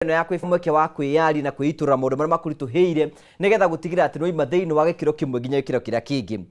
Ĩno ya kwĩ mweke wa kwĩyaria na kwĩitũrũra maũndũ marĩa makũritũhĩire nĩgetha gũtigĩrĩra atĩ nĩwaima thĩinĩ wa gĩkĩro kĩmwe nginya gĩkĩro kĩrĩa kĩngĩ.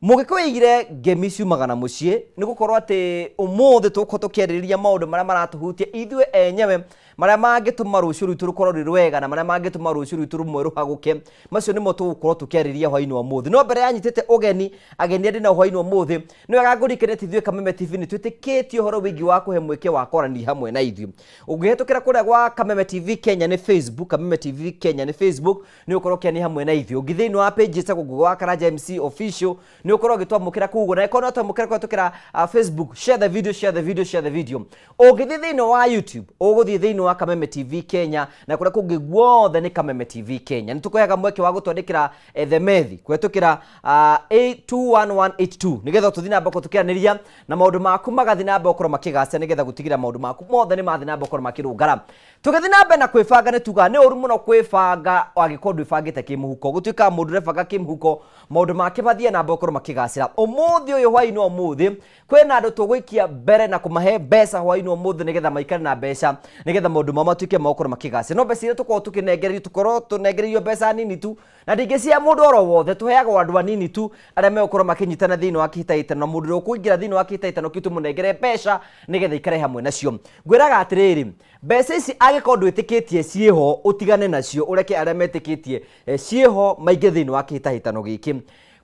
Mũgĩkũyũ oigire ngemi ciumaga na mũciĩ, nĩ gũkorwo atĩ ũmũthĩ tũgũkorwo tũkĩarĩrĩria maũndũ marĩa maratũhutia ithuĩ enyewe, marĩa mangĩtũma rũciũ rwitũ rũkorwo rwĩ rwega na marĩa mangĩtũma rũciũ rwitũ rũmwe rũhagũke. Macio nĩmo tũgũkorwo tũkĩarĩrĩria hwainĩ wa ũmũthĩ. No mbere ya nyitĩte ũgeni, ageni arĩa ndĩnao hwainĩ wa ũmũthĩ, nĩ wega ngũririkanie atĩ ithuĩ Kameme TV nĩ twĩtĩkĩtie ũhoro wĩgiĩ wa kũhe mweke wa kwaranĩria hamwe na ithuĩ. Ũngĩhĩtũkĩra kũrĩa gwa Kameme TV Kenya nĩ Facebook, Kameme TV Kenya nĩ Facebook, nĩ ũkorwo ũkĩania hamwe na ithuĩ. Ũngĩ thĩinĩ wa page ĩtagwo Ngugi wa Karanja MC Official, nĩ ũkorwo ũgĩtwamũkĩra kũu ũguo. Na ĩkorwo no twamũkĩra kũhĩtũkĩra Facebook, share the video, share the video, share the video. Ũngĩthiĩ thĩinĩ wa YouTube, ũgũthiĩ thĩinĩ wa Kameme TV Kenya, na kũrĩa kũngĩ guothe nĩ Kameme TV Kenya. Nĩ tũkũheaga mweke wa gũtwandĩkĩra ethemethi kũhĩtũkĩra 21182 nĩgetha tũthiĩ na mbere tũkĩaranĩria na maũndũ maku magathiĩ na mbere gũkorwo makĩgacĩra nĩgetha gũtigĩrĩra maũndũ maku mothe nĩ mathiĩ na mbere gũkorwo makĩrũngara. Tũgĩthiĩ na mbere na kwĩbanga nĩ tugaga nĩ ũru mũno kwĩbanga angĩkorwo ndwĩbangĩte kĩmũhuko. Gũtuĩkaga mũndũ ũrebanga kĩmũhuko maũndũ make mathiĩ na mbere gũkorwo makĩgacĩra. Ũmũthĩ ũyũ hwaĩ-inĩ wa ũmũthĩ kwĩna andũ tũgũikia mbere na kũmahe mbeca hwaĩ-inĩ wa ũmũthĩ nĩgetha maikare na mbeca nĩgetha maũndũ mao matuĩke ma gũkorwo makĩgacĩra. No mbeca iria tũkoragwo tũkĩnengererio tũkorwo tũnengereirio mbeca nini tu na ndingĩ cia mũndũ oro wothe, tũheagwo andũ anini tu arĩa megũkorwo makĩnyitana thĩinĩ wa kĩhĩtahĩtano, na mũndũ ũrĩa ũkũingĩra thĩinĩ wa kĩhĩtahĩtano kĩu tũmũnengere mbeca nĩgetha ikare hamwe nacio. Ngwĩraga atĩrĩrĩ, mbeca ici angĩkorwo ndwĩtĩkĩtie ciĩho ũtigane nacio, ũreke arĩa metĩkĩtie ciĩho maingĩ thĩinĩ wa kĩhĩtahĩtano gĩkĩ.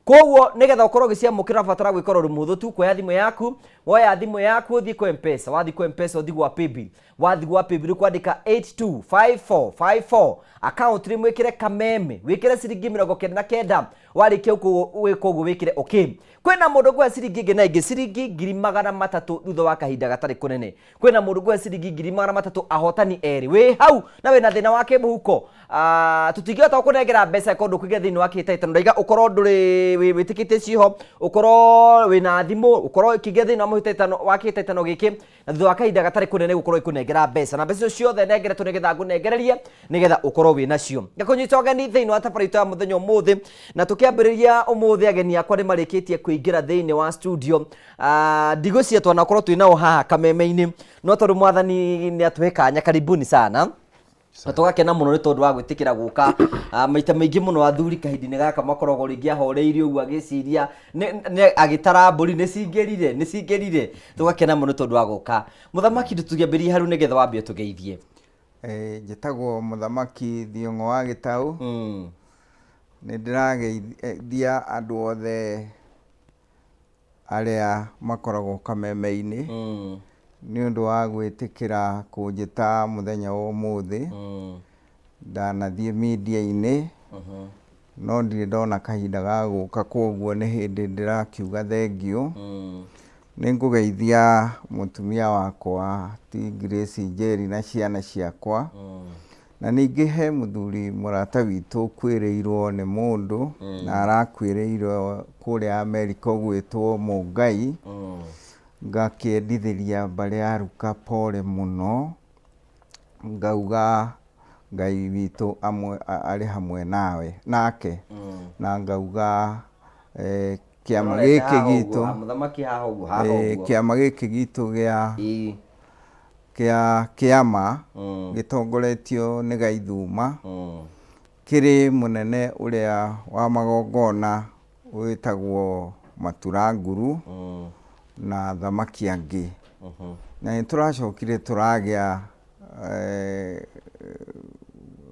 Koguo nĩgetha ũkorwo ũgĩciamũkĩra ũrabatara gwĩka ũndũ mũhũthũ tu, kuoya thimũ yaku, woya thimũ yaku ũthiĩ kwa M-Pesa, wathiĩ kwa M-Pesa ũthiĩ gwa Paybill, wathiĩ gwa Paybill ũkwandĩka 825454 account nĩ mwĩkĩre Kameme, wĩkĩre ciringi 99, warĩkia gwĩka ũguo wĩkĩre okay. Kwĩna mũndũ ũkũhe ciringi ĩngĩ na ĩngĩ ciringi 300,000 thutha wa kahinda gatarĩ kũnene. Kwĩna mũndũ ũkũhe ciringi 300,000 ahotani erĩ. Wĩ hau na wĩna thĩna wa kĩmũhuko, tũtingĩhota gũkũnengera mbeca ĩkorwo ndũkũingĩra thĩinĩ wa kĩhĩtahĩtano. Ndaiga ũkorwo ndũrĩ wĩtĩkĩtie ciĩho, ũkorwo wĩna thimũ, ũkorwo ũkĩingĩra thĩinĩ wa mũhĩtahĩtano wa kĩhĩtahĩtano gĩkĩ, na thutha wa kahinda gatarĩ kũnene gũkorwo ikũnengera mbeca. Na mbeca icio ciothe nengeretwo nĩgetha ngũnengererie nĩgetha ũkorwo wĩ nacio. Ngakũnyita ũgeni thĩinĩ wa tabarĩra itũ ya mũthenya ũmũthĩ, na tũkĩambĩrĩria ũmũthĩ ageni akwa nĩ marĩkĩtie kũingĩra thĩinĩ wa studio. Ndigwĩciria twanakorwo twĩ nao haha Kameme-inĩ, no tondũ mwathani nĩ atũhe kanya, karibuni sana. Na tũgakena mũno nĩ tondũ wa gwĩtĩkĩra gũka. Maita maingĩ mũno athuri kahinda-inĩ gaka makoragwo rĩngĩ ahoreire ũguo agĩciria agĩtara mbũri nĩ cingĩrire, nĩ cingĩrire. Tũgakena mũno nĩ tondũ wa gũka. Mũthamaki tũkĩambĩrĩria hau nĩgetha wambe ũtũgeithie. Njĩtagwo Mũthamaki Thiong'o wa Gĩtaũ. Nĩ ndĩrageithia andũ othe arĩa makoragwo Kameme-inĩ nĩ ũndũ wa gwĩtĩkĩra kũnjĩta mũthenya wa ũmũthĩ. Ndanathiĩ media-inĩ no ndirĩ ndona kahinda ga gũka koguo nĩ hĩndĩ ndĩrakiuga thengiũ. Nĩ ngũgeithia mũtumia wakwa ti Grace Njeri na ciana ciakwa. Na ningĩ he mũthuri mũrata witũ ũkuĩrĩirwo nĩ mũndũ na arakuĩrĩirwo kũrĩa Amerika ũgwĩtwo Mũngai, ngakĩendithĩria mbarĩ ya Ruka pole mũno, ngauga Ngai witũ arĩ hamwe nawe nake, na ngauga kĩama gĩkĩ gitũ, kĩama gĩkĩ gitũ gĩa kĩa kĩama gĩtongoretio nĩ Gaithuma, kĩrĩ mũnene ũrĩa wa magongona wĩtagwo Maturanguru na athamaki angĩ. Na nĩ tũracokire tũragĩa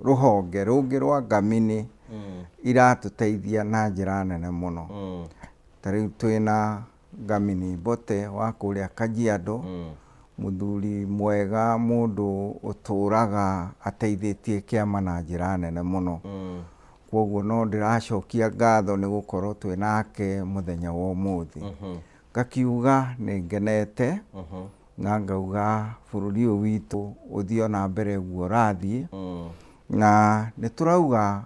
rũhonge rũngĩ rwa Ngamini iratũteithia na njĩra nene mũno. Ta rĩu twĩna Ngamini Mbote wa kũrĩa Kajiado, mũthuri mwega, mũndũ ũtũraga ateithĩtie kĩama na njĩra nene mũno. Kwoguo no ndĩracokia ngatho nĩ gũkorwo twĩ nake mũthenya wa ũmũthĩ. Ngakiuga nĩ ngenete na ngauga bũrũri ũyũ witũ ũthiĩ o na mbere ũguo ũrathiĩ. Na nĩ tũrauga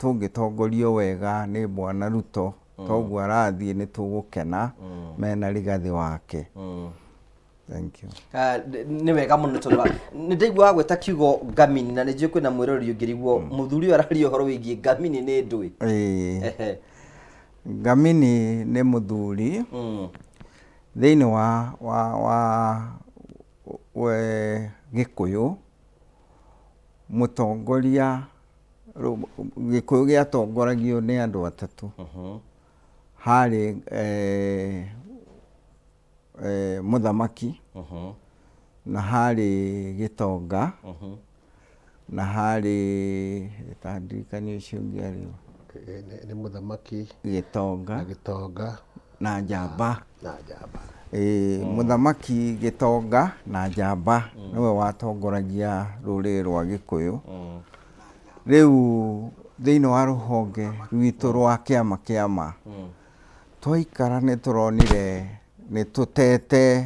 tũngĩtongorio wega nĩ Bwana Ruto, toguo arathiĩ nĩ tũgũkena mena Rigathĩ wake. Thank you. Nĩ wega mũno tondũ nĩ ndaiguaga gwĩta kiugo ngamini na nĩ njũĩ kwĩna mwĩroreri ũngĩrigwo mũthuri ũyũ araria ũhoro wĩgiĩ ngamini nĩ ndũĩ. Ĩĩ. Ngamini nĩ mũthuri thĩinĩ wa Gĩkũyũ. Mũtongoria, Gĩkũyũ gĩatongoragio nĩ andũ atatũ. Harĩ mũthamaki, na harĩ gĩtonga, na harĩ, ta ndirikanie ũcio ũngĩ arĩ ũ? Nĩ mũthamaki, Gĩtonga, na gĩtonga, na njamba. Na njamba. Ĩĩ, mũthamaki, gĩtonga na njamba nĩwe watongoragia rũrĩrĩ rwa Gĩkũyũ. Rĩu thĩinĩ wa rũhonge rwitũ rwa kĩama kĩama, twaikara nĩ tũronire nĩ tũtete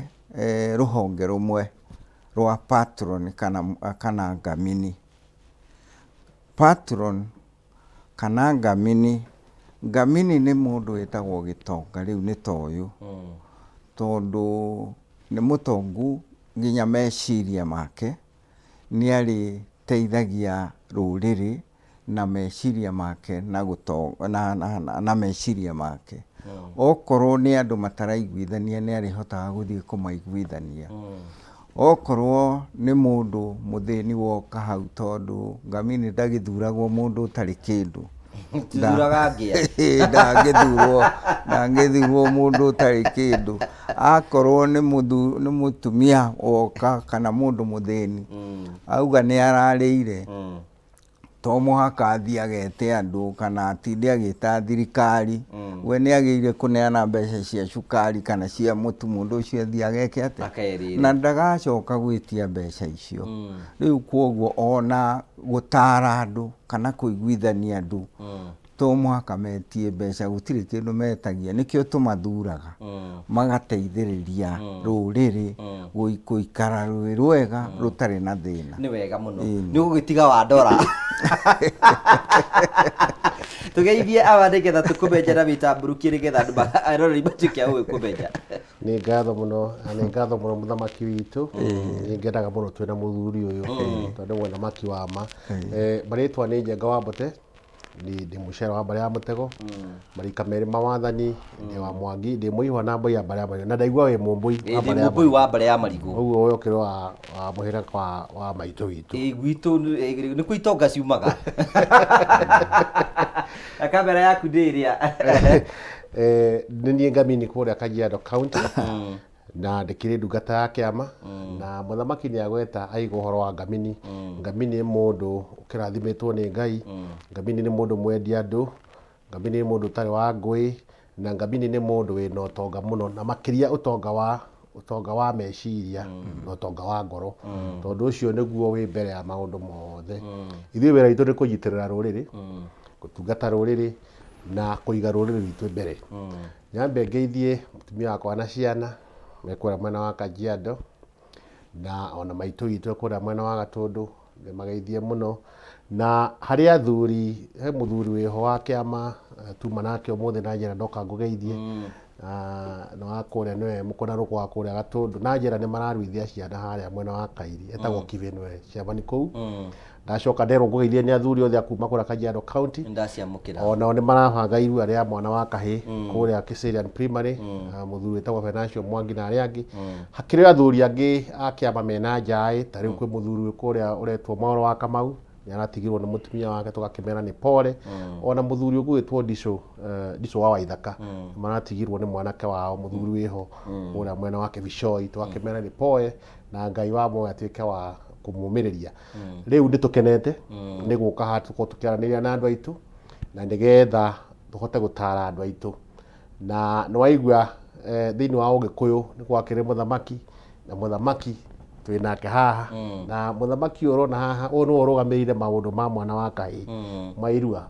rũhonge rũmwe rwa patron kana ngamini. Patron kana ngamini, ngamini nĩ mũndũ wĩtagwo gĩtonga rĩu nĩ ta ũyũ, tondũ nĩ mũtongu nginya meciria make, nĩ arĩteithagia rũrĩrĩ na meciria make na meciria make. Okorwo nĩ andũ mataraiguithania nĩ arĩhotaga gũthiĩ kũmaiguithania. Okorwo nĩ mũndũ mũthĩni woka hau, tondũ ngamini ndagĩthuragwo mũndũ ũtarĩ kĩndũ. Tithuraga ngĩa. Ndangĩthurwo mũndũ ũtarĩ kĩndũ. Akorwo nĩ mũtumia woka kana mũndũ mũthĩni, auga nĩ ararĩire, to mũhaka athiĩ agete andũ kana atinde agĩta thirikari. We nĩ agĩrĩire kũneana mbeca cia cukari kana cia mũtu, mũndũ ũcio athiĩ ageke atĩa? Akerĩre. Na ndagacoka gwĩtia mbeca icio. Rĩu kwoguo ona gũtara andũ kana kũiguithania andũ, to mũhaka metie mbeca, gũtirĩ kĩndũ metagia, nĩkĩo tũmathuraga magateithĩrĩria rũrĩrĩ gũikara rwĩ rwega rũtarĩ na thĩna. Nĩ wega mũno. Nĩ ũgũgĩtiga wandora. Tũgeithie awa nĩgetha tũkũmenye na wĩtambũrũkie nĩgetha andũ eroreri matuĩke a gũgĩkũmenya. Nĩ ngatho mũno, na nĩ ngatho mũno mũthamaki witũ. Nĩ ngenaga mũno twĩna mũthuri ũyũ, tondũ nĩ mũthamaki wa ma. Marĩtwa nĩ Njenga wa Mbote, ndĩ mũcere wa mbarĩ ya Mũtego, marika merĩ ma wathani, ndĩ wa Mwangi, ndĩ mũihwa na mbũi ya mbarĩ ya Marigũ, na ndaigua wĩ mũmbũi wa Ndĩ mbarĩ ya mũmbũi wa mbarĩ ya Marigũ. Ũguo ũyũ ũkĩrĩ wa mũhĩrĩga wa maitũ witũ. Ĩĩ, gwitũ nĩkuo itonga ciumaga. Na kamera yaku ndĩ ĩrĩa. Nĩ niĩ ngamini kũrĩa Kajiado County, na ndĩkĩrĩ ndungata ya kĩama, na mũthamaki nĩ agweta aiga ũhoro wa ngamini. Ngamini nĩ mũndũ ũkĩrathimĩtwo nĩ Ngai, ngamini nĩ mũndũ mwendi andũ, ngamini nĩ mũndũ ũtarĩ wa ngũĩ, na ngamini nĩ mũndũ wĩna ũtonga mũno, na makĩria ũtonga wa meciria na ũtonga wa ngoro, tondũ ũcio nĩguo wĩ mbere ya maũndũ mothe. Ithuĩ wĩra witũ nĩ kũnyitĩrĩra rũrĩrĩ, gũtungata rũrĩrĩ, na kũiga rũrĩrĩ rwitũ mbere. Nyambe ngeithie mũtumia wakwa na ciana me kũrĩa mwena wa Kajiado, na ona maitũ witũ kũrĩa mwena wa Gatũndũ, nĩmageithie mũno. Na harĩ athuri, he mũthuri wĩho wa kĩama, tuma nake ũmũthĩ na njĩra ndoka ngũgeithie. Na wa kũrĩa nĩwe mũkũnarũkũ wa kũrĩa Gatũndũ, na njĩra nĩ mararuithia ciana harĩa mwena wa Kairi, etagwo Kibe nĩwe ciamani kũu. Ndacoka nderwo ngũgeithie nĩ athuri othe a kuma kũrĩa Kajiado County. Ndaciamũkĩra. Onao nĩ marabanga irua rĩa mwana wa kahĩ kũrĩa Kiserian Primary, mũthuri wĩtagwo Venancio Mwangi na arĩa angĩ. Hakĩrĩ athuri angĩ a kĩama mena njaĩ, ta rĩu kwĩ mũthuri wĩ kũrĩa ũretwo Mauro wa Kamau, nĩ aratigirwo nĩ mũtumia wake, tũgakĩmera nĩ pole. Ona mũthuri ũgwĩtwo Ndico wa Waithaka, maratigirwo nĩ mwanake wao mũthuri wĩho kũrĩa mwena wa Kibicoi, tũgakĩmera nĩ pole, na Ngai wa muoyo atuĩke wa kũmũmĩrĩria. Rĩu nĩ tũkenete nĩ gũka haha tũkorwo tũkĩaranĩria na andũ aitũ, na nĩgetha tũhote gũtara andũ aitũ. Na nĩ waigua thĩinĩ wa Ũgĩkũyũ nĩ gwakĩrĩ mũthamaki, na mũthamaki twĩ nake haha, na mũthamaki ũyũ ũrona haha, ũyũ nĩwe ũrũgamĩrĩire maũndũ ma mwana wa kahĩĩ ma irua.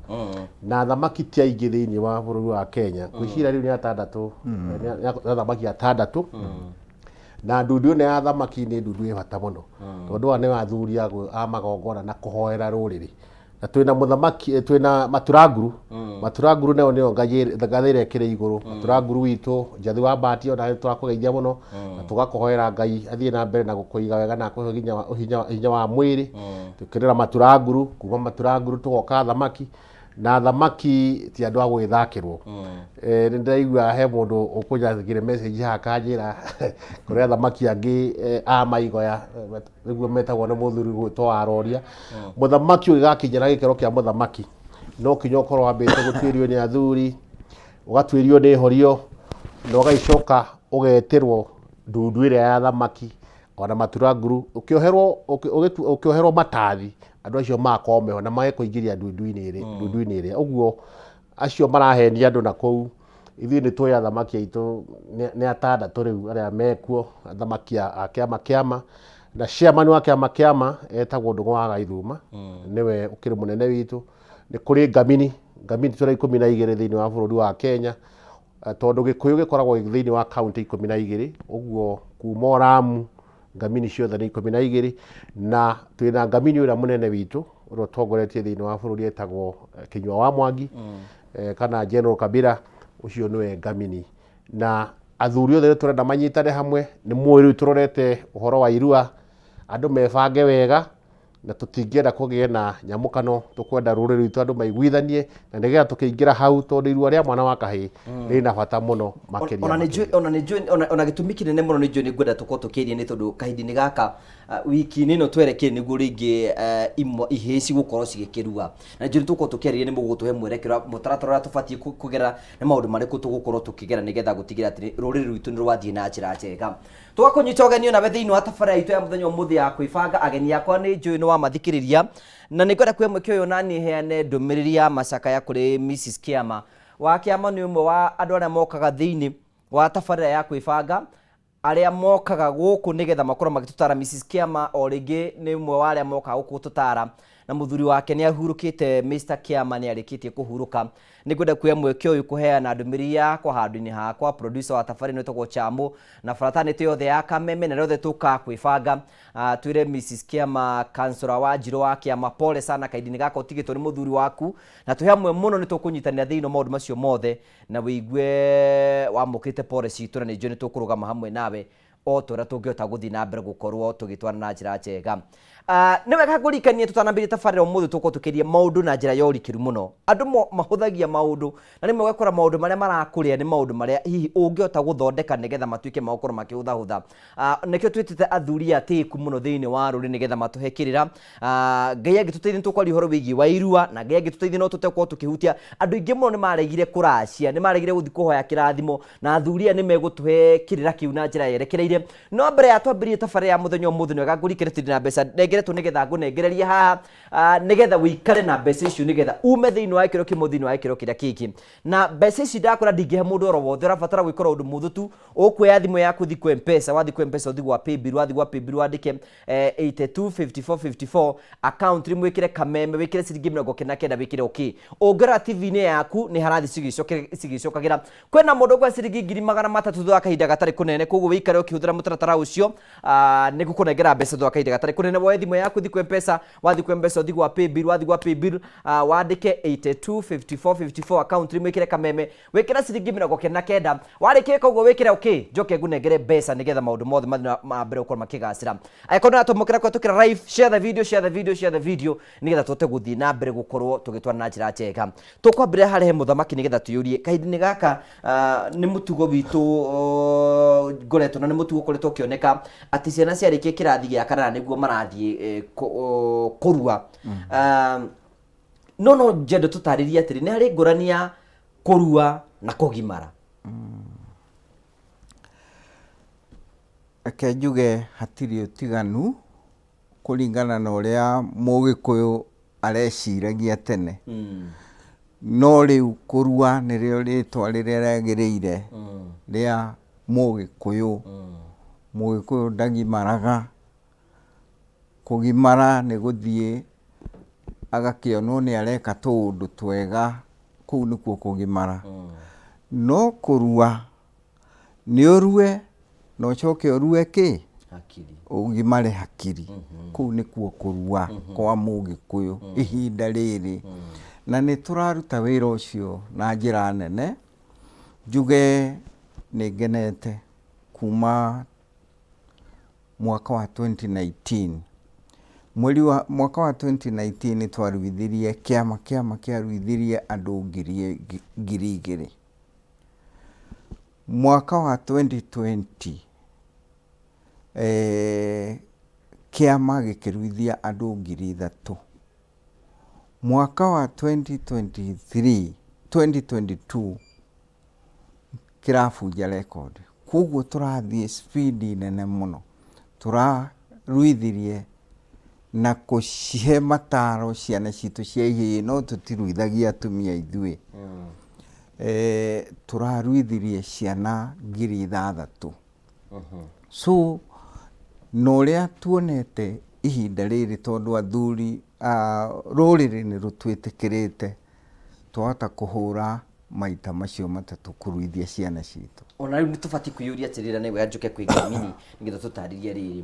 Na athamaki ti aingĩ thĩinĩ wa bũrũri wa Kenya, ngwĩciria rĩu nĩ atandatũ, nĩ athamaki atandatũ. Na ndundu ĩno ya athamaki nĩ ndundu ĩ bata mũno, tondũ aya nĩ athuri a magongona na kũhoera rũrĩrĩ. Na twĩna mũthamaki, twĩna Maturanguru. Maturanguru nayo nĩyo ngathĩ ĩrĩa ĩkĩrĩ igũrũ. Maturanguru witũ, Njathi wa Mbati, ona nĩ tũrakũgeithia mũno, na tũgakũhoera Ngai athiĩ na mbere na gũkũiga wega na akũhe hinya wa mwĩrĩ. Tũkĩrĩra Maturanguru, kuma Maturanguru tũgoka athamaki. Na athamaki ti andũ a gũgĩthakĩrwo. Nĩ ndĩraigua he mũndũ ũkũnjandĩkĩire message haha akanjĩra kũrĩ athamaki angĩ a maigoya, nĩguo metagwo nĩ mũthuri gwĩtwo Waroria. Mũthamaki ũgĩgakinya na gĩkĩro kĩa mũthamaki no kinya ũkorwo wambĩte gũtuĩrio nĩ athuri, ũgatuĩrio nĩ horio, na ũgagĩcoka ũgetĩrwo ndundu ĩrĩa ya athamaki ona maturanguru, ũkĩoherwo ũkĩoherwo matathi, andũ acio magakorwo meho na magakũingĩria ndundu-inĩ ndundu-inĩ ĩrĩa. Ũguo acio marahenia andũ na kũu, ithuĩ nĩ tũĩ athamaki aitũ nĩ atandatũ rĩu arĩa mekuo, athamaki a kĩama kĩama, na chairman wa kĩama kĩama etagwo Ndũng'ũ wa Gaithuma, nĩwe ũkĩrĩ mũnene witũ. Nĩ kũrĩ ngamini, ngamini tũrĩ 12 thĩinĩ wa bũrũri wa Kenya, tondũ Gĩkũyũ gĩkoragwo thĩinĩ wa kaũntĩ 12, ũguo kuma o Lamu ngamini ciothe nĩ 12, na twĩna ngamini ũrĩa mũnene witũ ũrĩa ũtongoretie thĩinĩ wa bũrũri etagwo Kinyua wa Mwangi, kana General Kabila, ũcio nĩwe ngamini. Na athuri othe nĩ tũrenda manyitane hamwe, nĩ mũĩ rĩu tũrorete ũhoro wa irua, andũ mebange wega, na tũtingĩenda kũgĩe na nyamũkano, tũkwenda rũrĩrĩ rwitũ andũ maiguithanie, na nĩgetha tũkĩingĩra hau, tondũ irua rĩa mwana wa kahĩĩ rĩna bata mũno makĩria. Ona nĩ njũĩ, ona nĩ njũĩ, ona gĩtũmi kĩnene mũno nĩ njũĩ nĩ ngwenda tũkorwo tũkĩaria nĩ tondũ kahinda-inĩ gaka, wiki-inĩ ĩno twerekeire nĩguo rĩngĩ ihĩĩ cigũkorwo cigĩkĩrua, na njũĩ nĩ tũgũkorwo tũkĩarĩria nĩ mũgũtũhe mwerekero mũtaratara ũrĩa tũbatiĩ kũgera, nĩ maũndũ marĩkũ tũgũkorwo tũkĩgera nĩgetha gũtigĩrĩra atĩ rũrĩrĩ rwitũ nĩ rwathiĩ na njĩra njega. Tũgakũnyita ũgeni onawe thĩinĩ wa tabarĩra itũ ya mũthenya ũmũthĩ ya kwĩbanga. Ageni akwa nĩ njũĩ nĩ wamathikĩrĩria, na nĩ ngwenda kuoya mweke ũyũ naniĩ heane ndũmĩrĩri ya macakaya kũrĩ Mrs Kĩama. Wa Kĩama nĩ ũmwe wa andũ arĩa mokaga thĩinĩ wa tabarĩra ya kwĩbanga, arĩa mokaga gũkũ nĩgetha makorwo magĩtũtara. Mrs Kĩama o rĩngĩ nĩ ũmwe wa arĩa mokaga gũkũ gũtũtara, na mũthuri wake nĩ ahurũkĩte. Mr Kĩama nĩ arĩkĩtie kũhurũka. Nĩ ngwenda kuoya mweke ũyũ kũheana ndũmĩrĩri yakwa handũ-inĩ hakwa, producer wa tabarĩra ĩno ĩtagwo Chamũ, na fraternity yothe ya Kameme, na arĩa othe tũkaga kwĩbanga, twĩre Mrs Kĩama, councillor wa Njirũ wa Kĩama, pole sana kahinda-inĩ gaka ũtigĩtwo nĩ mũthuri waku, na twĩ hamwe mũno nĩ tũkũnyitanĩra thĩinĩ wa maũndũ macio mothe, na wĩigue wamũkĩrĩte pole citũ, na nĩ njũĩ nĩ tũkũrũgama hamwe nawe o ta ũrĩa tũngĩhota gũthiĩ na mbere gũkorwo tũgĩtwarana na njĩra njega. Nĩ wega ngũririkanie tũtanambĩrĩria tabarĩra ũmũthĩ tũgũkorwo tũkĩaria maũndũ na njĩra ya ũrikĩru mũno. Andũ mahũthagia maũndũ na rĩmwe ũgakora maũndũ marĩa marakũrĩa nĩ maũndũ marĩa hihi ũngĩhota gũthondeka nĩgetha matuĩke ma gũkorwo makĩhũthahũtha. Nĩkĩo twĩtĩte athuri atĩĩku mũno thĩinĩ wa rũrĩrĩ nĩgetha matũhe kĩrĩra. Ngai angĩtũteithia nĩ tũkwaria ũhoro wĩgiĩ wa irua, na Ngai angĩtũteithia no tũhote gũkorwo tũkĩhutia. Andũ aingĩ mũno nĩ maregire kũracia, nĩ maregire gũthiĩ kũhoya kĩrathimo, na athuri aya nĩ megũtũhe kĩrĩra kĩu na njĩra yerekereire. No mbere ya twambĩrĩrie tabarĩra ya mũthenya ũmũthĩ, nĩ wega ngũririkanie tũtirĩ na mbeca nengeretwo nĩgetha ngũnengererie haha, nĩgetha ũikare na mbeca icio nĩgetha ume thĩinĩ wa gĩkĩro kĩmwe thĩinĩ wa gĩkĩro kĩrĩa kĩngĩ. Na mbeca ici ndakwĩra ndingĩhe mũndũ oro wothe, ũrabatara gwĩka oro ũndũ mũhũthũ tu, ũkuoya thimũ yaku ũthiĩ kwĩ M-Pesa, wathiĩ kwĩ M-Pesa ũthiĩ gwa paybill, wathiĩ gwa paybill wandĩke 82 54 54 account rĩmwe wĩkĩre Kameme, wĩkĩre ciringi 99, wĩkĩre okay. Ũngĩrora TV-inĩ yaku nĩ harathiĩ cigĩcokagĩra. Kwĩna mũndũ ũkũhe ciringi 300,000 thutha wa kahinda gatarĩ kũnene, koguo wĩikare ũkĩhũthĩra mũtaratara ũcio, nĩ ngũkũnengera mbeca thutha wa kahinda gatarĩ kũnene. Woe thimũ yaku ũthiĩ kwĩ M-Pesa, wathiĩ kwĩ M-Pesa ũthiĩ gwa paybill, wathiĩ gwa paybill, wandĩke 82 54 54 account rĩmwe wĩkĩre Kameme, wĩkĩre ciringi 99. Warĩkia gwĩka ũguo wĩkĩre okay, njoke ngũnengere mbeca nĩgetha maũndũ mothe mathiĩ na mbere gũkorwo makĩgacĩra. Angĩkorwo nĩũratwamũkĩra kũhetũkĩra live, share the video, share the video, share the video nĩgetha tũhote gũthiĩ na mbere gũkorwo tũgĩtwarana na njĩra njega. Tũkwambĩrĩria harĩa he mũthamaki nĩgetha twĩyũrie kahinda-inĩ gaka, nĩ mũtugo witũ ngoretwo na nĩ mũtugo ũkoretwo ũkĩoneka atĩ ciana ciarĩkia kĩrathi gĩa kanana nĩguo marathiĩ kũrua. No no njende tũtarĩrie atĩrĩ, nĩ harĩ ngũrani ya kũrua na kũgimara? Reke njuge hatirĩ ũtiganu kũringana na ũrĩa Mũgĩkũyũ areciragia tene. No rĩu kũrua nĩrĩo rĩtwa rĩrĩa rĩagĩrĩire rĩa Mũgĩkũyũ. Mũgĩkũyũ ndagimaraga, kũgimara nĩ gũthiĩ agakĩonwo nĩ areka tũũndũ twega, kũu nĩkuo kũgimara. No kũrua nĩ ũrue na ũcoke ũrue kĩ? Hakiri. Ũgimare hakiri. Kũu nĩkuo kũrua kwa Mũgĩkũyũ ihinda rĩrĩ. Na nĩ tũraruta wĩra ũcio na njĩra nene. Njuge nĩ ngenete kuma mwaka wa 2019. Mweri wa mwaka wa 2019 twaruithirie kĩama kĩama kĩaruithirie andũ 2000. Mwaka wa 2020 kĩama gĩkĩruithia andũ 3000. Mwaka wa 2023 2022 kĩrabunja record. Koguo tũrathiĩ speed nene mũno. Tũraruithirie na kũcihe mataro ciana citũ cia ihĩĩ, no tũtiruithagia atumia ithuĩ. Tũraruithirie ciana 6000. So na ũrĩa tuonete ihinda rĩrĩ, tondũ athuri rũrĩrĩ nĩ rũtwĩtĩkĩrĩte, twahota kũhũra maita macio matatũ kũruithia ciana citũ. Ona rĩu nĩ tũbatiĩ kwĩyũria atĩrĩra, nĩ wega njũke kwĩ Ngamini nĩgetha tũtarĩrie rĩrĩ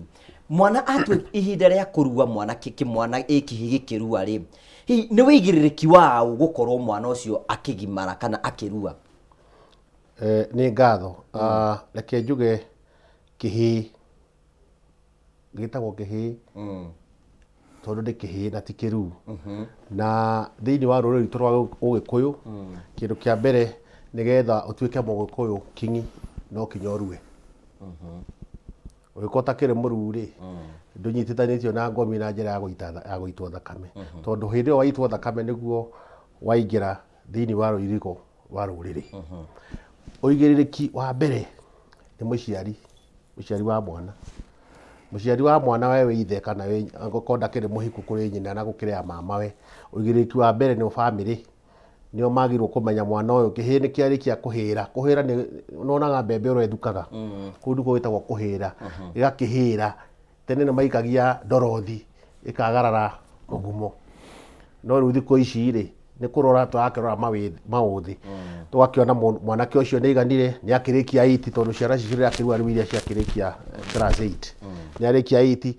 mwana atue ihinda rĩa kũrua mwana kĩmwana ĩ kĩhĩ gĩkĩrua rĩ, hihi nĩ wĩigĩrĩrĩki waũ gũkorwo mwana ũcio akĩgimara kana akĩrua? Nĩ ngatho. Reke njuge kĩhĩĩ gĩtagwo kĩhĩĩ tondũ nĩ kĩhĩĩ na ti kĩruu. Na thĩinĩ wa rũrĩrĩ rwitũ rwa Ũgĩkũyũ, kĩndũ kĩa mbere nĩgetha ũtuĩke Mũgĩkũyũ king'i no kinya ũrue. Ũngĩkorwo ũtakĩrĩ mũruu rĩ, ndũnyitithanĩtio na ngomi na njĩra ya gũitwo thakame, tondũ hĩndĩ ĩyo waitwo thakame nĩguo waingĩra thĩinĩ wa rũirigo rwa rũrĩrĩ. Ũigĩrĩrĩki wa mbere nĩ mũciari, mũciari wa mwana. Mũciari wa mwana we wĩ ithe kana wĩ angĩkorwo ndakĩrĩ mũhiku kũrĩ nyina na gũkĩrĩ ya mamawe, ũigĩrĩrĩki wa mbere nĩ bamĩrĩ, nĩo magĩrĩirwo kũmenya mwana ũyũ kĩhĩĩ nĩ kĩarĩkia kũhĩra. Kũhĩra nĩ nĩwonaga mbembe ũrĩa ĩthukaga, kũu nĩkuo gwĩtagwo kũhĩra, ĩgakĩhĩra. Tene nĩ maikagia ndorothi ĩkagarara mũgumo, no rĩu thikũ ici rĩ, nĩ kũrora tũrakĩrora maũthĩ, tũgakĩona mwanake ũcio nĩ aiganire, nĩ akĩrĩkia eight, tondũ ciana ici cirakĩrua rĩu iria ciakĩrĩkia class 8, nĩ arĩkia 8,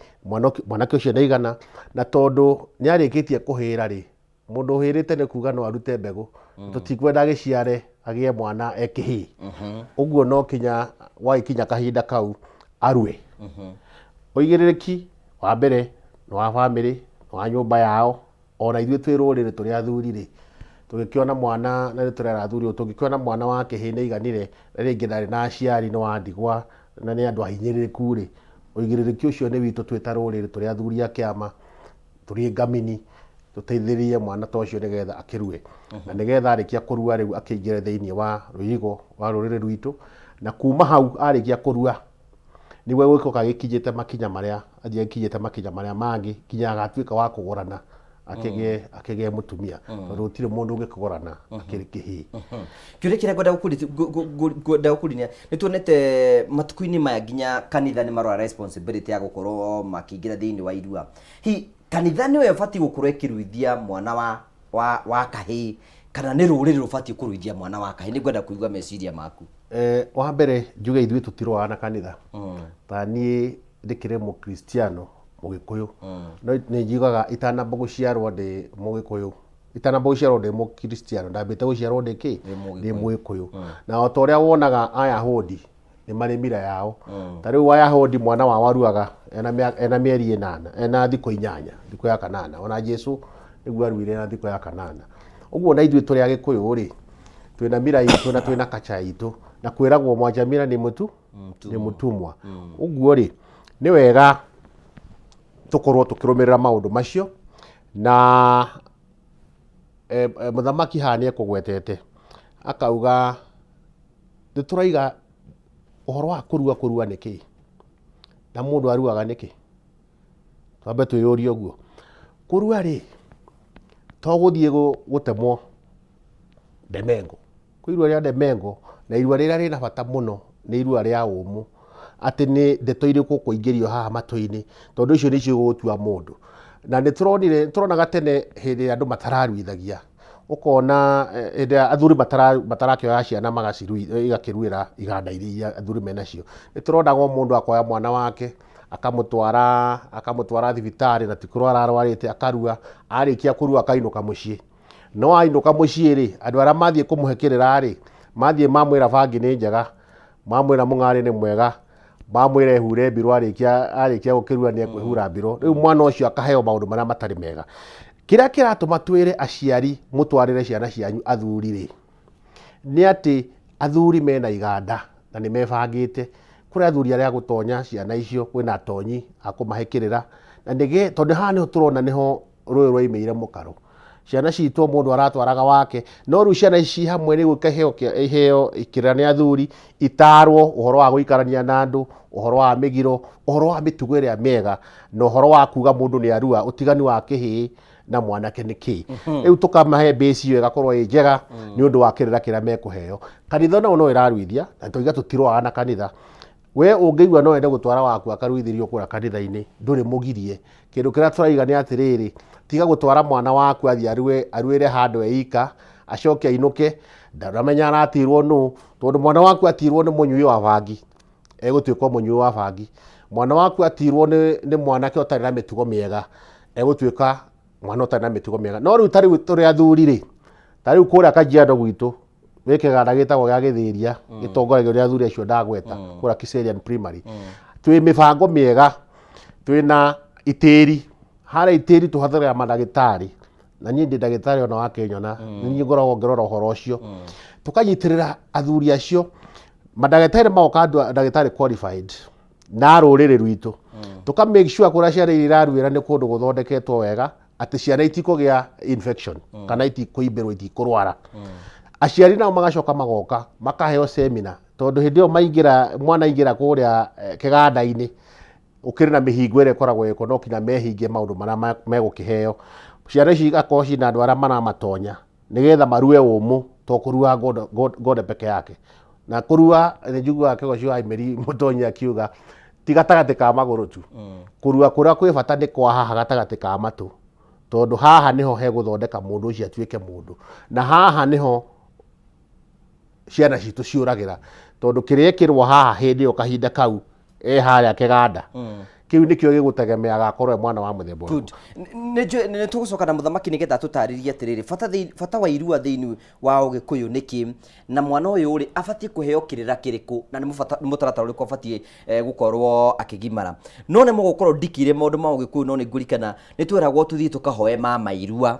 mwanake ũcio nĩ aigana, na tondũ nĩ arĩkĩtie kũhĩra rĩ, mũndũ ũhĩrĩte nĩ kuga no arute mbegũ, tũtikwenda agĩciare agĩe mwana e kĩhĩĩ. Ũguo no kinya gwagĩkinya kahinda kau arue. Ũigĩrĩrĩki wa mbere nĩ wa bamĩrĩ, nĩ wa nyũmba yao, ona ithuĩ twĩ rũrĩrĩ tũrĩ athuri rĩ, tũngĩkĩona mwana, na nĩ tũrera athuri ũũ, tũngĩkĩona mwana wa kĩhĩĩ nĩ aiganire, na rĩngĩ ndarĩ na aciari, nĩ wa ndigwa, na nĩ andũ ahinyĩrĩrĩku rĩ, ũigĩrĩrĩki ũcio nĩ witũ twĩ ta rũrĩrĩ, tũrĩ athuri a kĩama, tũrĩ ngamini, tũteithĩrĩrie mwana ta ũcio nĩgetha akĩrue. Na nĩgetha arĩkia kũrua rĩu akĩingĩre thĩinĩ wa rũirigo rwa rũrĩrĩ rwitũ, na kuma hau arĩkia kũrua, nĩguo egũgĩcoka agĩkinyĩte makinya marĩa, athiĩ agĩkinyĩte makinya marĩa mangĩ, nginya agatuĩka wa kũgũrana, akĩgĩe akĩgĩe mũtumia, tondũ gũtirĩ mũndũ ũngĩkũgũrana akĩrĩ kĩhĩĩ. Kĩũria kĩrĩa ngwenda ngwenda gũkũria, nĩ tuonete matukũ-inĩ maya nginya kanitha nĩ marora responsibility ya gũkorwo makĩingĩra thĩinĩ wa irua. Hihi kanitha nĩyo ĩbatiĩ gũkorwo ĩkĩruithia mwana wa kahĩĩ, kana nĩ rũrĩrĩ rũbatiĩ kũruithia mwana wa kahĩĩ? Nĩ ngwenda kũigua meciria maku. Wa mbere njuge ithuĩ tũtirũaga na kanitha. Ta niĩ ndĩkĩrĩ mũkristiano mũgĩkũyũ, no nĩ njugaga itanamba gũciarwo ndĩ mũgĩkũyũ, itanamba gũciarwo ndĩ mũkristiano, ndambĩte gũciarwo ndĩ kĩ? Ndĩ mũgĩkũyũ. Na o ta ũrĩa wonaga Ayahudi nĩ marĩ mira yao, ta rĩu Ayahudi mwana wao aruaga ena mĩeri ĩnana, ena thikũ 8, thikũ ya kanana. Ona Jesu nĩguo aruire na thikũ ya kanana. Ũguo na ithuĩ tũrĩ Agĩkũyũ rĩ, twĩna mira itũ na twĩna kacha itũ, na kwĩragwo mwanja mira nĩ mũtu nĩ mũtumwa. Ũguo rĩ, nĩ wega tũkorwo tũkĩrũmĩrĩra maũndũ macio. Na mũthamaki haha nĩ ekũgwetete akauga nĩ tũraiga ũhoro wa kũrua, kũrua nĩ kĩĩ na mũndũ aruaga nĩkĩ? Twambe twĩyũrie ũguo. Kũrua rĩ, to gũthiĩ gũtemwo ndemengo. Kwĩ irua rĩa ndemengo na irua rĩrĩa rĩna bata mũno nĩ irua rĩa ũmũ, atĩ nĩ ndeto irĩkũ ũkũingĩrio haha matũ-inĩ, tondũ icio nĩcio igũgũtua mũndũ. Na nĩ tũronire, nĩ tũronaga tene hĩndĩ ĩrĩa andũ matararuithagia, ũkona hĩndĩ ĩrĩa athuri matarakĩoya ciana igakĩruĩra iganda-inĩ iria athuri menacio. Nĩ tũronaga o mũndũ akoya mwana wake, akamũtwara thibitarĩ na ti kũrwara arwarĩte, akarua, arĩkia kũrua akainũka mũciĩ. No ainũka mũciĩ rĩ, andũ arĩa mathiĩ kũmũhe kĩrĩra rĩ, mathiĩ mamwĩra bangi nĩ njega, mamwĩra mũng'arĩ nĩ mwega, Mamwĩra ehure mbirũ, arĩkia arĩkia gũkĩrua nĩ ekwĩhura mbirũ. Rĩu mwana ũcio akaheo maũndũ marĩa matarĩ mega. Kĩrĩa kĩratũma twĩre aciari mũtwarĩre ciana cianyu athuri rĩ, nĩ atĩ athuri mena iganda na nĩ mebangĩte. Kũrĩ athuri arĩa a gũtonya ciana icio, kwĩna atonyi a kũmahe kĩrĩra, na nĩge tondũ haha nĩho tũrona nĩho rũĩ rwaimĩire mũkaro. Ciana citũ o mũndũ aratwaraga wake, no rĩu ciana ici hamwe nĩ gũkĩheo iheo kĩrĩra nĩ athuri, itarwo ũhoro wa gũikarania na andũ, ũhoro wa mĩgiro, ũhoro wa mĩtugo ĩrĩa mĩega, na ũhoro wa kuga mũndũ nĩ arua, ũtiganu wa kĩhĩĩ na mwanake nĩ kĩĩ. Rĩu tũkamahe base ĩyo ĩgakorwo ĩ njega nĩ ũndũ wa kĩrĩra kĩrĩa mekũheo. Kanitha nayo no ĩraruithia, na tũiga tũtirũaga na kanitha. We ũngĩigua no wende gũtwara waku akaruithĩrio kũrĩa kanitha-inĩ, ndũrĩ mũgirie. Kĩndũ kĩrĩa tũraiga nĩ atĩrĩrĩ, tiga gũtwara mwana waku athiĩ arue, aruĩre handũ e ika, acoke ainũke, ndũramenya aratirwo nũ, tondũ mwana waku atirwo nĩ mũnyui wa bangi, egũtuĩka o mũnyui wa bangi. Mwana waku atirwo nĩ, nĩ mwanake ũtarĩ na mĩtugo mĩega, egũtuĩka mwana ũtarĩ na mĩtugo mĩega. No rĩu ta rĩu tũrĩ athuri rĩ, ta rĩu kũrĩa Kajiado gwitũ, gwĩ kĩganda gĩtagwo gĩa gĩthĩria gĩtongoragio nĩ athuri acio ndagweta kũrĩa Kiserian Primary. Twĩ mĩbango mĩega, twĩna itĩri, harĩa itĩri tũhũthagĩra mandagĩtarĩ, na niĩ ndĩ ndagĩtarĩ ona wakĩnyona, nĩ niĩ ngoragwo ngĩrora ũhoro ũcio. Tũkanyitĩrĩra athuri acio, mandagĩtarĩ magoka andũ ndagĩtarĩ qualified na rũrĩrĩ rwitũ, tũka make sure kũrĩa ciana iria iraruĩra nĩ kũndũ gũthondeketwo wega, atĩ ciana itikũgĩa infection kana itikũimbĩrwo, itikũrwara. Aciari nao magacoka magoka makaheo seminar, tondũ hĩndĩ ĩyo maingĩra, mwana aingĩra kũrĩa kĩganda-inĩ, ũkĩrĩ na mĩhingo ĩrĩa ĩkoragwo ĩko, no kinya mehingie maũndũ marĩa megũkĩheo. Ciana ici igakorwo ciĩna andũ arĩa maramatonya nĩgetha marue ũmũ, to kũrua ngonde peke yake. Na kũrua nĩ njiguaga kĩgoci wa Imeri Mũtonyi akiuga ti gatagatĩ ka magũrũ tu, kũrua kũrĩa kwĩ bata nĩ kwa haha gatagatĩ ka matũ, tondũ haha nĩho hegũthondeka mũndũ ũcio atuĩke mũndũ, na haha nĩho ciana citũ ciũragĩra, tondũ kĩrĩa ekĩrwo haha hĩndĩ ĩyo kahinda kau e harĩa kĩganda kĩu nĩkĩo gĩgũtegemea agakorwo e mwana wa mũthemba ũrĩkũ. Good. Nĩ tũgũcoka na mũthamaki nĩgetha tũtarĩrie atĩrĩrĩ, bata wa irua thĩinĩ wa ũgĩkũyũ nĩkĩ, na mwana ũyũ rĩ abatiĩ kũheo kĩrĩra kĩrĩkũ, na nĩ mũtaratara ũrĩkũ abatiĩ gũkorwo akĩgimara. No nĩ mũgũkorwo ndikire maũndũ ma ũgĩkũyũ, no nĩ ngũrikana nĩ tweragwo tũthiĩ tũkahoe mama irua.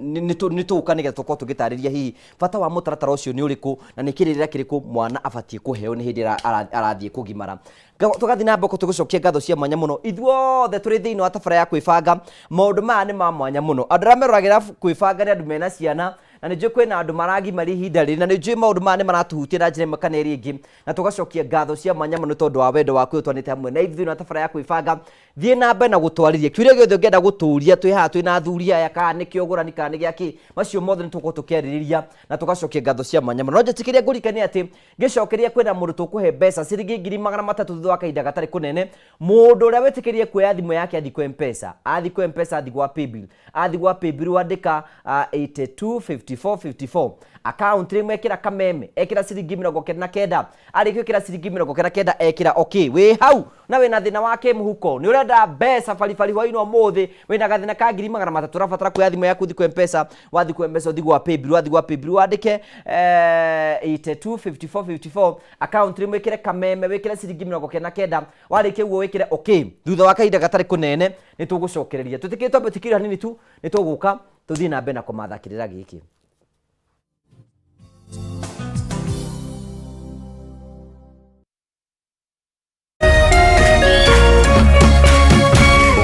Nĩ tũgũka nĩgetha tũkorwo tũgĩtarĩria hihi bata wa mũtaratara ũcio nĩ ũrĩkũ, na nĩ kĩrĩra kĩrĩkũ mwana abatiĩ kũheo nĩ hĩndĩ ĩrĩa arathiĩ kũgimara. Tũgathiĩ na mbere tũgĩcokia ngatho cia mwanya mũno ithuothe tũrĩ thĩinĩ wa tabara ya kwĩbanga. Maũndũ maya nĩ ma mwanya mũno, andũ arĩa meroragĩra kwĩbanga nĩ andũ mena ciana, na nĩ njũĩ kwĩna andũ maragimaria ihinda rĩrĩ, na nĩ njũĩ maũndũ maya nĩ maratuhutia na njĩra ĩmwe kana ĩrĩa ĩngĩ, na tũgacokia ngatho cia mwanya mũno tondũ wa wendo waku ũtwanĩte hamwe na ithuĩ thĩinĩ wa tabara ya kwĩbanga. Thiĩ na mbere na gũtwarĩria kĩũria gĩothe ũngĩenda gũtũria, twĩ haha twĩ na athuri aya, kana nĩ kĩa ũgũrani kana nĩ gĩa kĩ, macio mothe nĩ tũgũkorwo tũkĩarĩrĩria na tũgacokia ngatho cia mwanya mũno. No njĩtĩkĩria ngũririkanie atĩ ngĩcokeria kwĩna mũndũ tũkũhe mbeca ciringi 300,000 thutha wa kahinda gatarĩ kũnene. Mũndũ ũrĩa wĩtĩkĩrie kuoya thimũ yake athiĩ kwa M-Pesa, athiĩ kwa M-Pesa, athiĩ gwa Paybill, athiĩ gwa Paybill wandĩka 825454 account rĩmwe, ekĩra kameme, ekĩra ciringi 99, arĩkia gwĩkĩra ciringi 99 ekĩra okay. Wĩ hau na wĩna thĩna wa kĩmũhuko, nĩ ũrenda mbeca baribari hwainĩ ũmũthĩ, wĩna gathĩna ka 300,000, ũrabatara kuoya thimũ yaku ũthiĩ kwa M-Pesa, wathiĩ kwa M-Pesa ũthiĩ gwa Paybill, wathiĩ gwa Paybill wandĩke 825454 account rĩmwe, wĩkĩre kameme, wĩkĩre ciringi 99, warĩkia ũguo wĩkĩre okay. Thutha wa kahinda gatarĩ kũnene nĩ tũgũcokereria, tũtikĩrĩ twambe tũtikĩrĩ hanini tu, nĩ tũgũka tũthiĩ na mbere na kũmatha kĩrĩra gĩkĩ.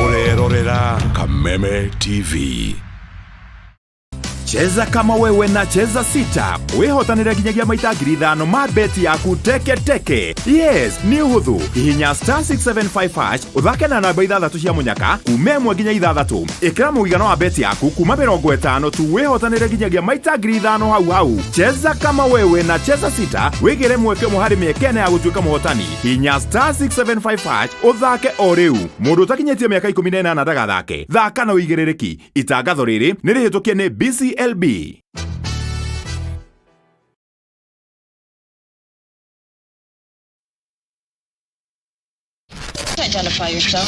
Ũrerorera Kameme TV. Cheza kama wewe na Cheza Sita wihotanire nginyagia maita 5,000 ma beti yaku teke teke. Yes, nĩ ũhũthũ. Hihinya star 675 hash ũthake na namba ithathatũ cia mũnyaka kuma 1 nginya 6. Ĩkĩra mũigana wa beti yaku kuma 50 tu wĩhotanĩre nginyagia maita 5,000 hau hau. Cheza kama wewe na Cheza Sita wĩgĩre mweke ũmwe harĩ mĩeke ĩna ya gũtuĩka mũhotani. Hihinya star 675 hash ũthake o rĩu. Mũndũ ũtakinyĩtie mĩaka 18 ndagathake. Thaka na ũigĩrĩrĩki. Itangatho rĩrĩ nĩ rĩhĩtũkie nĩ BCLB. identify yourself?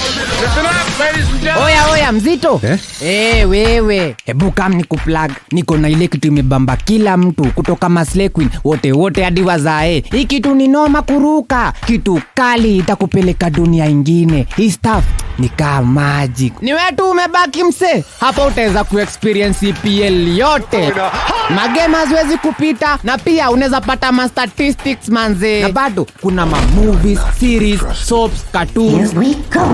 Oya oya mzito eh? Hey, wewe hebu kam ni kuplug, niko na ile kitu imebamba kila mtu kutoka Maslay Queen wote wote hadi wazae. Hii kitu ni noma kuruka, kitu kali itakupeleka dunia ingine. Hii stuff ni kaa magic. Ni wewe tu umebaki mse, hapa utaweza kuexperience EPL yote, magame haziwezi kupita, na pia unaweza pata ma statistics manze, na bado kuna ma movies, series, soaps, cartoons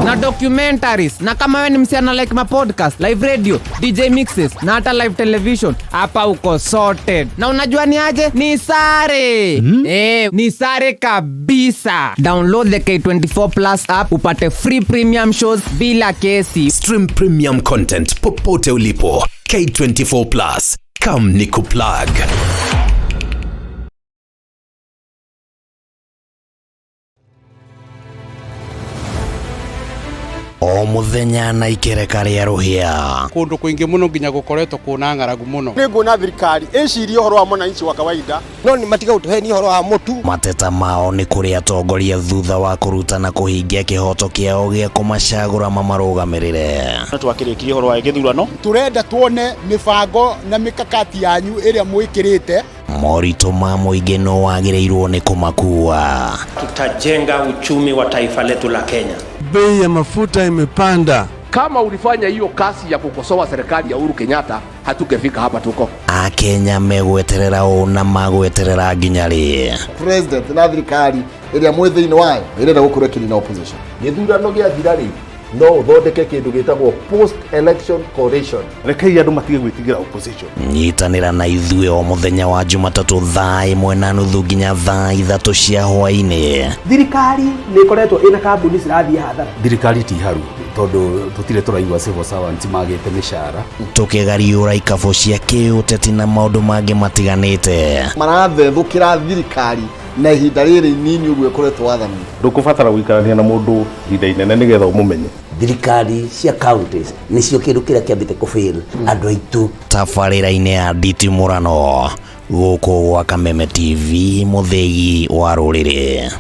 na documentaries. Na kama wewe ni msichana like ma podcast, live radio, DJ mixes na hata live television, hapa uko sorted. Na unajua ni aje? Ni sare ni sare kabisa. Download the K24 Plus app upate free premium shows bila kesi. Stream premium content popote ulipo. K24 Plus. Come ni kuplug. O muthenya na ikereka rĩa rũhĩa. Kundu kwingi muno nginya gukoretwo kuna ng'aragu muno. Nĩ nguona thirikari ĩcirie ũhoro wa mwananchi wa kawaida no nĩ matiga gũtũhenia ũhoro wa mũtu. Mateta mao nĩ kũrĩ atongoria thutha wa kũruta na kũhingia kĩhoto kĩao gĩa kũmacagũra mamarũgamĩrĩre. Twakĩrĩkirie ũhoro wa gĩthurano. Tũrenda tuone mĩbango na mĩkakati yanyu ĩrĩa mwĩkĩrĩte. Moritũ ma mũingĩ no wagĩrĩirwo nĩ kũmakua. Tutajenga uchumi wa taifa letu la Kenya. Bei ya mafuta imepanda. Kama ulifanya hiyo kazi ya kukosoa serikali ya Uhuru Kenyatta, hatungefika hapa tuko. Akenya megweterera ũ na magweterera nginya rĩ? President na thirikari ĩrĩa mwĩ thĩinĩ wayo ĩrenda gũkorwo ĩkĩnina opposition. Gĩthurano gĩathira rĩ, no ũthondeke kĩndũ gĩtagwo post election coalition. Rekei andũ matige gwĩtigĩra opposition. Nyitanĩra na ithuĩ o mũthenya wa Jumatatũ thaa 1:30 nginya thaa 3 cia hwaĩ-inĩ. Thirikari nĩ ĩkoretwo ĩna kambuni cirathiĩ hathara. Thirikari ti haru tondũ tũtirĩ tũraigua civil servants magĩte mĩcara. Tũkĩgariũra ikabũ cia kĩũteti na maũndũ mangĩ matiganĩte. Marathethũkĩra thirikari na ihinda rĩrĩ inini ũguo ĩkoretwo wathani. Ndũkũbatara gũikarania na mũndũ ihinda inene nĩgetha ũmũmenye. Thirikari cia counties nĩcio kĩndũ kĩrĩa kĩambĩte kũfail andũ aitũ. Tabarĩra-inĩ ya nditimũrano gũkũ gwa Kameme TV, mũthĩgi wa rũrĩrĩ.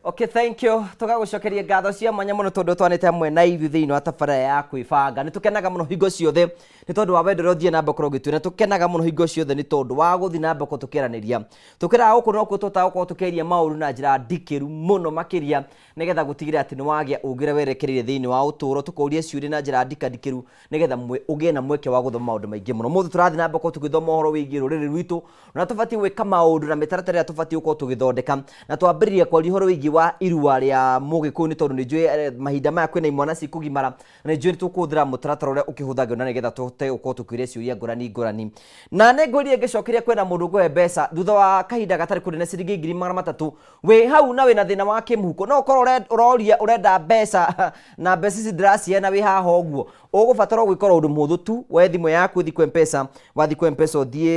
Okay, thank you. Tũgagũcokeria ngatho cia mwanya mũno tondũ twanĩte hamwe na ithuĩ thĩinĩ wa tabarĩra ya kwĩbanga. Nĩ tũkenaga mũno hingo ciothe nĩ tondũ wa wendo ũrĩa ũthiĩ na mbere gũkorwo ũgĩtwĩra. Tũkenaga mũno hingo ciothe nĩ tondũ wa gũthiĩ na mbere tũkĩaranĩria. Tũkĩraga gũkũ nokuo tũhotaga gũkorwo tũkĩaria maũndũ na njĩra ndikĩru mũno makĩria nĩgetha gũtigĩrĩra atĩ nĩ wagĩa ũũgĩ ũrĩa werekereire thĩinĩ wa ũtũũro. Tũkũria ciũria na njĩra ndikandikĩru nĩgetha ũgĩe na mweke wa gũthoma maũndũ maingĩ mũno. Ũmũthĩ tũrathiĩ na mbere gũkorwo tũgĩthoma ũhoro wĩgiĩ rũrĩrĩ rwitũ na tũbatiĩ gwĩka maũndũ na mĩtaratara ĩrĩa tũbatiĩ gũkorwo tũgĩthondeka, na twambĩrĩria kwaria ũhoro wĩgiĩ wa irua rĩa mũgĩkũyũ nĩ tondũ nĩ njũĩ mahinda maya kwĩna imwana cikũgimara, na nĩ njũĩ nĩ tũkũhũthĩra mũtaratara ũrĩa ũkĩhũthagĩrwo na nĩgetha tũhote gũkorwo tũkĩũria ciũria ngũrani ngũrani. Na nĩ ngwĩrire ngĩcokeria kwĩna mũndũ ngũhe mbeca thutha wa kahinda gatarĩ kũnene ciringi 300,000 wĩ hau na wĩna thĩna wa kĩmũhuko, no ũkorwo ũroria ũrenda mbeca na mbeca ici ndĩraciheana wĩ haha ũguo, ũgũbatara gwĩka ũndũ mũhũthũ tu, woe thimũ yaku ũthiĩ kwa M-Pesa, wathiĩ kwa M-Pesa ũthiĩ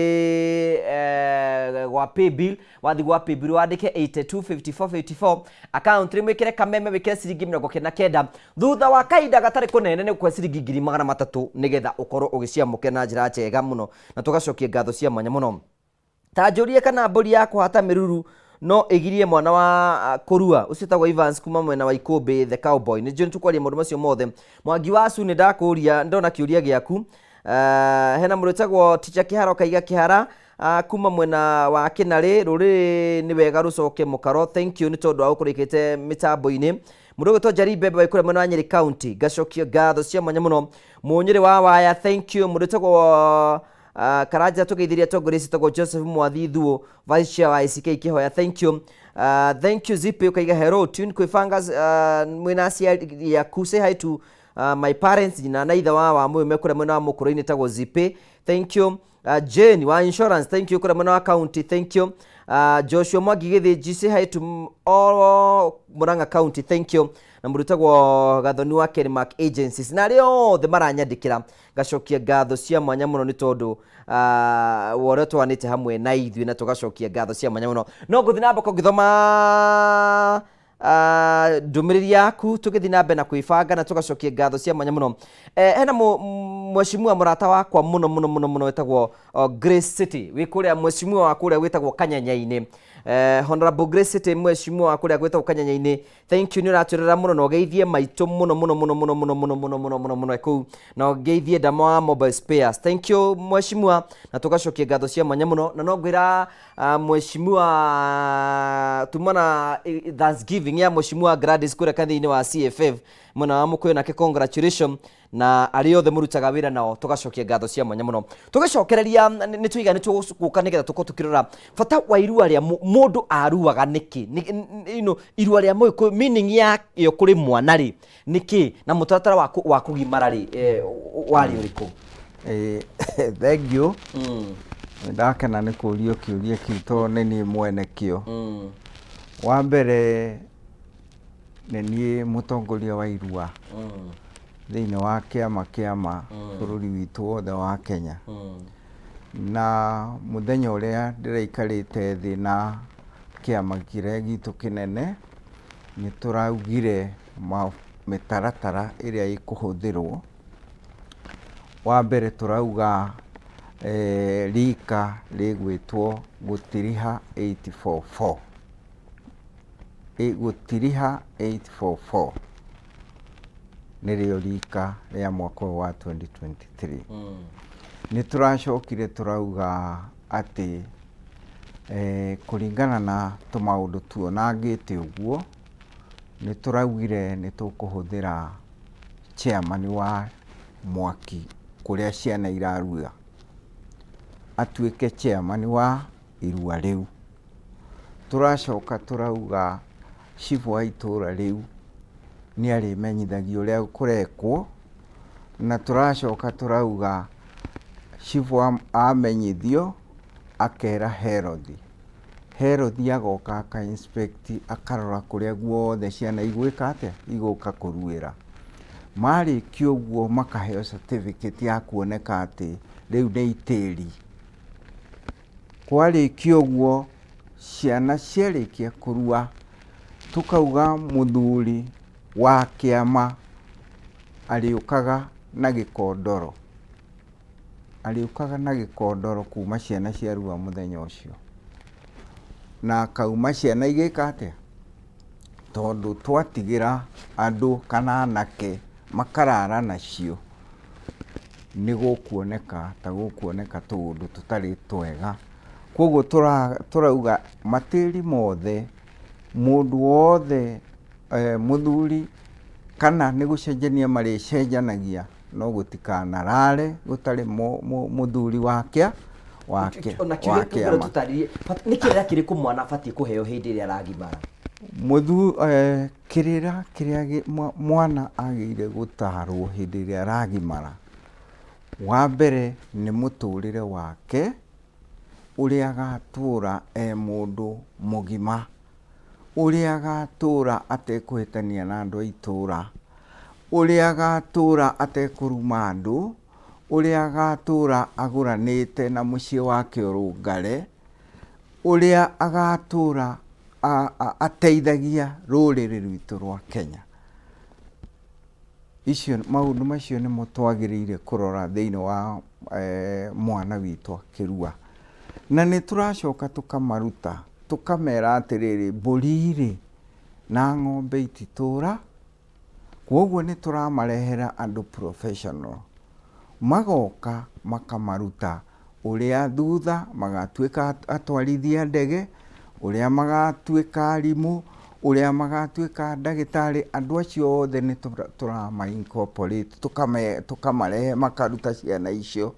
gwa paybill, wathiĩ gwa paybill wandĩke 825454 account rĩmwe wĩkĩre Kameme wĩkĩre ciringi 99. Thutha wa kahinda gatarĩ kũnene nĩ ũkũhe ciringi 300,000 nĩgetha ũkorwo ũgĩciamũkĩra na njĩra njega mũno, na tũgacokia ngatho cia mwanya mũno. Ta njũrie kana mbũri ya kũhata mĩruru no ĩgirie mwana wa kũrua ũcio wĩtagwo Evans kuma mwena wa Ikũmbĩ the cowboy. Nĩ njũĩ nĩtũkwaria maũndũ macio mothe. Mwangi wa Acu nĩ ndakũria, ndona kĩũria gĩaku. Hena mũndũ wĩtagwo Teacher Kĩhara ũkaiga Kĩhara kuma mwena wa Kĩnarĩ, rũrĩrĩ nĩ wega rũcoke mũkaro. Thank you nĩ tondũ wa gũkorwo ũikĩte mĩtambo-inĩ. Mũndũ ũgwĩtwo Njeri Mbembe wa kũrĩa mwena wa Nyĩrĩ County, ngacokia ngatho cia mwanya mũno. Mũnyĩrĩ wa Waya, thank you. Mũndũ wĩtagwo Karanja tũgeithirie atongoria citagwo Joseph Mwathi Thuo, vice chair wa ICK Kĩhoya, thank you. Thank you Zipi ukaiga hello tune kwĩbanga mwĩna aciari aku, say hi to my parents nyina na ithe wa mũyũ me kũrĩa mwena wa Mũkũrũ-inĩ tagwo Zipi, thank you. Jane wa insurance, thank you kũrĩa mwena wa county, thank you. Joshua Mwangi Gĩthĩnji, say hi to all Murang'a County, thank you. Na mũndũ wĩtagwo Gathoni wa Kenmark Agencies na arĩa othe maranyandĩkĩra, ngacokia ngatho cia mwanya mũno nĩ tondũ wa ũrĩa twanĩte hamwe na ithuĩ, na tũgacokia ngatho cia mwanya mũno. No ngũthiĩ na mbere ngĩthoma Ndũmĩrĩri yaku tũgĩthiĩ na mbere na kwĩbanga na tũgacokia ngatho cia mwanya mũno. Hena mheshimiwa mũrata wakwa mũno mũno mũno mũno wĩtagwo Grace City wĩ kũrĩa, mheshimiwa wa kũrĩa wĩtagwo Kanyanya-inĩ. Honorable Grace City, mheshimiwa wa kũrĩa gwĩtagwo Kanyanya-inĩ, thank you, nĩ ũratwĩrora mũno na ũgeithie maitũ mũno mũno mũno mũno mũno mũno mũno mũno mũno mũno kũu, na ũgeithie ndama wa mobile spares. Thank you, mheshimiwa, na tũgacokia ngatho cia mwanya mũno. Na no ngwĩra mheshimiwa tuma na thanksgiving ya mheshimiwa Gladys kũrĩa kanitha-inĩ wa CFF mwena wa Mũkũyũ, nake congratulation, na arĩa othe mũrutaga wĩra nao tũgacokia ngatho cia mwanya mũno. Tũgĩcokereria nĩ tũiga nĩ tũgũka nĩgetha tũkorwo tũkĩrora bata wa irua rĩa mũndũ aruaga nĩkĩ. Irua rĩa mũgĩkũyũ, meaning yayo kũrĩ mwana rĩ nĩkĩ, na mũtaratara wa kũgimara rĩ warĩ ũrĩkũ? Thank you. Nĩ ndakena nĩ kũrio kĩũria kĩu tondũ nĩ niĩ mwene kĩo. Wa mbere, nĩ niĩ mũtongoria wa irua thĩinĩ wa kĩama bũrũri witũ wothe wa Kenya. Na mũthenya ũrĩa ndĩraikarĩte thĩ na kĩama kĩrĩa gitũ kĩnene, nĩ tũraugire mĩtaratara ĩrĩa ĩkũhũthĩrwo. Wa mbere tũrauga rika rĩgwĩtwo gũtiriha 844. Gũtiriha 844 nĩrĩo rika rĩa mwaka ũyũ wa 2023. Nĩ tũracokire tũrauga atĩ kũringana na tũmaũndũ tuonangĩte ũguo, nĩ tũraugire nĩ tũkũhũthĩra chairman wa mwaki kũrĩa ciana irarua atuĩke chairman wa irua rĩu. Tũracoka tũrauga cibũ wa itũra rĩu nĩ arĩmenyithagio ũrĩa kũrekwo, na tũracoka tũrauga cibũ amenyithio akera Herothi. Herothi agoka aka inspect, akarora kũrĩa guothe ciana igwĩka atĩa, igũka kũruĩra. Marĩkia ũguo makaheo certificate ya kuoneka atĩ rĩu nĩ itĩri. Kwarĩkia ũguo ciana ciarĩkia kũrua, tũkauga mũthuri wa kĩama arĩũkaga na gĩkondoro. Arĩũkaga na gĩkondoro kuma ciana ciarua mũthenya ũcio. Na akauma ciana igĩka atĩa? Tondũ twatigĩra andũ kana anake makarara nacio, nĩ gũkuoneka ta gũkuoneka tũũndũ tũtarĩ twega. Koguo tũrauga matĩri mothe, mũndũ wothe mũthuri kana nĩ gũcenjania marĩcenjanagia, no gũtikanarare gũtarĩ mũthuri wa Ona kĩũria kĩu tũtarĩrie, nĩ kĩrĩra kĩrĩkũ mwana abatiĩ kũheo hĩndĩ ĩrĩa aragimara? Kĩrĩra kĩrĩa mwana agĩrĩire gũtarwo hĩndĩ ĩrĩa aragimara, wa mbere nĩ mũtũrĩre wake ũrĩa agatũra e mũndũ mũgima, ũrĩa agatũra atekũhĩtania na andũ a itũra, ũrĩa agatũra atekũruma andũ, ũrĩa agatũra agũranĩte na mũciĩ wake ũrũngare, ũrĩa agatũra ateithagia rũrĩrĩ rwitũ rwa Kenya. Icio maũndũ macio nĩmo twagĩrĩire kũrora thĩinĩ wa mwana witũ akĩrua. Na nĩ tũracoka tũkamaruta, tũkamera atĩrĩrĩ, mbũri rĩ na ng'ombe ititũra, koguo nĩ tũramarehera andũ professional magoka makamaruta ũrĩa thutha magatuĩka atwarithia ndege, ũrĩa magatuĩka arimũ, ũrĩa magatuĩka ndagĩtarĩ. Andũ acio othe nĩ tũrama incorporate, tũkamarehe makaruta ciana icio.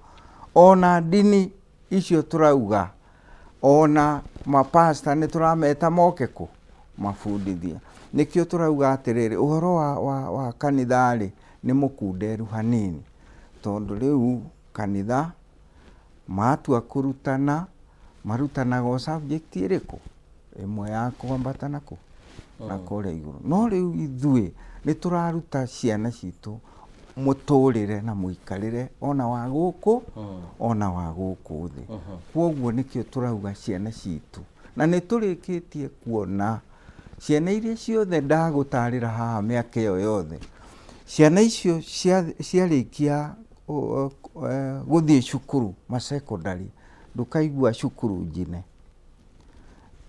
Ona ndini icio tũrauga, ona mapasta nĩ tũrameta moke kũ mabundithie. Nĩkĩo tũrauga atĩrĩrĩ, ũhoro wa kanitha rĩ nĩ mũkunderu hanini, tondũ rĩu kanitha matua kũrutana marutanaga o subject ĩrĩkũ ĩmwe ya kwambata na kũ na kũrĩa igũrũ. No rĩu ithuĩ nĩ tũraruta ciana citũ mũtũrĩre na mũikarĩre ona wa gũkũ ona wa gũkũ thĩ. Kwoguo nĩkĩo tũrauga ciana citũ, na nĩ tũrĩkĩtie kuona Ciana iria ciothe ndagũtarĩra haha mĩaka ĩyo yothe, ciana icio ciarĩkia gũthiĩ cukuru ma secondary, ndũkaigua cukuru njine.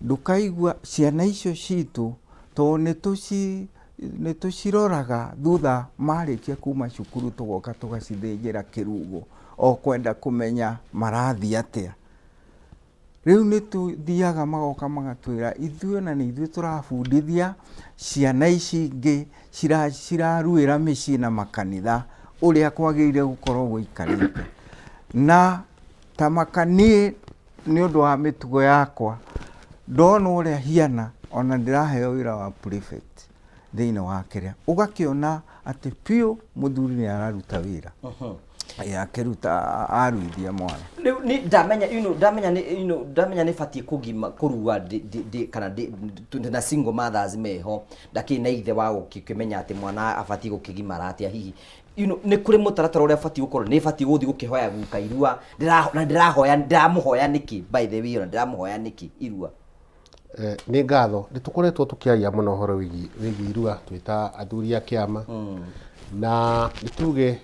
Ndũkaigua ciana icio citũ tondũ nĩ tũciroraga thutha marĩkia kuma cukuru tũgoka tũgacithĩnjĩra kĩrugo o kwenda kũmenya marathiĩ atĩa. Rĩu nĩ tũthiaga magoka magatwĩra ithuĩ ona nĩ ithuĩ tũrabundithia ciana ici ingĩ ciraruĩra mĩciĩ na makanitha ũrĩa kwagĩrĩire gũkorwo gũikarĩte. Na ta maka niĩ nĩ ũndũ wa mĩtugo yakwa ndona ũrĩa hiana ona ndĩraheo wĩra wa prefect thĩinĩ wa kĩrĩa ũgakĩona atĩ biũ mũthuri nĩ araruta wĩra akĩruta aruithia mwana. Rĩu nĩ ndamenya you know, ndamenya nĩ you know, ndamenya nĩ batiĩ kũgima kũrua kana na single mothers meho ndakĩrĩ na ithe wa gũkĩmenya atĩ mwana abatiĩ gũkĩgimara atĩa hihi you know, nĩ kũrĩ mũtaratara ũrĩa batiĩ gũkorwo nĩ batiĩ gũthiĩ gũkĩhoya guka irua na ndĩrahoya ndĩramũhoya nĩkĩ by the way ona ndĩramũhoya nĩkĩ irua? Nĩ ngatho. Nĩ tũkoretwo tũkĩaria mũno ũhoro wĩgiĩ irua twĩ ta athuri a kĩama, na nĩ tuge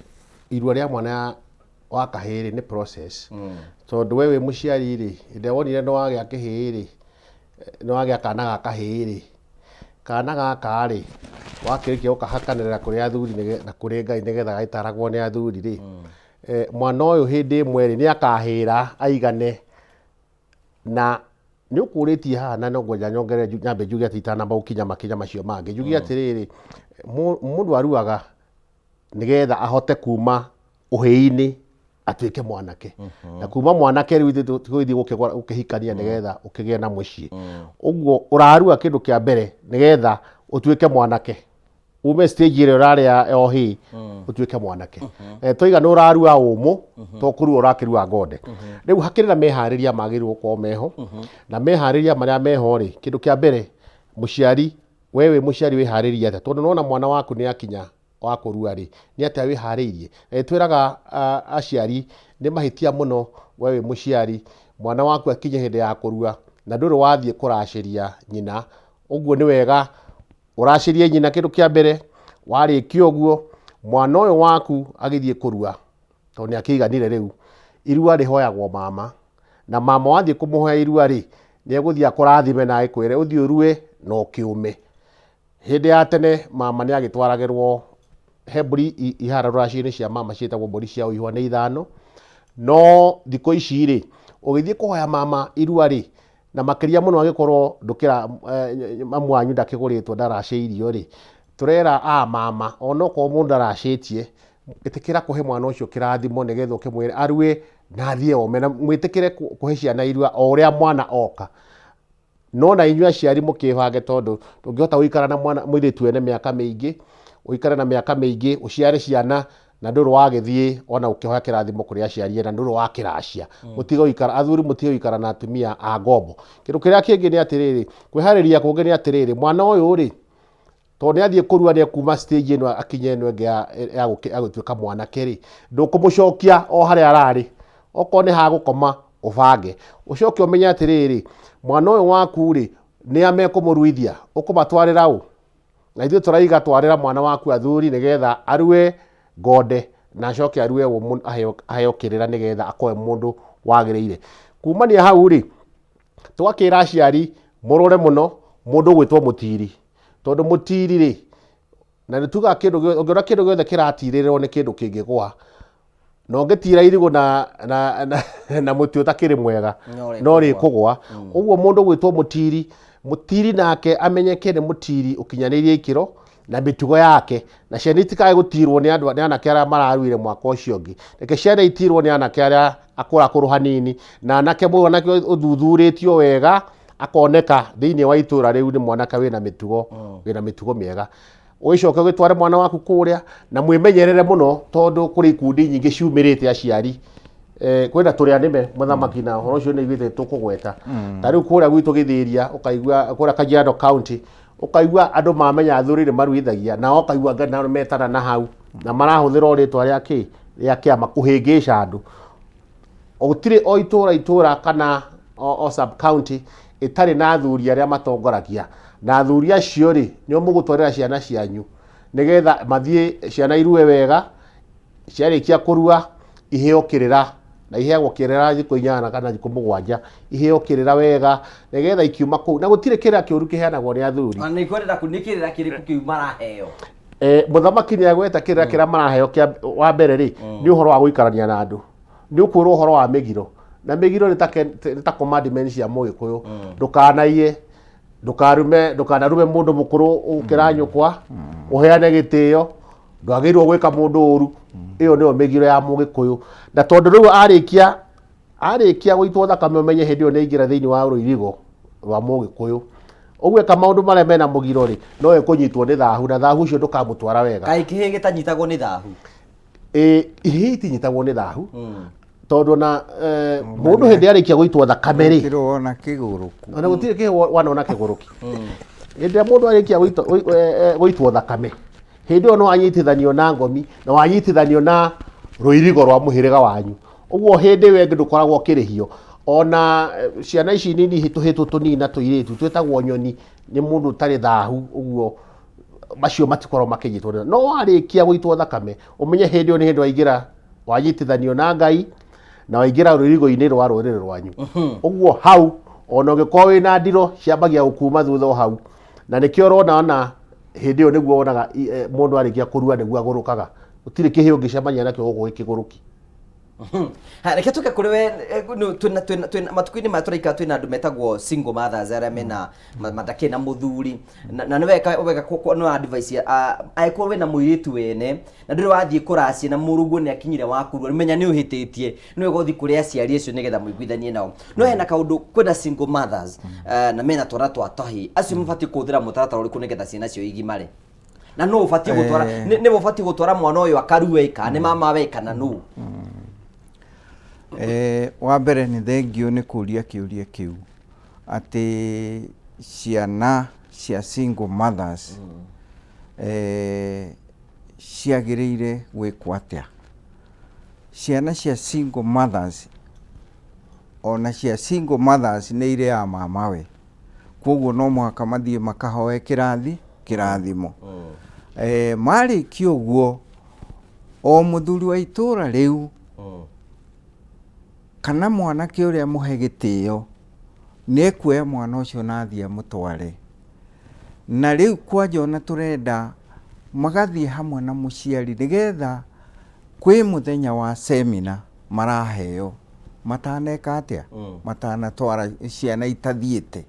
irua rĩa mwana wa kahĩĩ rĩ, nĩ process. Tondũ we wĩ mũciari rĩ, hĩndĩ ĩrĩa wonire nĩ wagĩa kĩhĩĩ rĩ, nĩ wagĩa kana ga kahĩĩ rĩ, kana gaka rĩ, wakĩrĩkia gũkahakanĩrĩra kũrĩ athuri na kũrĩ Ngai nĩgetha gagĩtaragwo nĩ athuri rĩ, mwana ũyũ hĩndĩ ĩmwe rĩ, nĩ akahĩra aigane. Na nĩ ũkũrĩtie haha na no ngwenda nyongerere nyambe njuge atĩ itanamba gũkinya makinya macio mangĩ, njuge atĩrĩrĩ, mũndũ aruaga nĩgetha ahote kuma ũhĩĩ-inĩ atuĩke mwanake. Na kuma mwanake rĩu ithuĩ tũgĩthiĩ gũkĩhikania nĩgetha ũkĩgĩe na mũciĩ. Ũguo ũrarua kĩndũ kĩa mbere nĩgetha ũtuĩke mwanake. Ume stage ĩrĩa ũrarĩ ya ũhĩĩ, ũtuĩke mwanake. Twaiga nĩ ũrarua ũmũ, to kũrua ũrakĩrua ngonde. Rĩu hakĩrĩ na meharĩria magĩrĩirwo gũkorwo meho. Na meharĩria marĩa meho rĩ, kĩndũ kĩa mbere, mũciari, we wĩ mũciari wĩharĩrie atĩa? Tondũ nĩwona mwana waku nĩ akinya wa kũrua rĩ, nĩ atĩa wĩharĩirie? Na nĩtwĩraga aciari nĩ mahĩtia mũno we wĩ mũciari, mwana waku akinye hĩndĩ ya kũrua na ndũrĩ wathiĩ kũracĩria nyina. Ũguo nĩ wega ũracĩrie nyina kĩndũ kĩa mbere, warĩkia ũguo mwana ũyũ waku agĩthiĩ kũrua, tondũ nĩ akĩiganire rĩu, irua rĩhoyagwo mama, na mama wathiĩ kũmũhoya irua rĩ, nĩ egũthiĩ akũrathime na agĩkwĩre ũthiĩ ũrue na ũkĩũme. Hĩndĩ ya tene mama nĩ agĩtwaragĩrwo, he mbũri ihara rũracio-inĩ cia mama ciĩtagwo mbũri cia ũihwa nĩ ithano, no thikũ ici rĩ, ũgĩthiĩ kũhoya mama irua rĩ, na makĩria mũno angĩkorwo ndũkĩra mamu wanyu ndakĩgũrĩtwo ndaracĩirio rĩ, tũrera a mama onokorwo mũndũ ndaracĩtie, ĩtĩkĩra kũhe mwana ũcio kĩrathimo nĩgetha ũkĩmwĩre arue na athiĩ ome, na mwĩtĩkĩre kũhe ciana irua o ũrĩa mwana oka. No na inyuĩ aciari mũkĩbange, tondũ ndũngĩhota gũikara na mwana mũirĩtu wene mĩaka mĩingĩ, ũikare na mĩaka mĩingĩ, ũciare ciana na ndũrĩ wagĩthiĩ ona ũkĩhoya kĩrathimo kũrĩ aciari na ndũrĩ wakĩracia. Mũtige gũikara, athuri mũtige gũikara na atumia a ngombo. Kĩndũ kĩrĩa kĩngĩ nĩ atĩrĩrĩ, kwĩharĩria kũngĩ nĩ atĩrĩrĩ, mwana ũyũ rĩ, tondũ nĩ athiĩ kũrua nĩ ekuma stage ĩno akinye ĩno ĩngĩ ya gũtuĩka mwanake rĩ, ndũkũmũcokia o harĩa ararĩ. Okorwo nĩ ha gũkoma ũbange. Ũcoke ũmenye atĩrĩrĩ, mwana ũyũ waku rĩ, nĩa mekũmũruithia, ũkũmatwarĩra ũ? Na ithuĩ tũraiga twarĩra mwana waku athuri nĩgetha arue ngonde na acoke arue ũmũ aheo kĩrĩra nĩgetha akorwo e mũndũ wagĩrĩire. Kumania hau rĩ, tũgakĩra aciari mũrore mũno mũndũ ũgwĩtwo mũtiri, tondũ mũtiri rĩ, na nĩ tugaga kĩndũ gĩothe, ũngĩona kĩndũ gĩothe kĩratirĩrĩrwo nĩ kĩndũ kĩngĩgwa, na ũngĩtira irigũ na mũtĩ ũtakĩrĩ mwega, No no rĩkũgwa. rĩkũgwa. Ũguo mũndũ ũgwĩtwo mũtiri, mũtiri nake amenyeke nĩ mũtiri ũkinyanĩirie ikĩro na mĩtugo yake, na ciana itikae gũtirwo nĩ andũ, nĩ anake arĩa mararuire mwaka ũcio ũngĩ. Reke ciana itirwo nĩ anake arĩa akũrakũrũ hanini, na anake mwanake ũthuthurĩtio wega akoneka thĩinĩ wa itũra rĩu nĩ mwanake wĩna mĩtugo, wĩna mĩtugo mĩega. Ũgĩcoke ũgĩtware mwana waku kũrĩa na mwĩmenyerere mũno, tondũ kũrĩ ikundi nyingĩ ciumĩrĩte aciari. Kwĩna tũrĩa nĩme mũthamaki, na ũhoro ũcio nĩ aiguĩte tũkũgweta. Ta rĩu kũrĩa gwitũ Gĩthĩria, ũkaigua kũrĩa Kajiado County, ũkaigua andũ mamenya athuri nĩ maruithagia, nao ũkaigua ngai nao metana na hau, na marahũthĩra o rĩtwa rĩa kĩ, rĩa kĩama kũhĩngĩca andũ. Gũtirĩ o itũra itũra kana o sub county ĩtarĩ na athuri arĩa matongoragia na athuri acio rĩ nĩo mũgũtwarĩra ciana cianyu nĩgetha mathiĩ ciana irue wega ciarĩkia kũrua iheo kĩrĩra na iheagwo kĩrĩra thikũ inyanya kana thikũ mũgwanja iheo kĩrĩra wega nĩgetha ikiuma kũu na gũtirĩ kĩrĩra kĩũru kĩheanagwo nĩ athuri Na nĩ kwendera kũ nĩ kĩrĩra kĩrĩkũ kĩu maraheo Eh, mũthamaki nĩ agweta kĩrĩra kĩrĩa maraheo kĩa wa mbere rĩ nĩ ũhoro wa gũikarania na andũ nĩ ũkwĩrwo ũhoro wa mĩgiro na mĩgiro nĩ ta ke- nĩ ta commandments cia mũgĩkũyũ ndũkanaiye ndũkarume ndũkanarume mũndũ mũkũrũ ũkĩra nyũkwa ũheane gĩtĩo ndwagĩrĩirwo gwĩka mũndũ ũru ĩyo nĩyo mĩgiro ya mũgĩkũyũ na tondũ rĩu arĩkia arĩkia gũitwo thakame ũmenye hĩndĩ ĩyo nĩaingĩra thĩinĩ wa rũirigo rwa mũgĩkũyũ ũguo eka maũndũ marĩa mena mũgiro rĩ no ekũnyitwo nĩ thahu na thahu ũcio ndũkamũtwara wega kaĩ kĩhĩ gĩtanyitagwo nĩ thahu Ĩ, ihĩĩ itinyitagwo nĩ thahu tondũ na eh, mũndũ hĩndĩ arĩkia gũitwo thakame rĩ Gũtirĩ wona kĩgũrũku ona gũtirĩ kĩhĩ wanona kĩgũrũki hĩndĩ ĩrĩa mũndũ arĩkia gũitwo- gũi- eh, eh, gũitwo thakame hĩndĩ ĩyo no anyitithanio na ngomi na wanyitithanio na rũirigo rwa mũhĩrĩga wanyu ũguo hĩndĩ ĩyo ĩngĩ ndũkoragwo ũkĩrĩhio ona eh, ciana ici nini tũhĩtũ tũnini na tũirĩtu twĩtagwo nyoni nĩ mũndũ ũtarĩ thahu ũguo macio matikoragwo makĩnyitwo nĩ- no warĩkia gũitwo thakame ũmenye hĩndĩ ĩyo nĩ hĩndĩ waingĩra wanyitithanio na ngai na waingĩra rũirigo-inĩ rwa rũrĩrĩ rwanyu ũguo hau ona ũngĩkorwo wĩna ndiro ciambagia gũkuma thutha o hau na nĩkĩo ũrona ona hĩndĩ ĩyo nĩguo wonaga i- eh, mũndũ arĩkia kũrua nĩguo agũrũkaga gũtirĩ kĩhĩ ũngĩcemania nakĩo gũkũ gĩkĩgũrũki Ha, reke tuke kũrĩ we eh, nũ- twĩna- twĩna- twĩna- matukũ-inĩ maya tũraikara twĩna andũ metagwo single mothers arĩa mena ma- matakĩrĩ na mũthuri na na nĩ wega wega kũ- kũ- no advice ah, angĩkorwo wĩna mũirĩtu wene na ndũrĩ wathiĩ kũracia na mũrũguo nĩ akinyire wa kũrua menya nĩ ũhĩtĩtie nĩ wega ũthiĩ kũrĩ aciari acio nĩgetha mũiguithanie nao no hena kaũndũ kwĩna single mothers eh, na mena twana twa tũhĩĩ acio mabatiĩ kũhũthĩra mũtaratara ũrĩkũ nĩgetha ciana cio igimare na nũ ũbatiĩ gũtwara Eh. nĩ nĩwe ũbatiĩ gũtwara mwana ũyũ akarue kana nĩ mama we kana nũ Eh, wa mbere nĩ thengio nĩ kũria kĩũria kĩu atĩ ciana cia single mothers eh, ciagĩrĩire gwĩkwo atĩa ciana cia single mothers ona cia single mothers nĩ irĩ ya mamawe koguo no mũhaka mathiĩ makahoe kĩrathi kĩrathimo eh, marĩkia ũguo o mũthuri wa itũra rĩu kana mwanake ũrĩa mũhe gĩtĩo nĩ ekuoya mwana ũcio na athiĩ amũtware na rĩu kwanja ona tũrenda magathiĩ hamwe na mũciari nĩgetha kwĩ mũthenya wa semina maraheo mataneka atĩa matanatwara ciana itathiĩte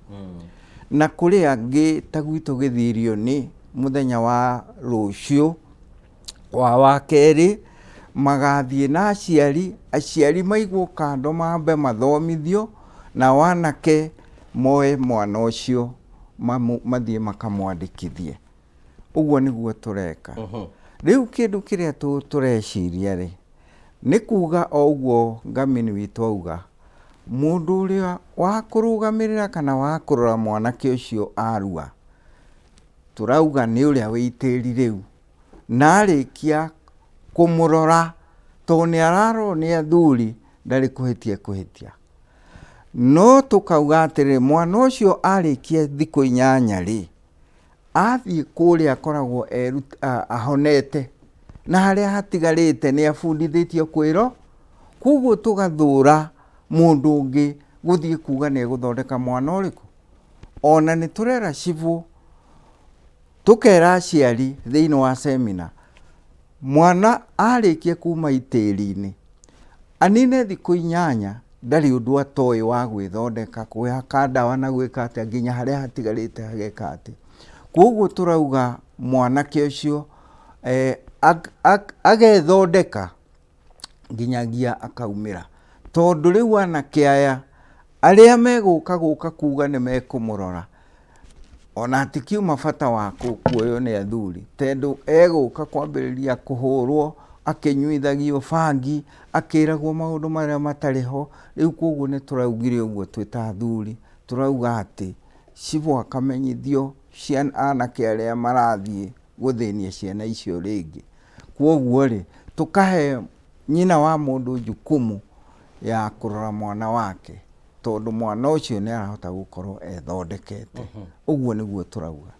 na kũrĩ angĩ ta gwitũ gĩthirio nĩ mũthenya wa rũciũ wa wakerĩ magathiĩ na aciari aciari maigwo kando mambe mathomithio na wanake moe mwana ũcio mamu- mathiĩ makamwandĩkithie ũguo nĩguo tũreka rĩu kĩndũ kĩrĩa tũ- tũreciria rĩ nĩ kuga o ũguo ngamini witũ auga mũndũ ũrĩa wa kũrũgamĩrĩra kana wa kũrora mwanake ũcio arua tũrauga nĩ ũrĩa wĩ itĩri rĩu na arĩkia kũmũrora tondũ nĩ ararorwo nĩ athuri ndarĩ kũhĩtia kũhĩtia no tũkauga atĩrĩrĩ mwana ũcio arĩkia thikũ inyanya rĩ athiĩ kũrĩa akoragwo eru- a- ahonete na harĩa hatigarĩte nĩ abundithĩtio kwĩro koguo tũgathũra mũndũ ũngĩ gũthiĩ kuga nĩ egũthondeka mwana ũrĩkũ ona nĩ tũrera cibũ tũkera aciari thĩinĩ wa semina mwana arĩkia kuma itĩri-inĩ anine thikũ inyanya ndarĩ ũndũ atoĩ wa gwĩthondeka kwĩhaka ndawa na gwĩka atĩa nginya harĩa hatigarĩte hageka atĩa koguo tũrauga mwanake ũcio eh, ag- ag- agethondeka nginyagia akaumĩra tondũ rĩu anake aya arĩa megũka gũka kuga nĩ mekũmũrora ona hatikiuma bata wa kũ- kuoywo nĩ athuri tondũ egũka kwambĩrĩria kũhũrwo akĩnyuithagio bangi akĩragwo maũndũ marĩa matarĩ ho rĩu koguo nĩ tũraugire ũguo twĩ ta athuri tũrauga atĩ cibũ akamenyithio ciana anake arĩa marathiĩ gũthĩnia ciana icio rĩngĩ koguo rĩ tũkahe nyina wa mũndũ jukumu ya kũrora mwana wake Tondũ mwana ũcio nĩ arahota gũkorwo ethondekete. Ũguo nĩguo tũrauga.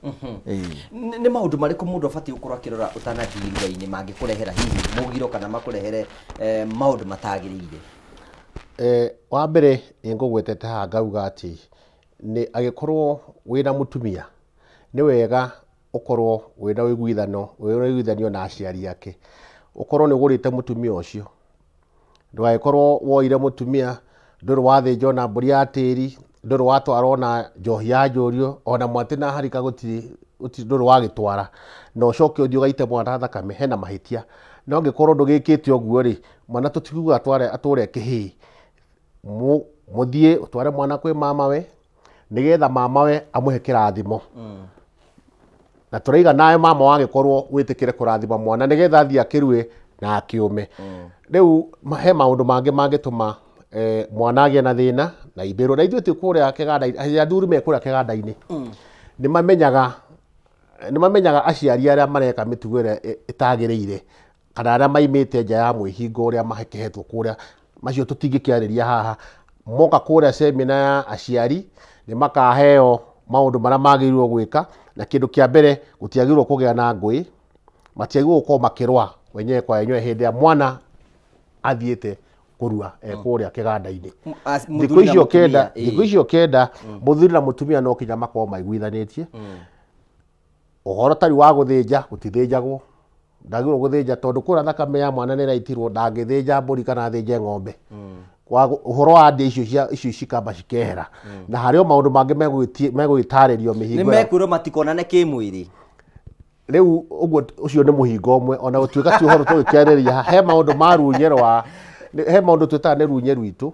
Ĩĩ. Nĩ maũndũ marĩkũ mũndũ abatiĩ gũkorwo akĩrora ũtanathiĩ irua-inĩ mangĩkũrehera hihi mũgiro kana makũrehere maũndũ matagĩrĩire? Wa mbere nĩ ngũgwetete haha ngauga atĩ nĩ angĩkorwo wĩna mũtumia nĩ wega ũkorwo wĩna ũiguithano, wĩna ũiguithanio na aciari ake. Ũkorwo nĩ ũgũrĩte mũtumia ũcio. Ndũgagĩkorwo woire mũtumia, ndũrĩ wathĩnja ona mbũri ya tĩri, ndũrĩ watwara ona njohi ya njũrio, ona mwatĩ na harika gũtirĩ, ndũrĩ wagĩtwara, na ũcoke ũthiĩ ũgaite mwana thakame, hena mahĩtia. No angĩkorwo ndũgĩkĩte ũguo rĩ, mwana tũtiugaga atũre kĩhĩĩ, mũthiĩ ũtware mwana kwĩ mamawe, nĩgetha mamawe amũhe kĩrathimo. Na tũraiga nawe mama wagĩkorwo wĩtĩkĩre kũrathima mwana nĩgetha athiĩ akĩrue na akĩũme. Rĩu he maũndũ mangĩ mangĩtũma mwana agĩe na thĩna na imbĩrwo. Na ithuĩ twĩ kũrĩa kĩganda-inĩ, hĩndĩ ĩrĩa athuri me kũrĩa kĩganda-inĩ, nĩmamenyaga aciari arĩa mareka mĩtugo ĩrĩa ĩtagĩrĩire kana arĩa maimĩte nja ya mwĩhingo ũrĩa makĩhetwo kũrĩa, macio tũtingĩkĩarĩria haha. Moka kũrĩa semina ya aciari, nĩ makaheo maũndũ marĩa magĩrĩirwo gwĩka, na kĩndũ kĩa mbere gũtiagĩrĩirwo kũgĩa na ngũĩ, matiagĩrĩirwo gũkorwo makĩrũa wenyewe kwa wenyewe hĩndĩ ĩrĩa mwana athiĩte kũrua e kũrĩa kĩganda-inĩ. Mũthuri Thikũ na icio mũtumia, kenda, thikũ icio kenda, mũthuri na mũtumia no kinya makorwo maiguithanĩtie. Ũhoro ũtarĩ wa gũthĩnja, gũtithĩnjagwo. Ndagĩrĩirwo gũthĩnja tondũ kũrĩa thakame ya mwana nĩ ĩraitirwo, ndangĩthĩnja mbũri kana athĩnje ng'ombe. Ũhoro wa ndĩa icio cia icio cikamba cikehera. Na harĩ o maũndũ mangĩ megũgĩtarĩrio mĩhingo Nĩ mekwĩrwo matikonane kĩmwĩrĩ. Rĩu ũguo ũcio nĩ mũhingo ũmwe, ona gũtuĩka ti ũhoro tũgĩkĩarĩrĩria haha, he maũndũ ma runye rwa, he maũndũ twĩtaga nĩ runye rwitũ.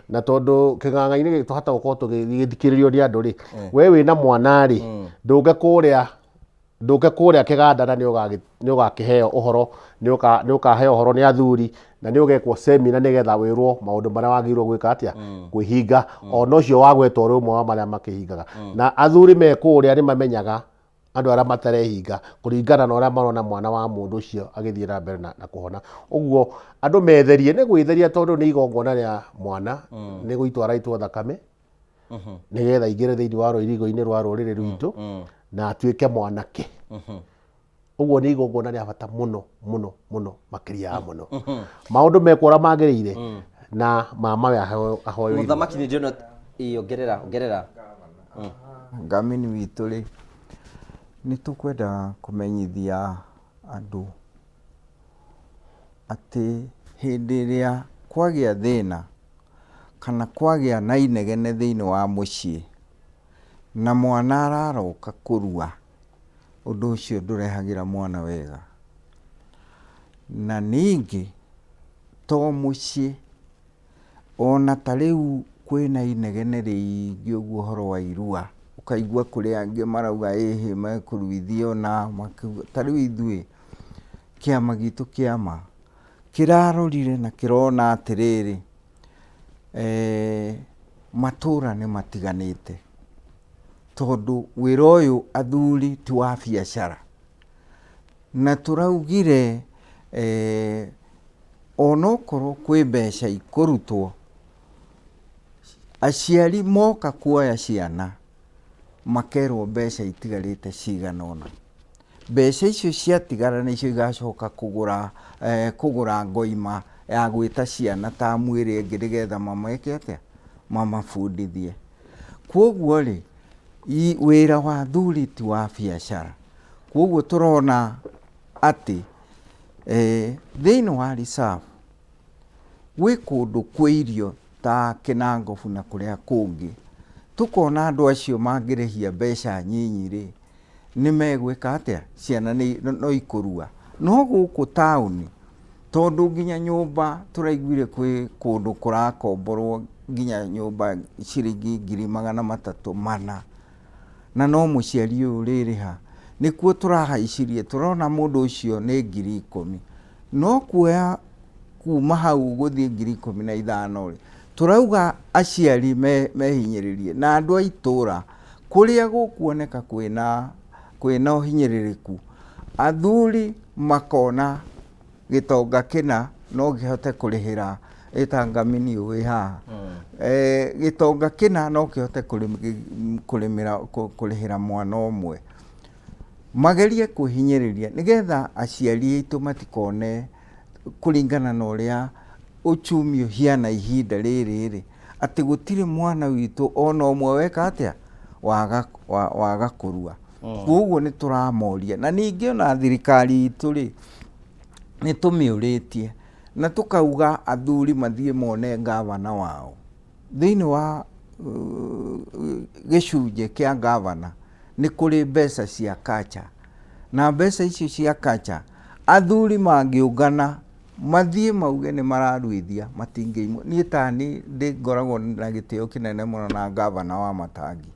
Na tondũ kĩng'ang'a-inĩ gĩkĩ twahota gũkorwo tũgĩthikĩrĩrio nĩ andũ rĩ, we wĩna mwana rĩ, ndũke kũrĩa, ndũke kũrĩa kĩganda na nĩ ũgakĩheo ũhoro, nĩ ũkaheo ũhoro nĩ athuri, na nĩ ũgekwo semina nĩgetha wĩrwo maũndũ marĩa wagĩrĩirwo gwĩka atĩa, kwĩhinga. Ona ũcio wagwetwo ũrĩ ũmwe wa marĩa makĩhingaga. Na athuri me kũrĩa nĩ mamenyaga andũ arĩa matarehinga kũringana na ũrĩa marona mwana wa mũndũ ũcio agĩthiĩ na mbere na kũhona. Ũguo andũ metherie, nĩ gwĩtheria tondũ nĩ igongona rĩa mwana, nĩ gũitwo araitwo thakame, nĩgetha aingĩre thĩinĩ wa rũirigo-inĩ rwa rũrĩrĩ rwitũ na atuĩke mwanake. Ũguo nĩ igongona rĩa bata mũno mũno mũno makĩria ya mũno. Maũndũ mekwo ũrĩa magĩrĩire na mamawe ahoe irua. Mũthamaki nĩ ndĩrona, ĩĩ ongerera, ongerera. Ngamini witũ rĩ, nĩ tũkwenda kũmenyithia andũ atĩ hĩndĩ ĩrĩa kwagĩa thĩna kana kwagĩa na inegene thĩinĩ wa mũciĩ na mwana araroka kũrua, ũndũ ũcio ndũrehagĩra mwana wega. Na ningĩ to mũciĩ, ona ta rĩu kwĩna inegene rĩingĩ ũguo ũhoro wa irua, ũkaigua kũrĩ angĩ marauga ĩhĩ mekũruithio na makiuga, ta rĩu ithuĩ kĩama gitũ kĩa ma kĩrarorire na kĩrona atĩrĩrĩ, matũra nĩ matiganĩte, tondũ wĩra ũyũ athuri ti wa biacara, na tũraugire onokorwo kwĩ mbeca ikũrutwo, aciari moka kuoya ciana makerwo mbeca itigarĩte cigana ũna. Mbeca icio ciatigara nĩcio igacoka kũgũra ngoima ya gwĩta ciana tamu ĩrĩa ĩngĩ nĩgetha mameke atĩa? Mamabundithie. Kwoguo rĩ, wĩra wa athuri ti wa biacara. Kwoguo tũrona atĩ thĩinĩ wa reserve gwĩ kũndũ kwĩ irio ta Kĩnangobu na kũrĩa kũngĩ, tũkona andũ acio mangĩrĩhia mbeca nyinyi rĩ, nĩ megwĩka atĩa? Ciana no ikũrua. No gũkũ taũni, tondũ nginya nyũmba tũraiguire kwĩ kũndũ kũrakomborwo nginya nyũmba ciringi 300,000 mana, na no mũciari ũyũ ũrĩrĩha, nĩkuo tũrahaicirie, tũrona mũndũ ũcio nĩ 10,000. No kuoya kuma hau gũthiĩ 15,000 rĩ, tũrauga aciari mehinyĩrĩrie na andũ a itũra kũrĩa gũkuoneka kwĩna ũhinyĩrĩrĩku, athuri makona gĩtonga kĩna no kĩhote kũrĩhĩra Ĩta ngamini wĩ haha. Gĩtonga kĩna no kĩhote kũrĩmĩra kũrĩhĩra mwana ũmwe. Magerie kwĩhinyĩrĩria nĩgetha aciari aitũ matikone kũringana na ũrĩa uchumi ũhiana ihinda rĩrĩ rĩ, atĩ gũtirĩ mwana witũ ona ũmwe weka atĩa waga kũrua. Koguo nĩ tũramoria, na ningĩ ona thirikari itũ rĩ, nĩ tũmĩũrĩtie na tũkauga athuri mathiĩ mone ngavana wao. Thĩinĩ wa gĩcunjĩ kĩa ngavana nĩ kũrĩ mbeca cia kacha, na mbeca icio cia kacha athuri mangĩũngana mathiĩ mauge nĩ mararuithia matingĩimwo. Niĩ tani ngoragwo na gĩtĩo kĩnene mũno na ngavana wa Matangi.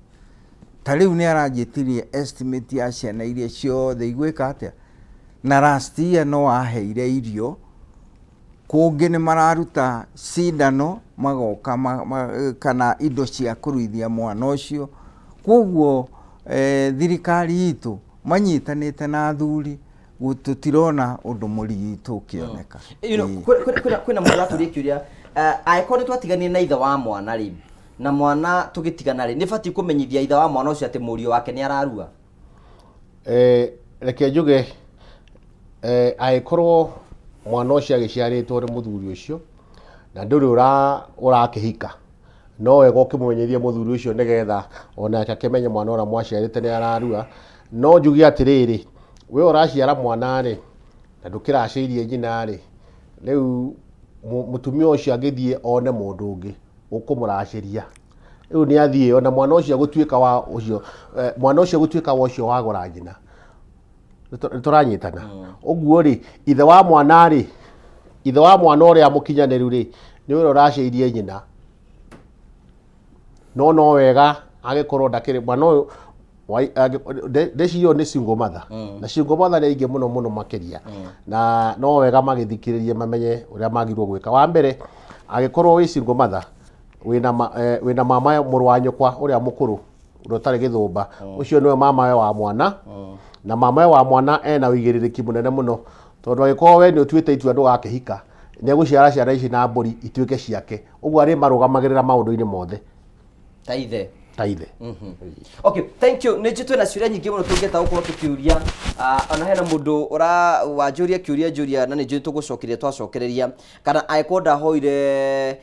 Ta rĩu nĩ aranjĩtirie estimate ya ciana iria ciothe igwĩka atĩa, na last year no aheire irio, kũngĩ nĩ mararuta cindano magoka kana indo cia kũruithia mwana ũcio. Koguo thirikari itũ manyitanĩte na athuri, tũtirona ũndũ mũritũ ũkĩoneka. Kwĩna mũndũ ũratũria kĩũria, angĩkorwo nĩ twatiganire na ithe wa mwana rĩ, na mwana tũgĩtigana rĩ, nĩ batiĩ kũmenyithia ithe wa mwana ũcio atĩ mũriũ wake nĩ ararua? Reke njuge, angĩkorwo mwana ũcio agĩciarĩtwo nĩ mũthuri ũcio na ndũrĩ ũrakĩhika, no wega ũkĩmũmenyithie mũthuri ũcio nĩgetha onake akĩmenye mwana ũrĩa mwaciarĩte nĩ ararua. No njuge atĩrĩrĩ, we ũraciara mwana rĩ, na ndũkĩracĩirie nyina rĩ, rĩu mũtumia ũcio angĩthiĩ one mũndũ ũngĩ ũkũmũracĩria, rĩu nĩ athiĩ ona mwana ũcio gũtuĩka wa ũcio, mwana ũcio gũtuĩka wa ũcio wagũra nyina. Nĩ tũranyitana. Ũguo rĩ, ithe wa mwana rĩ, ithe wa mwana ũrĩa mũkinyanĩru rĩ, nĩ ũrĩa ũracĩirie nyina. No no wega angĩkorwo ndakĩrĩ mwana ũyũ ndeciria nĩ single mother. Na single mother nĩ aingĩ mũno mũno makĩria. Na no wega magĩthikĩrĩrie mamenye ũrĩa magĩrĩirwo gwĩka. Wa mbere, angĩkorwo wĩ single mother, wĩna mama mũrũ wa nyũkwa ũrĩa mũkũrũ, ũrĩa ũtarĩ gĩthũmba, ũcio nĩwe mamawe wa mwana. Na mamawe wa mwana ena ũigĩrĩrĩki mũnene mũno, tondũ angĩkorwo we nĩ ũtuĩte itua ndũgakĩhika, nĩ egũciara ciana ici na mbũri ituĩke ciake. Ũguo arĩ marũgamagĩrĩra maũndũ-inĩ mothe. Ta ithe. Ta ithe. Okay, thank you. Nĩ njũĩ twĩna ciũria nyingĩ mũno tũngĩenda gũkorwo tũkĩũria. Ona hena mũndũ wanjũria kĩũria njũria na nĩ njũĩ tũgũcokeria twacokereria. Kana angĩkorwo ndahoire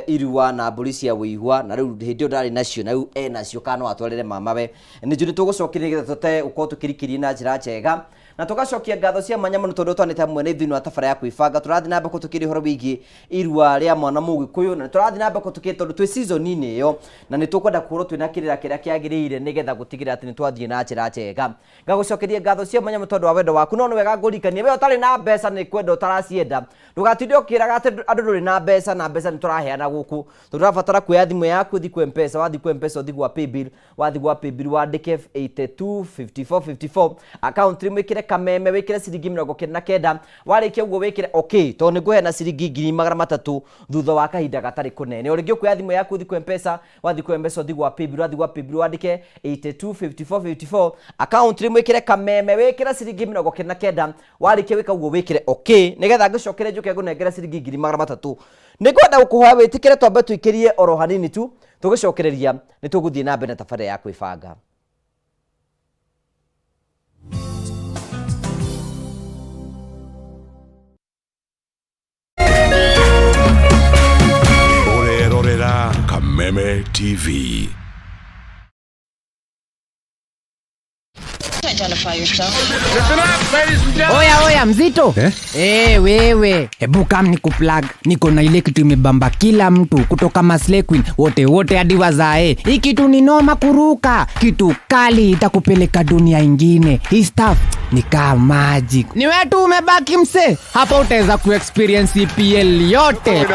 irua na mbũri cia wĩigua na rĩu hĩndĩ ĩyo ndarĩ nacio na rĩu enacio kana no atwarĩre mamawe. Nĩ njũĩ nĩ tũgũcokeria nĩgetha tũhote gũkorwo tũkĩrikĩria na njĩra njega. Na tũgacokia ngatho cia mwanya mũno tondũ twanĩte hamwe na ithuĩ wa tabara ya kwĩbanga. Tũrathiĩ na mbere tũkĩria ũhoro wĩgiĩ irua rĩa mwana mũgĩkũyũ, na tũrathiĩ na mbere tũkĩria tondũ twĩ season-inĩ ĩyo na nĩ tũkwenda gũkorwo twĩna kĩrĩra kĩrĩa kĩagĩrĩire nĩgetha gũtigĩrĩra atĩ nĩ twathiĩ na njĩra njega. Ngagũcokeria ngatho cia mwanya mũno tondũ wa wendo waku, no nĩ wega ngũririkanie we ũtarĩ na mbeca nĩ kwenda ũtaracienda. Ndũgatinde ũkĩraga atĩ andũ ndũrĩ na mbeca, na mbeca nĩ tũraheana gũkũ. Tondũ ũrabatara kuoya thimũ yaku ũthiĩ kwĩ M-Pesa, wathiĩ kwĩ M-Pesa ũthiĩ gwa paybill, wathiĩ gwa paybill wandĩke 82 54 54 account rimwe wĩkĩre kameme, wĩkĩre ciringi 99, warĩkia ũguo wĩkĩre okay, tondũ nĩ ngũheana ciringi 300,000 thutha wa kahinda gatarĩ kũnene. O rĩngĩ ũkuoya thimũ yaku ũthiĩ kwĩ M-Pesa, wathiĩ kwĩ M-Pesa ũthiĩ gwa paybill, wathiĩ gwa paybill wandĩke 82 54 54 account rimwe wĩkĩre kameme, wĩkĩre ciringi 99, warĩkia gwĩka ũguo wĩkĩre okay, nĩgetha ngĩcokere njũke ngũnengere ciringi 300,000. Nĩ ngwenda gũkũhoya wĩtĩkĩre twambe tũikĩrie oro hanini tu, tũgĩcokereria nĩ tũgũthiĩ na mbere na tabarĩra ya kwĩbanga. Ũrerorera Kameme TV. Identify yourself. Oya oya mzito. Wewe. Hebu kam nikuplug. Niko na ile kitu imebamba kila mtu kutoka Maslay Queen wote wote hadi wazae. Hii kitu ni noma kuruka. Kitu kali itakupeleka dunia ingine. Hii stuff ni kama magic. Ni wewe tu umebaki mse. Hapa utaweza kuexperience EPL yote.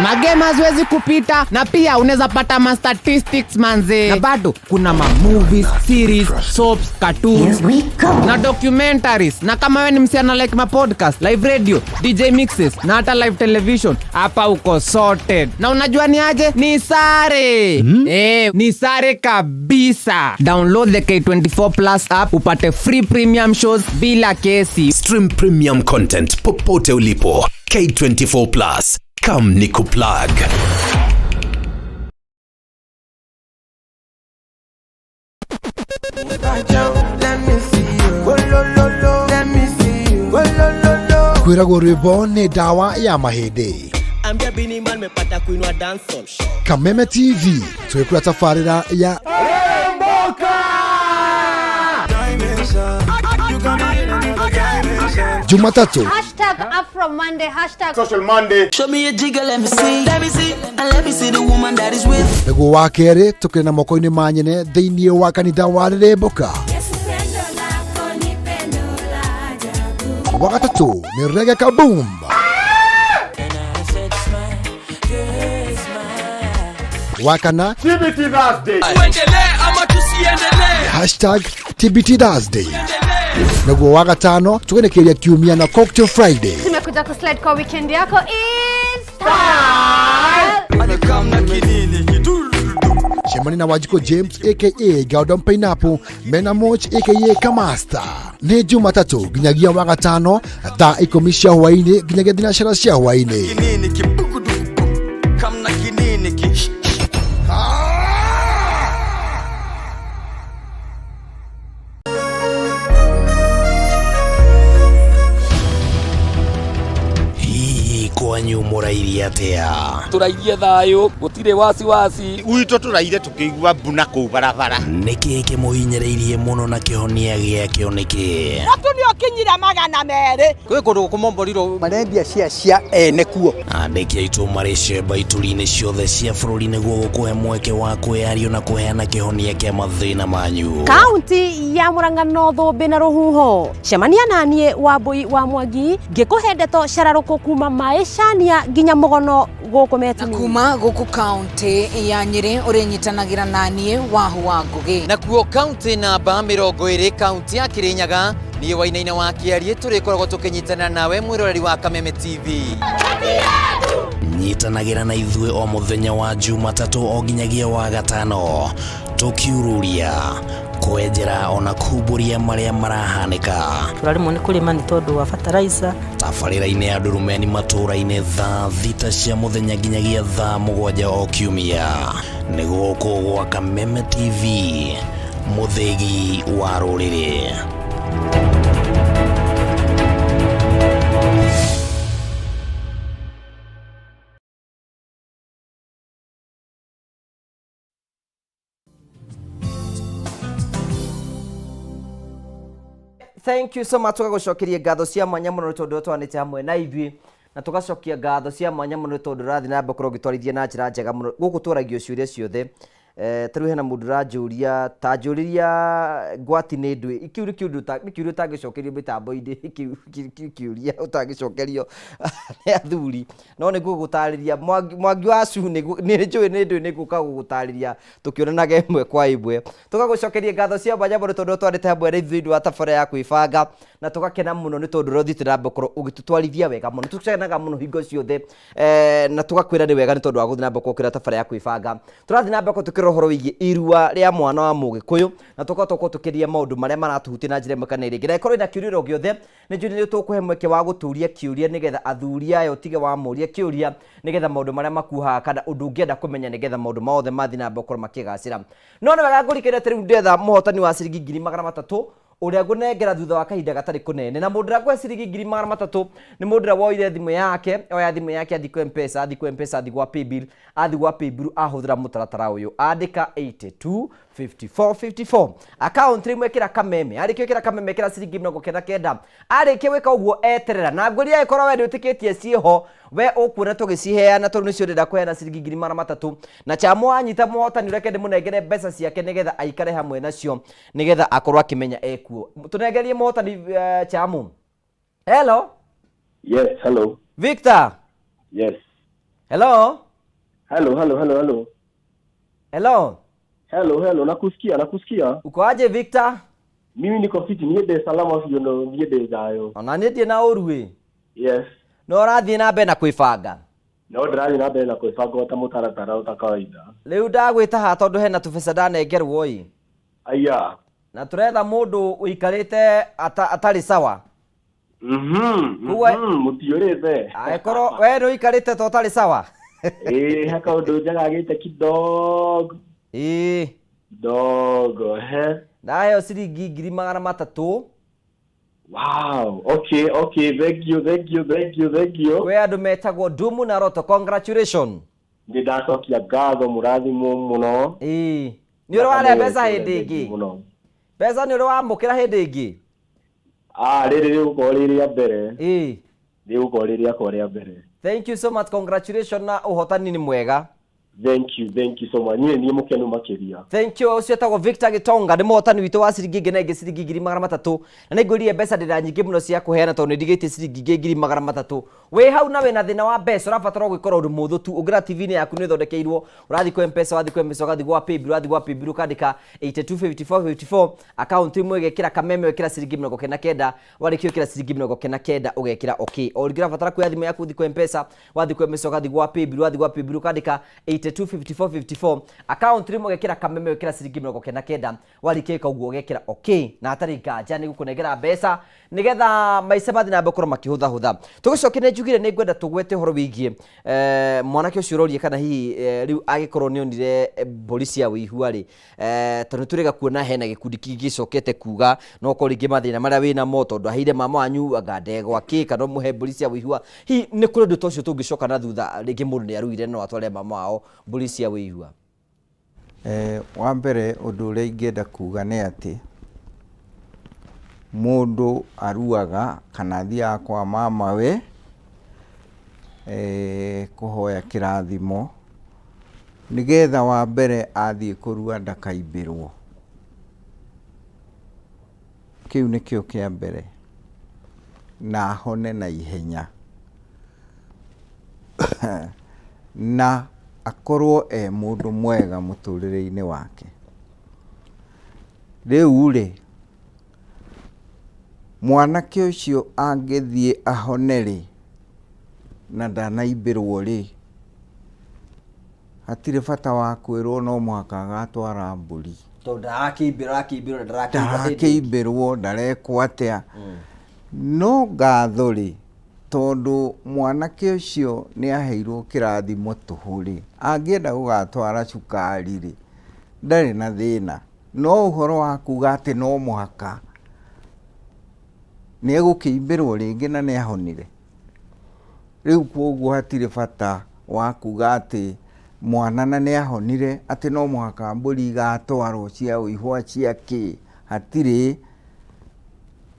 Magame haziwezi kupita na pia unaweza pata ma statistics manze. Na bado kuna ma movies, series, soaps, cartoons Here we go. na documentaries. Na kama wewe ni msichana like ma podcast, live radio, DJ mixes na hata live television, hapa uko sorted. Na unajua ni aje? Ni sare. Ni sare kabisa. Download the K24 Plus app upate free premium shows bila kesi. Stream premium content popote ulipo. K24 Plus. Come nikuplug. Kwĩragwo rwĩmbo nĩ ndawa ya mahĩndĩ. Ambia Bini Man mepata kuinua dancehall. Kameme TV twĩkũra tabarĩra ya Jumatatu Hashtag Afro Monday, hashtag Social Monday. Show me a jigger, let me see. Let me see. And let me see the woman that is with. Nĩguo wa kerĩ tũkĩrĩ na moko-inĩ ma nyene thĩinĩ wa kanitha wa Rĩrĩmbũka. Wa gatatũ nĩ Reggae Kaboom. Wa kana TBT Thursday. Tuendelee ama tusiendelee? Hashtag TBT Thursday. Naguo wa gatano tũgenekeria kiumia na Cocktail Friday. Tumekuja kuslide kwa weekend yako is style. Cemania na Wanjikũ James aka Gordon Pineapple mena Moch aka Kamasta. Nĩ Jumatatũ nginyagia wa gatano thaa 10 cia hwaĩ-inĩ nginyagia thinacara cia hwaĩ-inĩ. Kinini kibukuduku. Kamna kinini ki. Hihi kwanyu mũrairie atĩa? Tũrairie thayũ, gũtirĩ wasiwasi. Gwitũ tũraire tũkĩigua mbuna kũu barabara. Nĩkĩ kĩmũhinyĩrĩirie mũno na kĩhonia gĩakĩo nĩkĩ? Mũtu nĩ ũkinyire 200. Kwĩ kũndũ gũkũmomborirwo marendia cia cia ene kuo. Andĩki aitũ marĩ cemba ituri-inĩ ciothe cia bũrũri nĩguo gũkũhe mweke wa kwĩyario na kũheana kĩhonia kĩa mathĩna manyu. Kaunti ya Murang'a no thũmbĩ na rũhuho. Cemania naniĩ Wambui wa Mwangi ngĩkũhe ndeto cararũkũ kuma maĩcania nginya mũgono gũkũ Metini. Kuma gũkũ kaunti ya Nyĩrĩ ũrĩnyitanagĩra naniĩ Wahu wa Ngũgĩ. Nakuo kaunti namba 20 kaunti ya Kirinyaga niĩ Wainaina wa Kĩariĩ tũrĩkoragwo tũkĩnyitana nawe mwĩroreri wa Kameme TV. Nyitanagĩra na ithuĩ o mũthenya wa Jumatatũ o nginyagia wa gatano tũkiururia kwenjera ona kumbũria marĩa marahanĩka. Tũraremwo nĩ kũrĩma nĩ tondũ wa fertilizer. Tabarĩra-inĩ ya Ndurumeni matũũra-inĩ thaa 6 cia mũthenya nginyagia thaa 7 o kiumia. Nĩ gũkũ gwa Kameme TV, mũthĩgi wa rũrĩrĩ. Thank you so much tũgagũcokeria ngatho cia mwanya mũno nĩ tondũ twanĩte hamwe na ithuĩ na tũgacokia ngatho cia mwanya mũno nĩ tondũ ũrathiĩ na mbere gũkorwo ũgĩtwarithia na njĩra njega mũno. Gũkũ twaragio ciũria ciothe. Ta rĩu hena mũndũ ũranjũria ta njũrĩria ngwati nĩ ndwĩ. Kĩu nĩ kĩũndũ nĩ kĩũria ũtangĩcokerio mĩtambo-inĩ, kĩu kĩũria ũtangĩcokerio nĩ athuri. No nĩ ngũgũtarĩria Mwangi wa Acu nĩ njũĩ nĩ ndwĩ, nĩ ngũka gũgũtarĩria tũkĩonanaga ĩmwe kwa ĩmwe. Tũgagũcokeria ngatho cia mwanya mũno tondũ twarĩte hamwe na ithuĩ thĩinĩ wa tabarĩra ya kwĩbanga na tũgakena mũno nĩ tondũ ũrĩa ũthiĩte na mbere gũkorwo ũgĩtũtwarithia wega mũno. Tũkenaga mũno hingo ciothe na tũgakwĩra nĩ wega nĩ tondũ wa gũthiĩ na mbere gũkorwo ũkĩrora tabarĩra ya kwĩbanga. Tũrathiĩ na mbere gũkorwo tũkĩrora ũhoro wĩgiĩ irua rĩa mwana wa Mũgĩkũyũ na tũgakorwo tũkĩria maũndũ marĩa maratũhutia na njĩra ĩmwe kana ĩrĩa ĩngĩ. Na ĩkorwo ĩna kĩũria o gĩothe, nĩ njũĩ nĩ tũkũhe mweke wa gũtũria kĩũria nĩgetha athuri aya ũtige wa moria kĩũria nĩgetha maũndũ marĩa makuhaga kana ũndũ ũngĩenda kũmenya nĩgetha maũndũ mothe mathiĩ na mbere gũkorwo makĩgacĩra. No nĩ wega ngũririkanie atĩ rĩu ndetha mũhotani wa ciringi 300,000 ũrĩa ngũnengera thutha wa kahinda gatarĩ kũnene. Na mũndũ ũrĩa ngũhe ciringi 300,000 nĩ mũndũ ũrĩa woire thimũ yake, oya thimũ yake athiĩ kwa M-Pesa, athiĩ kwa M-Pesa, athiĩ gwa Paybill, athiĩ gwa Paybill ahũthĩra mũtaratara ũyũ. Andĩka 82 54 54. Account rĩmwe ĩkĩra Kameme, arĩkia ĩkĩra Kameme ĩkĩra ciringi 99. Arĩkia gwĩka ũguo eterera. Na ngwĩrire angĩkorwo we ndwĩtĩkĩtie ciĩho, we ũkuona tũgĩciheana tondũ nĩcio ndĩrenda kũheana ciringi 300,000. Na chamo anyita mũhotani ũrĩa ndĩmũnengere mbeca ciake nĩgetha aikare hamwe nacio nĩgetha akorwo akĩmenya ekuo. Tũnengerie mũhotani Chamu. Hello. Yes, hello. Victor. Yes. Hello. Hello, hello, hello, hello. Hello. Hello, hello, nakusikia, nakusikia. Uko aje Victor? Mimi niko fiti, niĩ ndĩ salama biũ no niĩ ndĩ thayũ. Ona niĩ ndirĩ na ũru ĩ. Yes. No ũrathiĩ na mbere na kwĩbanga? No ndĩrathiĩ na mbere na kwĩbanga o ta mũtaratara o ta kawaida. Rĩu ndagwĩta haha tondũ hena tũbeca ndanengerwo ĩ. Aya. Na tũretha mũndũ ũikarĩte atarĩ sawa. Mũtiũrĩte. Angĩkorwo we nĩ ũikarĩte ta ũtarĩ sawa. Ĩĩ, he kaũndũ njagagĩte kidogo. Ĩĩ. Kidogo, he. Ndaheo ciringi 300,000. Wow, okay, okay, thank you, thank you, thank you, thank you. Kwĩ andũ metagwo Dumu na Roto, congratulation. Nĩ ndacokia ngatho mũrathimwo mũno. Ĩĩ. Nĩ ũrĩ warĩa mbeca hĩndĩ ĩngĩ? Mũno. Mbeca nĩ ũrĩ wamũkĩra hĩndĩ ĩngĩ? Ah, rĩrĩ rĩgũkorwo rĩ rĩa mbere. Ĩĩ. Rĩgũkorwo rĩ rĩakwa rĩa mbere. Thank you so much, congratulations na ũhotani nĩ mwega. Thank you, thank you so much. Niĩ niĩ mũkenu makĩria. Thank you. Ũcio etagwo Victor Gitonga nĩ mũhotani witũ wa ciringi ĩngĩ na ĩngĩ ciringi 300,000 na nĩ ngwĩrire mbeca ndĩna nyingĩ mũno cia kũheana tondũ nĩ ndigĩtie ciringi ingĩ 300,000. Wĩ hau na wĩna thĩna wa mbeca ũrabatara gwĩkora ũndũ mũhũthũ tu ũngĩra TV-inĩ yaku nĩ ĩthondekeirwo ũrathiĩ kwa M-Pesa wathiĩ kwa M-Pesa ũgathiĩ gwa Paybill wathiĩ gwa Paybill ũkandĩka 825454 akaunti ĩmwe ũgekĩra kameme ũgekĩra ciringi 99 warĩkia gwĩkĩra ciringi 99 ũgekĩra okay. O rĩngĩ ũrabatara kuoya thimũ yaku ũthiĩ kwa M-Pesa wathiĩ kwa M-Pesa ũgathiĩ gwa Paybill wathiĩ gwa Paybill ũkandĩka 825454 account rĩmwe ũgekĩra kameme ũgekĩra ciringi 99 warĩkia gwĩka ũguo ũgekĩra okay na hatarĩ nganja nĩ gũkũnengera mbeca nĩgetha maica mathiĩ na mbere gũkorwo makĩhũthahũtha. Tũgĩcoke nĩ njugire nĩ ngwenda tũgwete ũhoro wĩgiĩ eh, mwanake ũcio ũroria kana hihi eh, rĩu angĩkorwo nĩ onire eh, mbũri cia wĩihua rĩ eh, tondũ nĩtũrĩga kuona hena gĩkundi kĩngĩ gĩcokete kuga no korwo rĩngĩ mathĩna marĩa wĩnamo tondũ aheire mama wanyu anga ndegwa kĩ kana ũmũhe mbũri cia wĩihua hihi nĩ kũrĩ ũndũ ta ũcio tũngĩcoka na thutha rĩngĩ mũndũ nĩ aruire no atware mama wao mbũri cia wĩihua? Wa mbere ũndũ ũrĩa ingĩenda kuga nĩ atĩ, mũndũ aruaga kana athiaga kwa mamawe kũhoya kĩrathimo, nĩgetha wa mbere athiĩ kũrua ndakaimbĩrwo. Kĩu nĩkĩo kĩa mbere, na ahone na ihenya. Na akorwo e mũndũ mwega mũtũrĩre-inĩ wake. Rĩu rĩ, mwanake ũcio angĩthiĩ ahone rĩ, na ndanaimbĩrwo rĩ, Hatirĩ bata wa kwĩrwo no mũhaka agatwara mbũri. Tondũ ndarakĩimbĩrwo arakĩimbĩrwo na ndarakĩimbĩrwo hĩndĩ ĩngĩ. Ndarakĩimbĩrwo, ndarekwo atĩa. No ngatho rĩ, tondũ mwanake ũcio nĩ aheirwo kĩrathimo tũhũ rĩ, angĩenda gũgatwara cukari rĩ, ndarĩ na thĩna. No ũhoro wa kuga atĩ no mũhaka, nĩ egũkĩimbĩrwo rĩngĩ na nĩ ahonire. Rĩu kwoguo hatirĩ bata wa kuga atĩ mwana na nĩ ahonire atĩ no mũhaka mbũri igatwarwo cia ũihwa cia kĩ, hatirĩ.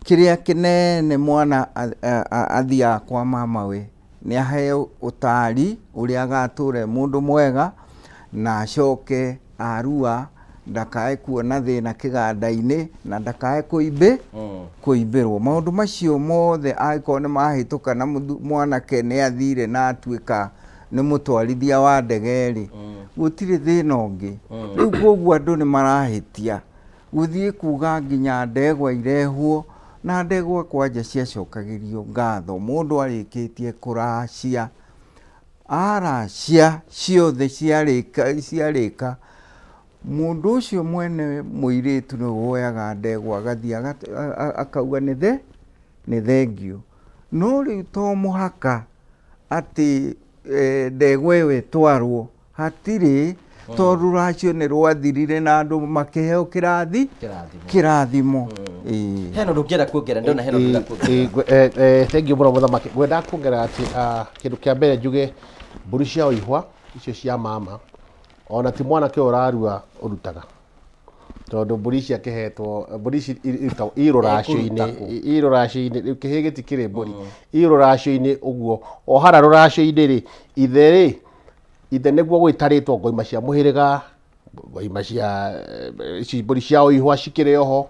Kĩrĩa kĩnene mwana athiaga kwa mamawe nĩ aheo ũtari ũrĩa agatũra e mũndũ mwega na acoke arua ndakae kuona thĩna kĩganda-inĩ na ndakae kũimbĩ kũimbĩrwo. Maũndũ macio mothe angĩkorwo nĩ mahĩtũka na mwanake nĩ athire na atuĩka nĩ mũtwarithia wa ndege rĩ, gũtirĩ thĩna ũngĩ. Rĩu koguo andũ nĩ marahĩtia gũthiĩ kuga nginya ndegwa irehwo na ndegwa kwanja ciacokagĩrio ngatho mũndũ arĩkĩtie kũracia. Aracia ciothe ciarĩka ciarĩka, mũndũ ũcio mwene mũirĩtu nĩwe woyaga ndegwa agathiĩ akauga nĩ the nĩ thengiũ. No rĩu to mũhaka atĩ ndegwa ĩyo ĩtwarwo, hatirĩ, tondũ rũracio nĩ rwathirire na andũ makĩheo kĩrathi kĩrathimo. Ĩĩ. Hena ũndũ ũngĩenda kuongerera? Ndĩrona hena ũndũ ũrenda kuongerera. Thank you mũno mũthamaki. Ngwendaga kuongerera atĩ kĩndũ kĩa mbere njuge mbũri cia ũihwa icio cia mama ona ti mwanake ũyũ ũrarua ũrutaga tondũ mbũri ici akĩhetwo mbũri ici irutagwo i rũracio-inĩ Ekũruta kũ? i rũracio-inĩ rĩu kĩhĩ gĩtikĩrĩ mbũri i rũracio-inĩ ũguo o hara rũracio-inĩ rĩ ithe rĩ ithe nĩguo gwĩtarĩtwo ngoima cia mũhĩrĩga ngoima cia ici mbũri cia ũihwa cikĩrĩ oho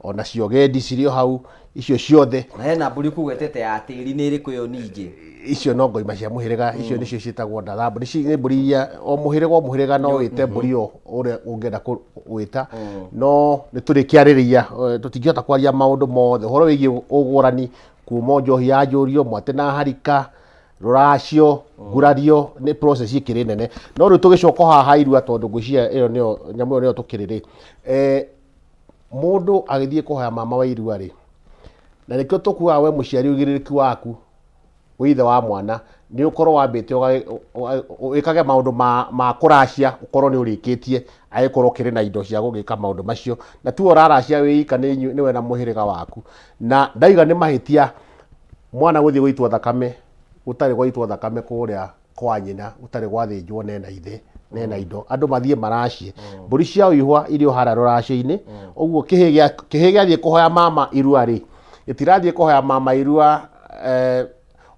ona cio gendi cirĩ o hau icio ciothe. Na hena mbũri ũkũgwetete ya tĩri nĩ ĩrĩkũ ĩyo ningĩ? Icio no ngoima cia mũhĩrĩga icio nĩcio ciĩtagwo ndatha mbũri. Ici nĩ mbũri iria o mũhĩrĩga o mũhĩrĩga no wĩte mbũri ĩyo ũrĩa ũngĩenda gwĩta no nĩ tũrĩkĩarĩrĩria tũtingĩhota kwaria maũndũ mothe ũhoro wĩgiĩ ũgũrani kuma njohi ya njũrio mwatĩ na harika rũracio ngurario nĩ process ĩkĩrĩ nene no rĩu tũgĩcoka haha irua tondũ ngwĩciria ĩyo nĩyo nyamũ ĩyo nĩyo tũkĩrĩ rĩ, mũndũ agĩthiĩ kũhoya mama wa irua rĩ, Na nĩkĩo tũkuaga we mũciari ũigĩrĩrĩki waku wĩ ithe wa mwana nĩ ũkorwo wambĩte wĩkage maũndũ ma, ma kũracia ũkorwo nĩ ũrĩkĩtie agĩkorwo ũkĩrĩ na indo cia gũgĩka maũndũ macio na tiwe ũraracia wĩ ika nĩ inyuĩ- nĩwe na mũhĩrĩga waku na ndaiga nĩ mahĩtia mwana gũthiĩ gũitwo thakame gũtarĩ gwaitwo thakame kũrĩa kwa nyina gũtarĩ gwathĩnjwo nena ithe nena indo andũ mathiĩ maracie mbũri cia ũihwa irĩ o harĩa rũracio-inĩ ũguo kĩhĩ gĩa- kĩhĩ gĩathiĩ kũhoya mama irua rĩ gĩtirathiĩ kũhoya mama irua eh,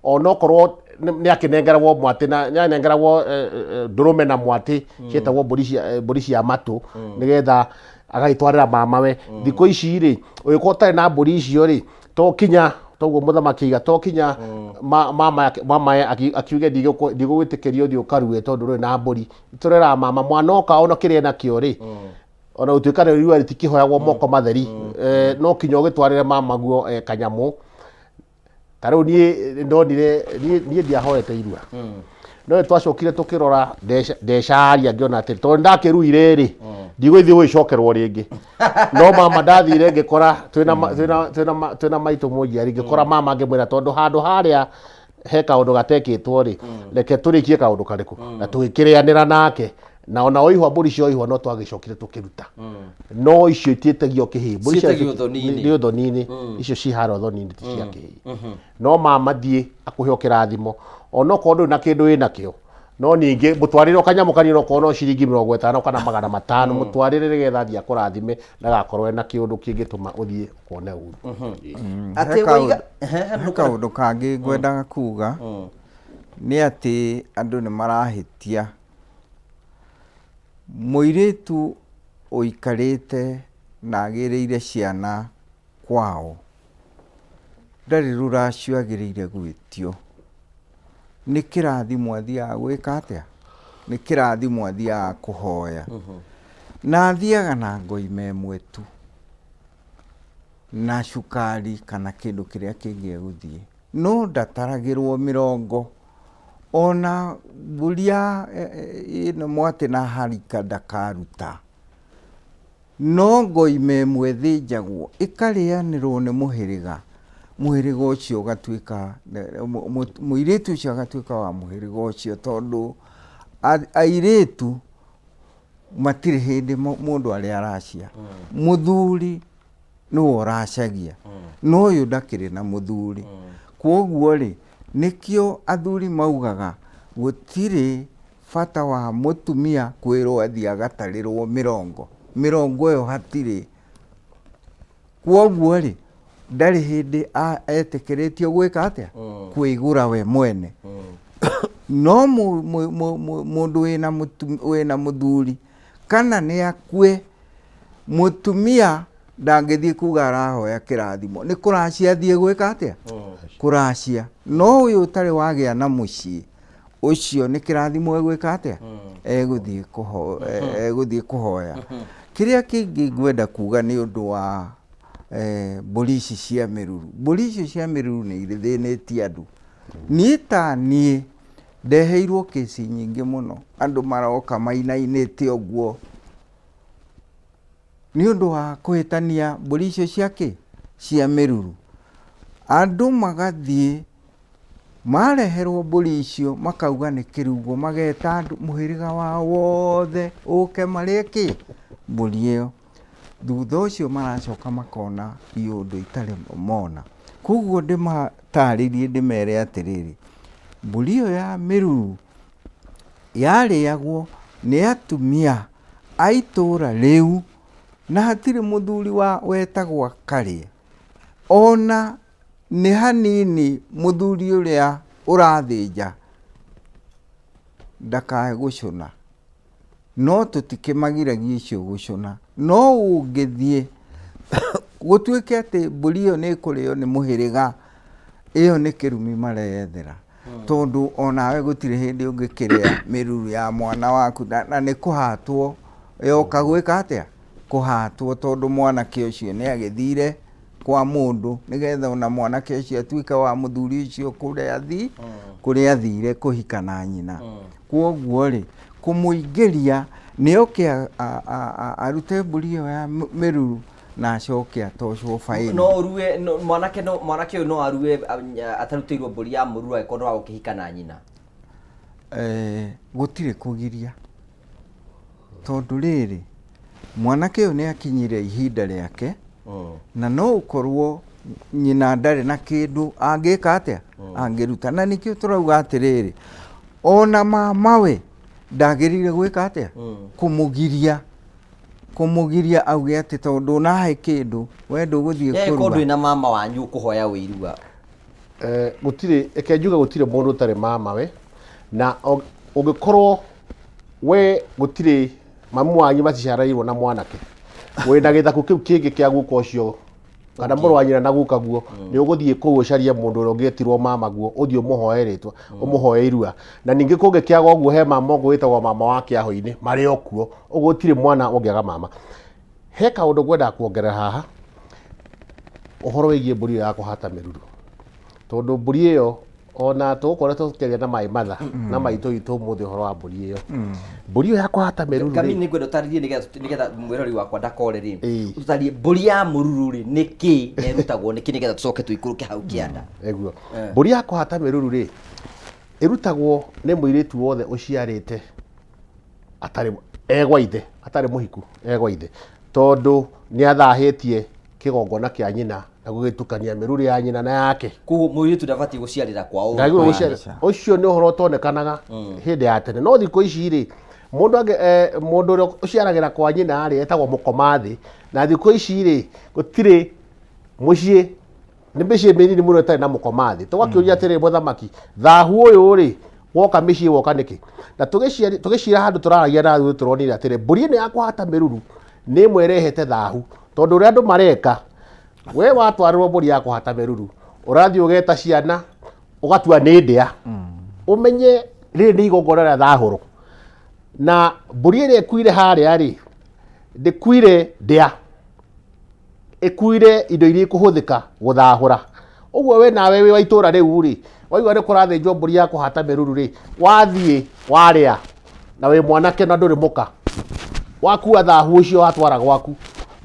onokorwo nĩ akĩnengeragwo mwatĩ na nĩ anengeragwo eh, eh, ndũrũme na mwatĩ ciĩtagwo mbũri cia eh, mbũri cia matũ nĩgetha agagĩtwarĩra mamawe thikũ ici rĩ ũgĩkorwo ũtarĩ na mbũri icio rĩ to kinya toguo mũthamaki aiga to kinya ma- mama yake- mama ye aki- akiuge "Ndigũkũ- ndigũgwĩtĩkĩria ũthiĩ ũkarue tondũ ndũrĩ na mbũri tũreraga mama mwana oka ona kĩrĩa nakĩo rĩ ona gũtuĩka rĩ riua rĩtikĩhoyagwo moko matheri eh, no kinya ũgĩtwarĩre mama guo eh, kanyamũ ta rĩu niĩ ndonire niĩ niĩ ndiahoete irua no nĩ twacokire tũkĩrora ndeca- ndecaria ngĩona atĩ tondũ ndakĩruire rĩ ndigũthiĩ gũgĩcokerwo rĩngĩ no mama ndathire ngĩkora twĩna ma- twĩna- twĩna ma- twĩna maitũ mũnjiari ngĩkora mama ngĩmwĩra tondũ handũ harĩa he kaũndũ gatekĩtwo rĩ reke tũrĩkie kaũndũ karĩkũ na tũgĩkĩrĩanĩra nake na ona oihwa mbũri cia oihwa no twagĩcokire tũkĩruta no icio itiĩtagio kĩhĩ mbũri cia- Ciĩtagio ũthoni-inĩ. nĩ ũthoni-inĩ icio ci harĩa ũthoni-inĩ ti cia kĩhĩ no mama thiĩ akũhe kĩrathimo onokorwo ndũrĩ na kĩndũ wĩ nakĩo no ningĩ mũtwarĩre o kanyamũ kanini okorwo no ciringi 50 kana 500 mũtwarĩre nĩgetha athiĩ akũrathime ndagakorwo ena kĩũndũ kĩngĩtũma ũthiĩ ũkone ũru Atĩ He woiga- kaũndũ- he kaũndũ kangĩ ngwendaga kuga nĩ atĩ andũ nĩ marahĩtia mũirĩtu ũikarĩte na agĩrĩire ciana kwao ndarĩ rũracio agĩrĩire gwĩtio nĩ kĩrathimo athiaga gwĩka atĩa nĩ kĩrathimo athiaga kũhoya na athiaga na ngoima ĩmwe tu na cukari kana kĩndũ kĩrĩa kĩngĩ egũthiĩ no ndataragĩrwo mĩrongo ona mbũri ya ĩno mwatĩ na harika ndakaruta no ngoima ĩmwe ĩthĩnjagwo ĩkarĩanĩrwo nĩ mũhĩrĩga mũhĩrĩga ũcio ũgatuĩka mũirĩtu ũcio agatuĩka wa mũhĩrĩga ũcio tondũ airĩtu matirĩ hĩndĩ mũndũ arĩa aracia mũthuri nĩwe ũracagia no ũyũ ndakĩrĩ na mũthuri kwoguo rĩ nĩkĩo athuri maugaga gũtirĩ bata wa mũtumia kwĩrwo athiĩ agatarĩrwo mĩrongo mĩrongo ĩyo hatirĩ kwoguo rĩ ndarĩ hĩndĩ etĩkĩrĩtio gwĩka atĩa kwĩgũra we mwene no mũndũ wĩna mũthuri kana nĩ akue mũtumia ndangĩthiĩ kuga arahoya kĩrathimo nĩ kũracia athiĩ gwĩka atĩa kũracia no ũyũ ũtarĩ wagĩa na mũciĩ ũcio nĩ kĩrathimo egwĩka atĩa egũthiĩ kũho- egũthiĩ kũhoya kĩrĩa kĩngĩ ngwenda kuga nĩ ũndũ wa eh, mbũri ici cia mĩruru mbũri icio cia mĩruru nĩ irĩthĩnĩtie andũ niĩ ta niĩ ndeheirwo kĩci nyingĩ mũno andũ maroka mainainĩte ũguo nĩ ũndũ wa kũhĩtania mbũri icio cia kĩ cia mĩruru andũ magathiĩ mareherwo mbũri icio makauga nĩ kĩrugo mageta andũ mũhĩrĩga wao wothe ũke marĩe kĩ mbũri ĩyo thutha ũcio maracoka makona iũndũ itarĩ mona koguo ndĩmatarĩrie ndĩmere atĩrĩrĩ mbũri ĩyo ya mĩruru yarĩagwo nĩ atumia a itũũra rĩu na hatirĩ mũthuri wa wetagwo akarĩe ona nĩ hanini mũthuri ũrĩa ũrathĩnja ndakae gũcũna no tũtikĩmagiragia icio gũcũna no ũngĩthiĩ gũtuĩke atĩ mbũri ĩyo nĩ ĩkũrĩo nĩ mũhĩrĩga ĩyo nĩ kĩrumi mareyethera tondũ onawe gũtirĩ hĩndĩ ũngĩkĩrĩa mĩruru ya mwana waku na, na nĩ kũhatwo yoka gwĩka atĩa kũhatwo tondũ mwanake ũcio nĩ agĩthire kwa mũndũ nĩgetha ona mwanake ũcio atuĩke wa mũthuri ũcio kũrĩa athi kũrĩa athire kũhika na nyina kwoguo rĩ kũmũingĩria nĩ oke arute mbũri ĩyo ya mĩruru na acoke atocwo baĩni. No ũrue mwanake no mwanake ũyũ no arue atarutĩirwo mbũri ya mũruru angĩkorwo nĩ wa gũkĩhika na nyina? Gũtirĩ kũgiria, tondũ rĩrĩ, mwanake ũyũ nĩ akinyire ihinda rĩake na no ũkorwo nyina ndarĩ na kĩndũ angĩka atĩa, angĩruta. Na nĩkĩo tũrauga atĩrĩrĩ, ona mamawe ndagĩrĩire gwĩka atĩa, kũmũgiria auge atĩ tondũ ndũnahe kĩndũ we ndũgũthiĩ Ĩ, korwo kũrua. ndwĩ na mama wanyu ũkũhoya ũirua. Gũtirĩ, reke njuge gũtirĩ mũndũ ũtarĩ mamawe, na ũngĩkorwo we gũtirĩ mamu wanyu maciaranĩirwo na mwanake wĩna gĩthaku kĩu kĩngĩ kĩa guka ũcio kana mũrũ wa nyina na guka guo, nĩ ũgũthiĩ kũu ũcarie mũndũ ũrĩa ũngĩetirwo mama guo, ũthiĩ ũmũhoe rĩtwa, ũmũhoe irua. Na ningĩ kũngĩkĩaga ũguo, he mama ũngĩ wĩtagwo mama wa kĩahũ-inĩ, marĩ o kuo. Ũguo gũtirĩ mwana ũngĩaga mama. He kaũndũ ngwendaga kuongerera haha, ũhoro wĩgiĩ mbũri ĩyo ya kũhata mĩruru. Tondũ mbũri ĩyo ona tũgũkoretwo tũkĩaria na maĩ matha na maitũ witũ ũmũthĩ ũhoro wa mbũri ĩyo. Mbũri ĩyo ya kũhata mĩruru Kamini, rĩ, nĩ ngwenda ũtarĩrie nĩgetha mwĩrori wakwa ndakore rĩ, ũtarĩrie mbũri ya mũruru rĩ nĩ kĩ na ĩrutagwo nĩ kĩ, nĩgetha tũcoke tũikũrũke hau kĩanda. Ĩguo. Mbũri ya kũhata mĩruru rĩ, ĩrutagwo nĩ mũirĩtu wothe ũciarĩte atarĩ egwa ithe, atarĩ mũhiku, egwa ithe, tondũ nĩ athahĩtie kĩgongona kĩa nyina na gũgĩtukania mĩruru ya nyina na yake. Koguo mũirĩtu ndabatiĩ gũciarĩra kwao. Ndagĩrĩirwo gũciarĩra. Ũcio nĩ ũhoro ũtonekanaga hĩndĩ ya tene, no thikũ ici rĩ, mũndũ angĩ, mũndũ ũrĩa ũciaragĩra kwa nyina rĩ, etagwo mũkomathĩ. Na thikũ ici rĩ, gũtirĩ mũciĩ, nĩ mĩciĩ mĩnini mũno ĩtarĩ na mũkomathĩ. Tũgakĩũria atĩrĩrĩ, mũthamaki, thahu ũyũ rĩ, woka mĩciĩ woka nĩkĩ? Na tũgĩcira handũ tũraragia na athuri, tũronire atĩrĩ, mbũri ĩno ya kũhata mĩruru nĩ ĩmwe ĩrehete thahu, tondũ ũrĩa andũ mareka, we watwarĩrwo mbũri ya kũhata mĩruru, ũrathiĩ ũgeta ciana, ũgatua nĩ ndĩa. Ũmenye rĩrĩ nĩ igongona rĩa thahũro. Na mbũri ĩrĩa ĩkuire harĩa rĩ, ndĩkuire ndĩa, ĩkuire indo iria ikũhũthĩka gũthahũra. Ũguo we nawe wĩ wa itũra rĩu rĩ, waigua nĩ kũrathĩnjwo mbũri ya kũhata mĩruru rĩ, wathiĩ warĩa na wĩ mwanake na ndũrĩ mũka, wakua thahu ũcio watwara gwaku.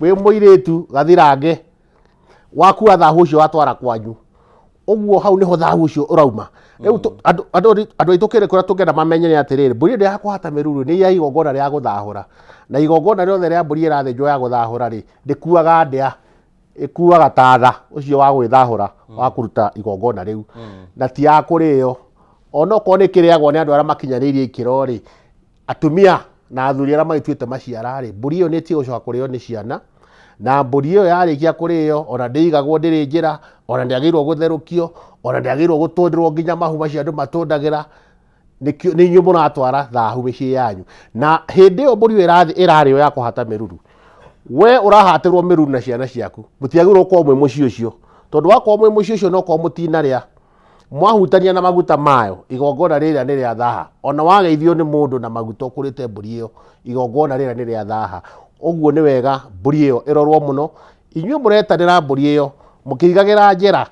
Wĩ mũirĩtu gathirange, wakua thahu ũcio watwara kwanyu. Ũguo hau nĩho thahu ũcio ũrauma. Rĩu andũ aitũ kĩrĩ kũrĩa tũngĩenda mamenye nĩ atĩrĩrĩ, mbũri ĩno ya kũhata mĩruru nĩ ya igongona rĩa gũthahũra. Na igongona rĩothe rĩa mbũri ĩrathĩnjwo ya gũthahũra rĩ, ndĩkuaga ndĩa, ĩkuaga tatha ũcio wa gwĩthahũra wa kũruta igongona rĩu, na ti ya kũrĩo. Onokorwo nĩ kĩrĩagwo nĩ andũ arĩa makinyanĩirie ikĩro rĩ, atumia na athuri arĩa magĩtuĩte maciara rĩ, mbũri ĩyo nĩ ĩtige gũcoka kũrĩo nĩ ciana. Na mbũri ĩyo yarĩkia kũrĩo, ona ndĩigagwo, ndĩrĩ njĩra, ona ndĩagĩrĩirwo gũtherũkio, ona ndĩagĩrĩirwo gũtũndĩrwo nginya mahu macio andũ matũndagĩra. Nĩkĩo nĩ inyuĩ mũratwara thahu mĩciĩ yanyu. Na hĩndĩ ĩyo mbũri ĩyo ĩrarĩo ya kũhata mĩruru, we ũrahatĩrwo mĩruru na ciana ciaku, mũtiagĩrĩirwo gũkorwo mwĩ mũciĩ ũcio, tondũ wakorwo mwĩ mũciĩ ũcio no korwo mũtinarĩa, mwahutania na maguta mayo, igongona rĩrĩa nĩ rĩa thaha. Ona wageithio nĩ mũndũ na maguta ũkũrĩte mbũri ĩyo, igongona rĩrĩa nĩ rĩa thaha. Ũguo nĩ wega mbũri ĩyo ĩrorwo mũno. Inyuĩ mũretanĩra mbũri ĩyo mũkĩigagĩra njĩra,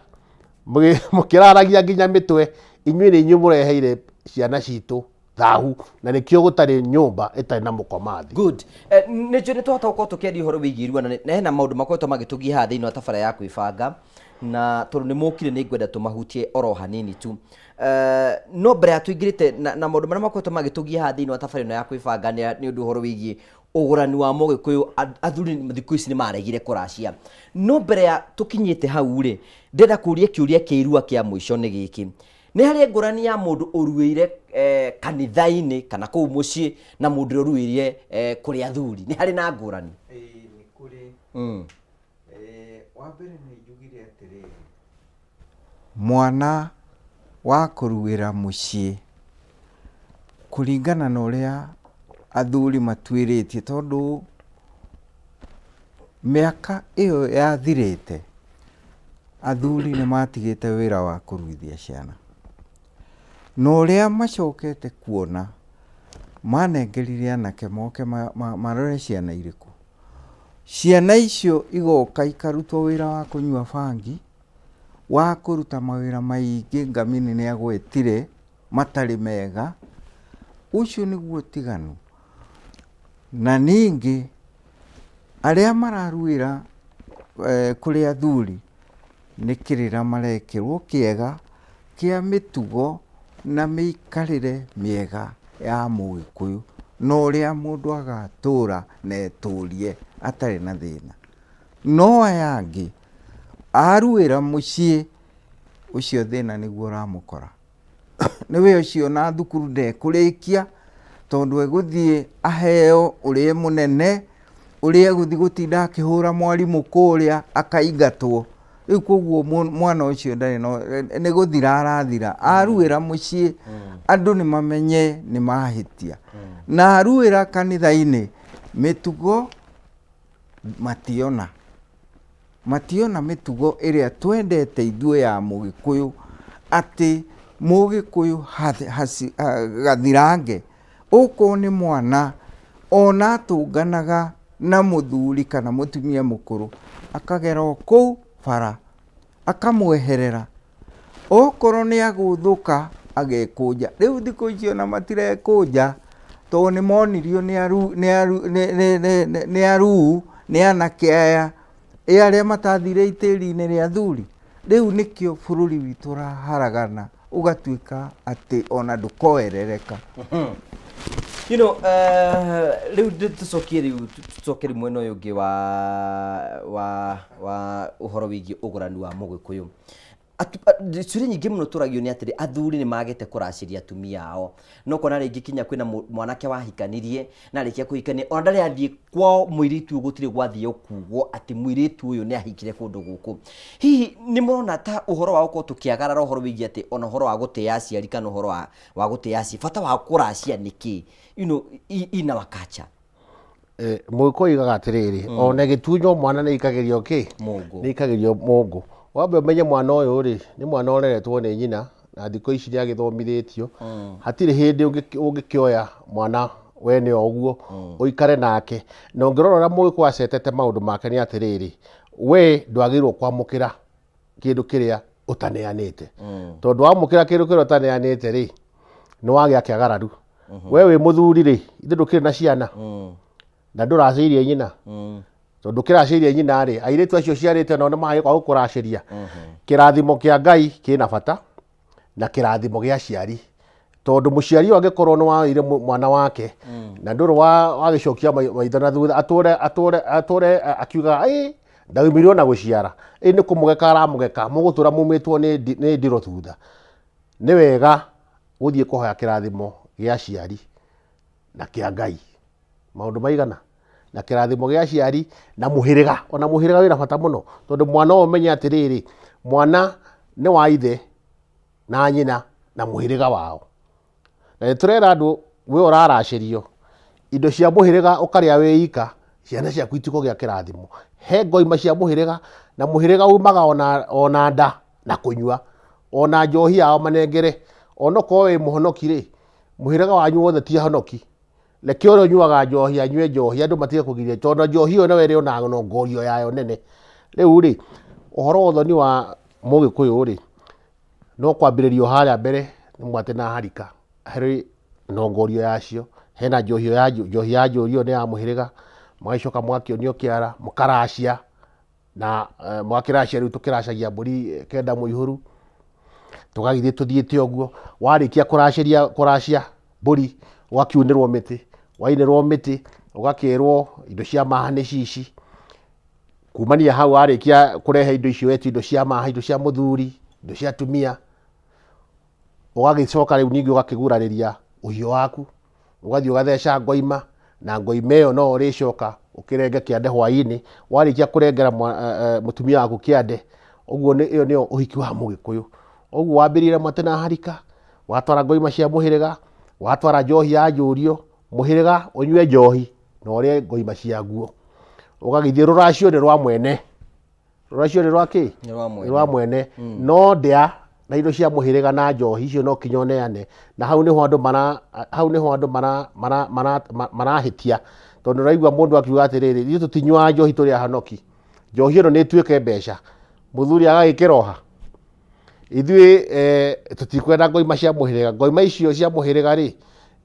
mũkĩraragia nginya mĩtwe, inyuĩ nĩ inyuĩ mũreheire ciana citũ thahu, na nĩkĩo gũtarĩ nyũmba ĩtarĩ na mũkomathi. Good. Nĩ njũĩ nĩ twahota gũkorwo tũkĩaria ũhoro wĩgiĩ irua, na hena maũndũ makoretwo magĩtũgia haha thĩinĩ wa tabara ya kwĩbanga, na tondũ nĩ mokire nĩ ngwenda tũmahutie oro hanini tu. No mbere ya tũingĩrĩte na maũndũ marĩa makoretwo magĩtũgia haha thĩinĩ wa tabara ĩno ya kwĩbanga nĩ ũndũ ũhoro wĩgiĩ ũgũrani wa mũgĩkũyũ, athuri thikũ ici nĩ maregire kũracia. No mbere ya tũkinyĩte hau rĩ, ndĩrenda kũria kĩũria kĩa irua kĩa mũico nĩ gĩkĩ. Nĩ harĩ ngũrani ya mũndũ ũruĩire kanitha-inĩ kana kũu mũciĩ na mũndũ ũrĩa ũruĩire kũrĩ athuri? Nĩ harĩ na ngũrani? Ĩĩ, nĩ kũrĩ. Wa mbere nĩ njugire atĩrĩrĩ, mwana wa kũruĩra mũciĩ kũringana na ũrĩa athuri matuĩrĩtie, tondũ mĩaka ĩyo yathirĩte, athuri nĩ matigĩte wĩra wa kũruithia ciana. Na ũrĩa macokete kuona, manengerire anake moke marore ciana irĩkũ. Ciana icio igoka ikarutwo wĩra wa kũnyua bangi, wa kũruta mawĩra maingĩ Ngamini nĩ agwetire matarĩ mega, ũcio nĩguo ũtiganu. Na ningĩ arĩa mararuĩra eh, kũrĩ athuri nĩ kĩrĩra marekĩrwo kĩega kĩa mĩtugo na mĩikarĩre mĩega ya Mũgĩkũyũ na ũrĩa mũndũ agatũra na etũrie atarĩ na thĩna. No aya angĩ aruĩra mũciĩ ũcio thĩna nĩguo ũramũkora. Nĩwe ũcio ona thukuru ndekũrĩkia tondũ egũthiĩ aheo ũrĩa mũnene, ũrĩa egũthiĩ gũtinda akĩhũra mwarimũ kũrĩa akaingatwo. Rĩu koguo mwana ũcio ndarĩ na nĩ gũthira arathira. Aruĩra mũciĩ andũ nĩ mamenye nĩ mahĩtia. Na aruĩra kanitha-inĩ mĩtugo mationa. Mationa mĩtugo ĩrĩa twendete ithuĩ ya Mũgĩkũyũ, atĩ Mũgĩkũyũ gathirange, okorwo nĩ mwana, ona atũnganaga na mũthuri kana mũtumia mũkũrũ, akagera o kũu bara. akamweherera okorwo nĩ agũthũka agekũnja rĩu thikũ ici ona matirekũnja tondũ nĩ monirio nĩ aru nĩ aru nĩ nĩ nĩ nĩ- nĩ aruu nĩ anake aya ĩ arĩa matathire itĩri-inĩ rĩa athuri rĩu nĩkĩo bũrũri witũ ũraharagana ũgatuĩka atĩ ona ndũkoerereka You know, rĩu tũcokie rĩu tũcoke rĩu mwena ũyũ ũngĩ wa wa wa ũhoro wĩgiĩ ũgũrani wa mũgĩkũyũ. Ciũria nyingĩ mũno tũragio nĩ atĩrĩ athuri nĩ magĩte kũracĩria atumia ao no kona rĩngĩ kinya kwĩna mwanake wahikanirie na arĩkia kũhikania ona ndarĩ athiĩ kwao mũirĩtu ũyũ gũtirĩ gwathiĩ kugwo atĩ mũirĩtu ũyũ nĩ ahikire kũndũ gũkũ. Hihi nĩ mũrona ta ũhoro wa gũkorwo tũkĩagarara ũhoro wĩgiĩ atĩ ona ũhoro wa gũtĩa aciari kana ũhoro wa wa gũtĩa aciari bata wa kũracia nĩ kĩ you know, in our culture? Eh, Mũgĩkũyũ oigaga atĩrĩrĩ ona ĩgĩtunywo mwana nĩ ikagĩrio kĩ Mũngũ. nĩ ikagĩrio mũngũ wambe ũmenye mwana ũyũ rĩ nĩ mwana ũreretwo nĩ nyina na thikũ ici nĩ agĩthomithĩtio hatirĩ hĩndĩ ũngĩkĩoya mwana wene o ũguo ũikare nake na ũngĩrora ũrĩa Mũgĩkũyũ acetete maũndũ make nĩ atĩrĩrĩ we ndwagĩrĩirwo kwamũkĩra kĩndũ kĩrĩa ũtaneanĩte tondũ wamũkĩra kĩndũ kĩrĩa ũtaneanĩte rĩ nĩ wagĩa kĩagararu we wĩ mũthuri rĩ ithe ndũkĩrĩ na ciana na ndũracĩirie nyina tondũ kĩracĩirie nyina rĩ airĩtu acio ciarĩte nao nĩ magĩũka gũkũracĩria kĩrathimo kĩa Ngai kĩna bata na kĩrathimo gĩa aciari tondũ mũciari ũyũ angĩkorwo nĩ waoire mwana wake na ndũrĩ wagĩcokia maitho na thutha atũre atũre atũre akiugaga ĩ ndaumirwo na gũciara ĩ nĩ kũmũgeka aramũgeka mũgũtũra mumĩtwo nĩ ndirũ thutha nĩ wega gũthiĩ kũhoya kĩrathimo gĩa aciari na kĩa Ngai maũndũ maigana na kĩrathimo gĩa aciari na mũhĩrĩga ona mũhĩrĩga wĩna bata mũno tondũ mwana ũyũ ũmenye atĩrĩrĩ mwana nĩ wa ithe na nyina na mũhĩrĩga wao na nĩ tũrera andũ we ũraracĩrio indo cia mũhĩrĩga ũkarĩa wĩ ika ciana ciaku itikũgĩa kĩrathimo he ngoima cia mũhĩrĩga na mũhĩrĩga umaga ona nda na kũnyua ona njohi yao manengere onokorwo wĩ mũhonoki rĩ mũhĩrĩga wanyu wothe ti ahonoki reke ũrĩa ũnyuaga njohi anyue njohi andũ matige kũgiria tondũ njohi ĩyo nayo ĩrĩ ona nongorio yayo nene rĩu rĩ ũhoro wa ũthoni wa mũgĩkũyũ rĩ no kwambĩrĩrio harĩa mbere nĩ mwate na harika harĩ nongorio yacio hena njohi ya njohi ya njũrio nĩ ya mũhĩrĩga mũgagĩcoka mũgakĩonio kĩara mũkaracia na mwakĩracia rĩu tũkĩracagia mbũri kenda mũihũru tũgagĩthiĩ tũthiĩte ũguo warĩkia kũracĩria kũracia mbũri ũgakiunĩrwo mĩtĩ wainĩrwo mĩtĩ ũgakĩrwo indo cia maha nĩ cici kumania hau warĩkia kũrehe indo icio wetio indo cia maha indo cia mũthuri indo cia atumia ũgagĩcoka rĩu ningĩ ũgakĩgurarĩria ũhiũ waku ũgathiĩ ũgatheca ngoima na ngoima ĩyo no ũrĩcoka ũkĩrenge kĩande hwainĩ warĩkia kũrengera mũtumia waku kĩande ũguo ĩyo nĩyo ũhiki wa mũgĩkũyũ ũguo wambĩrĩire mwate na harika watwara ngoima cia mũhĩrĩga watwara njohi ya njũrio mũhĩrĩga ũnyue njohi na ũrĩe ngoima ciaguo ũgagĩthiĩ rũracio nĩ rwa mwene rũracio nĩ rwa kĩ Nĩ rwa mwene. nĩ rwa mwene no ndĩa na indo cia mũhĩrĩga na njohi icio no kinya ũneane na hau nĩho andũ mara hau nĩho andũ mara mara mara marahĩtia tondũ ũraigua mũndũ akiuga atĩrĩrĩ ithuĩ tũtinyuaga njohi tũrĩ ahonoki njohi ĩno nĩ ĩtuĩke mbeca mũthuri agagĩkĩroha ithuĩ tũtikwenda ngoima cia mũhĩrĩga ngoima icio cia mũhĩrĩga rĩ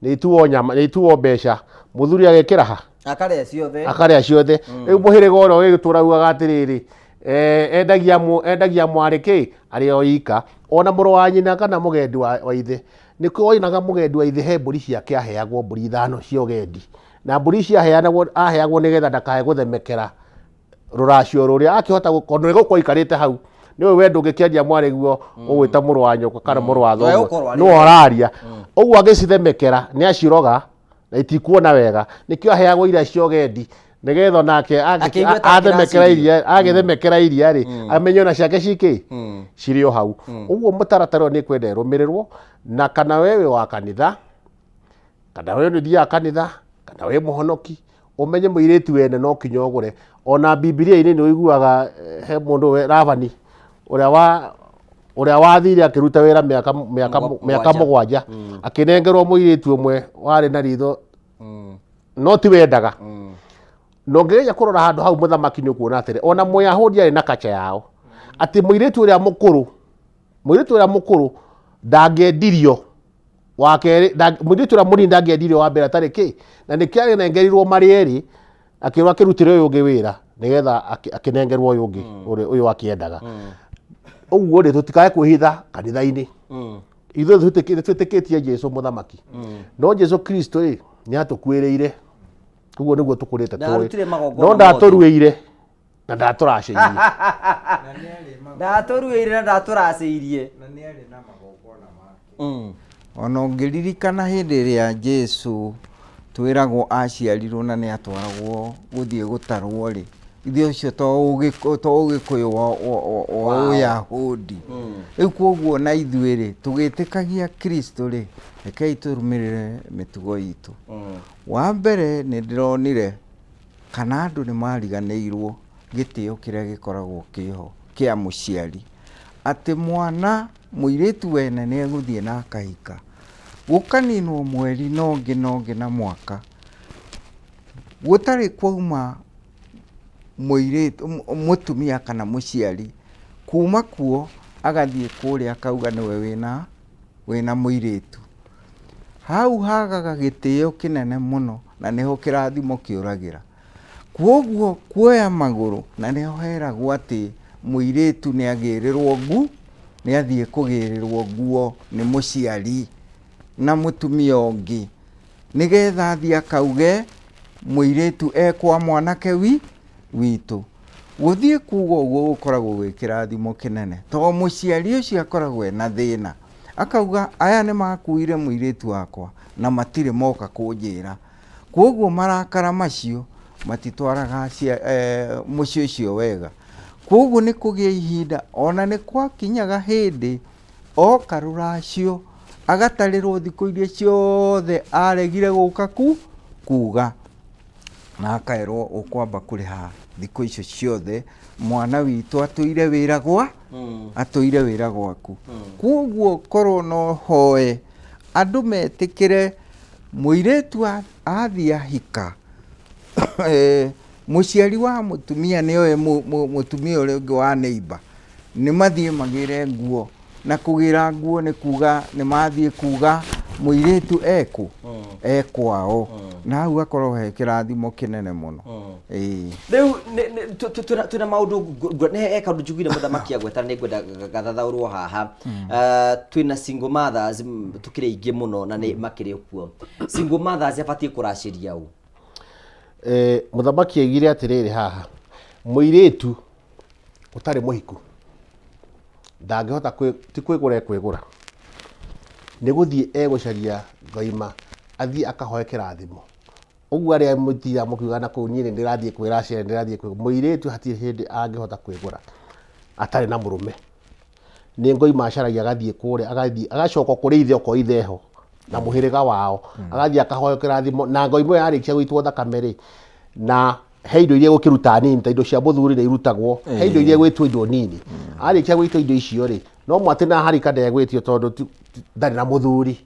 nĩ ituo nyama nĩ ituo mbeca mũthuri agekĩra ha Akarĩa ciothe. Akarĩa ciothe. Rĩu mũhĩrĩga ũrĩa ũgĩtũra ugaga atĩrĩrĩ, endagia endagia mwarĩ kĩ arĩ o ika, ona mũrũ wa nyina kana mũgendi wa ithe. Nĩkĩo wonaga mũgendi wa ithe he mbũri ciake aheagwo, mbũri ithano cia ũgendi, na mbũri icio aheanagwo, aheagwo nĩgetha ndakae gũthemekera rũracio rũrĩa akĩhota tondũ nĩ gũkorwo aikarĩte hau. Nĩũĩ we ndũngĩkĩaria mwarĩ guo ũgwĩta mũrũ wa nyũkwa kana mũrũ wa thoguo, Egũkorwo arĩ nĩwe ũraria. Ũguo angĩcithemekera nĩ aciroga na itikuona wega. Nĩkĩo aheagwo iria cia ũgendi, nĩgetha onake Akĩigua ta athemekera akĩracĩrio. iria, agĩthemekera iria rĩ, amenye ona ciake cikĩ cirĩ o hau. Ũguo mũtaratara ũyũ nĩ kwenda ĩrũmĩrĩrwo, na kana we wĩ wa kanitha, kana we nĩ ũthiaga kanitha, kana wĩ mũhonoki, ũmenye mũirĩtu wene no kinya ũgũre. Ona Bibilia-inĩ nĩ ũiguaga he mũndũ we Labani ũrĩa wa ũrĩa wathire akĩruta wĩra mĩaka mũgwanja. mũgwanja, akĩnengerwo mũirĩtu ũmwe warĩ na ritho no ti wendaga. Na ũngĩgeria kũrora handũ hau mũthamaki nĩ ũkuona atĩrĩ, ona Mũyahudi arĩ na kacha yao, atĩ mũirĩtu ũrĩa mũkũrũ ndangĩendirio wa kerĩ, mũirĩtu ũrĩa mũnini ndangĩendirio wa mbere atarĩ kĩ, na nĩkĩo anengerirwo marĩ erĩ, akĩrwo akĩrutĩre ũyũ ũngĩ wĩra nĩgetha akĩnengerwo ũyũ ũngĩ, ũyũ akĩendaga. Ũguo rĩ, tũtikae kwĩhitha kanitha-inĩ. Ithuĩ twĩtĩkĩtie Jesu mũthamaki, no Jesu Kristo rĩ nĩ atũkuĩrĩire. Ũguo nĩguo tũkũrĩte tũĩ. Ndarutire magongona No mothe. ndatũruĩire na ndatũracĩirie. Ndatũruĩire na ndatũracĩirie. Ona ũngĩririkana hĩndĩ ĩrĩa Jesu twĩragwo aciarirwo na nĩ atwaragwo gũthiĩ gũtarwo rĩ, ithuĩ ũcio to ũgĩkũyũ wa Ũyahudi. Rĩu koguo na ithuĩ rĩ, tũgĩtĩkagia Kristo rĩ, rekei tũrũmĩrĩre mĩtugo itũ. Wa mbere nĩ ndĩronire kana andũ nĩ mariganĩirwo gĩtĩo kĩrĩa gĩkoragwo kĩho kĩa mũciari, atĩ mwana mũirĩtu wene nĩ egũthiĩ na akahika, gũkaninwo mweri na ũngĩ na ũngĩ na mwaka, gũtarĩ kwauma mũirĩtu, mũtumia kana mũciari kuma kuo agathiĩ kũrĩa akauga nĩwe wĩna mũirĩtu. Hau hagaga gĩtĩo kĩnene mũno na nĩho kĩrathimo kĩũragĩra. Kwoguo kuoya magũrũ na nĩho heragwo atĩ mũirĩtu nĩ agĩrĩrwo ngu, nĩ athiĩ kũgĩrĩrwo nguo nĩ mũciari na mũtumia ũngĩ, nĩgetha athiĩ akauge mũirĩtu e kwa mwanake witũ. Gũthiĩ kuga ũguo gũkoragwo gwĩ kĩrathimo kĩnene, tondũ mũciari ũcio akoragwo ena thĩna, akauga aya nĩ makuire mũirĩtu wakwa na matirĩ moka kũnjĩra. Kwoguo marakara macio matitwaraga mũciĩ ũcio wega. Kwoguo nĩ kũgĩa ihinda, ona nĩ gwakinyaga hĩndĩ oka rũracio agatarĩrwo thikũ iria ciothe aregire gũka kuga, na akaerwo ũkwamba kũrĩha thikũ icio ciothe, mwana witũ atũire wĩra gwa, atũire wĩra gwaku. Kwoguo korwo no hoe andũ metĩkĩre mũirĩtu athiĩ ahika, mũciari wa mũtumia nĩoe mũtumia ũrĩa ũngĩ wa neighbor, nĩ mathiĩ magĩre nguo, na kũgĩra nguo nĩ kuga nĩ mathiĩ kuga mũirĩtu ekũ, e kwao, na hau hakoragwo he kĩrathimo kĩnene mũno. Ĩĩ. Rĩu twĩna maũndũ nĩ he kaũndũ njiguire mũthamaki agweta, nĩ ngwenda gathathaũrwo haha. Twĩna single mothers, tũkĩrĩ aingĩ mũno na nĩ makĩrĩ kuo. Single mothers abatiĩ kũracĩria ũ? Mũthamaki aigire atĩrĩrĩ haha, mũirĩtu ũtarĩ mũhiku ndangĩhota ti kwĩgũra ekwĩgũra, nĩ gũthiĩ egũcaria ngaima athiĩ akahoe kĩrathimo. Ũguo arĩa mũtira mũkiuga na kũu niĩ nĩ ndĩrathiĩ kwĩracĩra, nĩ ndĩrathiĩ kwĩgũra, mũirĩtu hatirĩ hĩndĩ angĩhota kwĩgũra atarĩ na mũrũme. Nĩ ngoima acaragia agathiĩ kũrĩa, agathiĩ agacoka kũrĩ ithe okorwo ithe eho na mũhĩrĩga wao, agathiĩ akahoya kĩrathimo, na ngoima ĩyo yarĩkia gũitwo thakame rĩ, na he indo iria gũkĩruta nini, ta indo cia mũthuri nĩ irutagwo, he indo iria gwĩtwo indo nini. Arĩkia gwĩtwo indo icio rĩ, no mwatĩ na harika ndegwĩtio tondũ ndarĩ na mũthuri.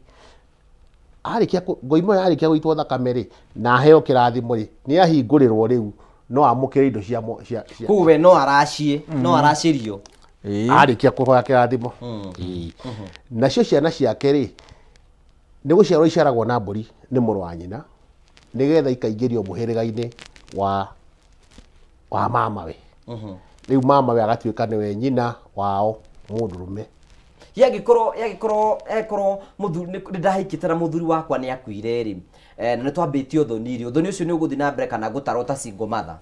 Arĩkia ngoima ĩyo yarĩkia gũitwo thakame rĩ, na aheo kĩrathimo rĩ, nĩ ahingũrĩrwo rĩu, no amũkĩre indo cia cia, cia. Koguo we no aracie, no aracĩrio. Arĩkia kũhoya kĩrathimo. Nacio ciana ciake rĩ, nĩ gũciarwo iciaragwo na mbũri nĩ mũrũ wa nyina. Nĩgetha ikaingĩrio mũhĩrĩga-inĩ wa wa mamawe. Rĩu mamawe agatuĩka nĩwe nyina wao mũndũrũme. Yangĩkorwo yangĩkorwo yangĩkorwo mũthuri nĩ ndahikĩte na mũthuri wakwa nĩ akuire rĩ, eh, na nĩ twambĩtie ũthoni rĩ, ũthoni ũcio nĩ ũgũthiĩ na mbere kana ngũtarwo ta single mother?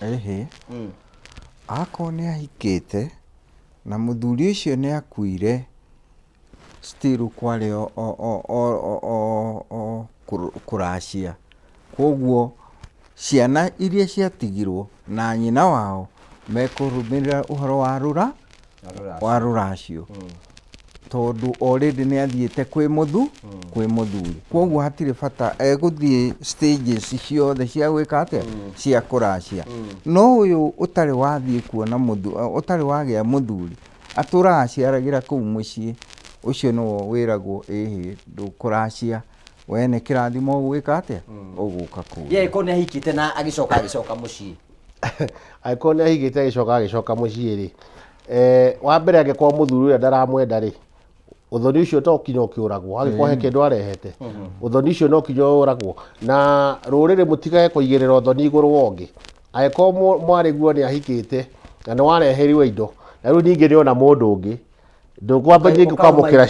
Ĩhĩ, akorwo nĩ ahikĩte na mũthuri ũcio nĩ akuire, still kwarĩ o, o, o, o, o, o, o kũracia. Kwoguo ciana iria ciatigirwo na nyina wao mekũrũmĩrĩra ũhoro wa rũra wa rũracio tondũ already nĩ athiĩte kwĩ mũthu kwĩ mũthuri. Kwoguo hatirĩ bata egũthiĩ stages ciothe cia gwĩka atĩa cia kũracia. No ũyũ ũtarĩ wathiĩ kuona mũthu ũtarĩ wagĩa mũthuri atũraga aciaragĩra kũu mũciĩ, ũcio nĩwe wĩragwo ĩhĩ ndũkũracia we nĩ kĩrathimo ũgwĩka atĩa ũgũka kũu. Ye angĩkorwo nĩ ahikĩte na agĩcoka agĩcoka mũciĩ. Angĩkorwo nĩ ahikĩte agĩcoka agĩcoka mũciĩ rĩ, eh, wa mbere angĩkorwo mũthuri ũrĩa ndaramwenda rĩ, ũthoni ũcio to kinya ũkĩũragwo angĩkorwo he kĩndũ arehete ũthoni ũcio no kinya ũragwo na rũrĩrĩ mũtigage kũigĩrĩra ũthoni igũrũ wa ũngĩ angĩkorwo mwarĩguo nĩ ahikĩte na nĩ wareheirwo indo na rĩu ningĩ nĩ ona mũndũ ũngĩ ndũkwamba ningĩ kwamũkĩra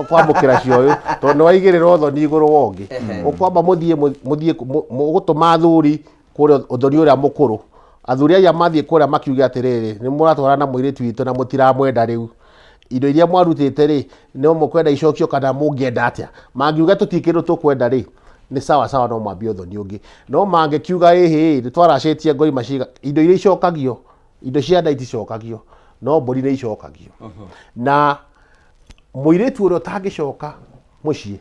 kwamũkĩra cioyũ tondũ nĩ waigĩrĩra ũthoni igũrũ wa ũngĩ ũkwamba mũthiĩ mũthiĩ mũgũtũma athuri kũrĩa ũthoni ũrĩa mũkũrũ athuri aya mathiĩ kũrĩa makiuge atĩrĩrĩ nĩ mũratwarana na mũirĩtu witũ na mũtiramwenda rĩu indo iria mwarutĩte rĩ no mũkwenda icokio kana mũngĩenda atĩa mangiuga tũtirĩ kĩndũ tũkwenda rĩ nĩ sawa sawa no mwambie ũthoni ũngĩ no mangĩkiuga ĩhĩ nĩ twaracĩtie ngoima ciga indo iria icokagio indo cia nda iticokagio no mbũri nĩ icokagio na mũirĩtu ũrĩa ũtangĩcoka mũciĩ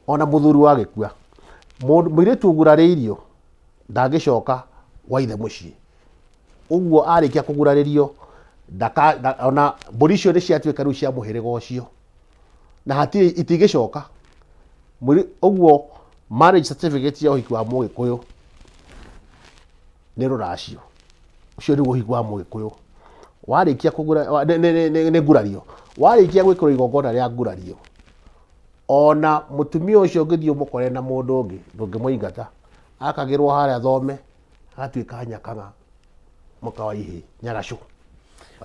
ona mũthuri wagĩkua mũirĩtu ũgurarĩirio ndangĩcoka gwa ithe mũciĩ ũguo arĩkia kũgurarĩrio ndaka ona mbũri icio nĩ ciatuĩka rĩu cia mũhĩrĩga ũcio na hatirĩ itingĩcoka ũguo marriage certificate ya ũhiki wa mũgĩkũyũ nĩ rũracio ũcio nĩguo ũhiki wa mũgĩkũyũ warĩkia kũgura nĩ- nĩ- nĩ nĩ ngurario warĩkia gwĩkĩrwo igongona rĩa ngurario ona mũtumia ũcio ũngĩthiĩ ũmũkore na mũndũ ũngĩ ndũngĩmũingata akagĩrwo harĩa thome agatuĩka nyakang'a mũka wa ihĩ nyagacũ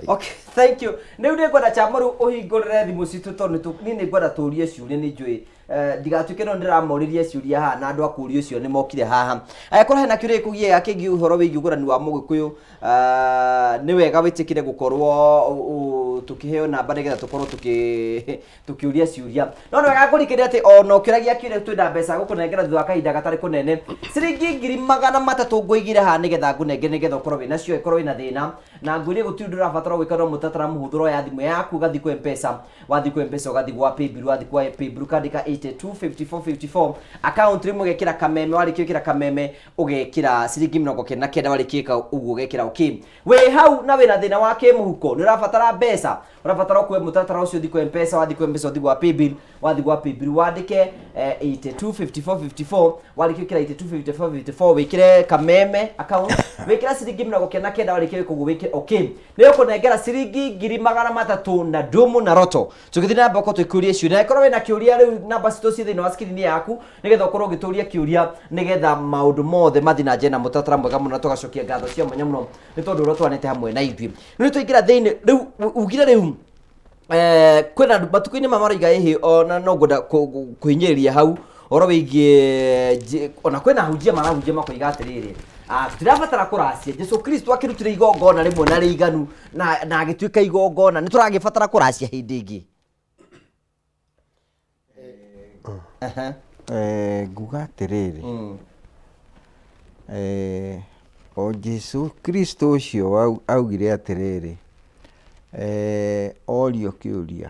Okay, thank you. Rĩu nĩ ngwenda Chamũrũ ũhingũrĩre thimũ citũ tondũ nĩ niĩ nĩ ngwenda tũrie ciũria nĩ njũĩ eh, ndigatuĩke no ndĩramoririe ciũria haha na andũ a kũũria ũcio nĩ mokire haha. Angĩkorwo hena kĩũria gĩkũgiaga kĩgiĩ ũhoro wĩgiĩ ũgũrani wa mũgĩkũyũ eh, nĩ wega wĩtĩkĩre gũkorwo tũkĩheo namba nĩgetha tũkorwo tũkĩ tũkĩũria ciũria no nĩ wega ngũrikĩria atĩ ona ũkĩũragia kĩũria twĩna mbeca gũkũnengera thutha wa kahinda gatarĩ kũnene ciringi 300,000 ngũigire haha nĩgetha ngũnengere nĩgetha ũkorwo wĩna cio ĩkorwo wĩna thĩna na ngwĩrie gũtirĩ ũndũ ũrabatara gwĩka no mũtaratara mũhũthũ ũroya thimũ yaku ũgathiĩ kwĩ mpesa wathiĩ kwĩ mpesa ũgathiĩ gwa paybill wathiĩ kwa paybill ũkandĩka 825454 account rĩmwe ũgekĩra kameme warĩkia gwĩkĩra kameme ũgekĩra ciringi 99 warĩkia gwĩka ũguo ũgekĩra okay wĩ hau na wĩna thĩna wa kĩmũhuko nĩ ũrabatara mbeca ũrabatara ũkue mũtaratara ũcio ũthiĩ kwa mpesa wathiĩ kwa mpesa ũthiĩ gwa paybill wathiĩ gwa paybill wandĩke eh, 825454 warĩkia gwĩkĩra 825454 wĩkĩre kameme account wĩkĩre ciringi 99 warĩkia gwĩka ũguo wĩkĩre okay nĩ ũkũnengera ciringi 300,000 na ndumu na roto tũgĩthiĩ na mbere tũkĩũria ciũria na ĩkorwo wĩna kĩũria rĩu namba citũ ciĩ thĩinĩ wa screen yaku nĩgetha ũkorwo ũgĩtũria kĩũria nĩgetha maũndũ mothe mathiĩ na njĩra na mũtaratara mwega mũno na tũgacokia ngatho cia mwanya mũno nĩ tondũ ũrĩa twanĩte hamwe na ithuĩ rĩu twaingĩra thĩinĩ rĩu ugire rĩu eh, kwĩna andũ matukũ-inĩ maya maraiga ĩhĩ ona no ngwenda kũhinyĩrĩria hau ũhoro wĩgiĩ ona kwĩna ahunjia marahunjia makoiga atĩrĩrĩ ah, tũtirabatara kũracia jesu kristo akĩrutire igongona rĩmwe na rĩiganu na na agĩtuĩka igongona nĩ tũragĩbatara kũracia hĩndĩ ĩngĩ Aha. Eh, nguga atĩrĩrĩ eh, o Jesu Kristo ũcio augire atĩrĩrĩ eh, orio kĩũria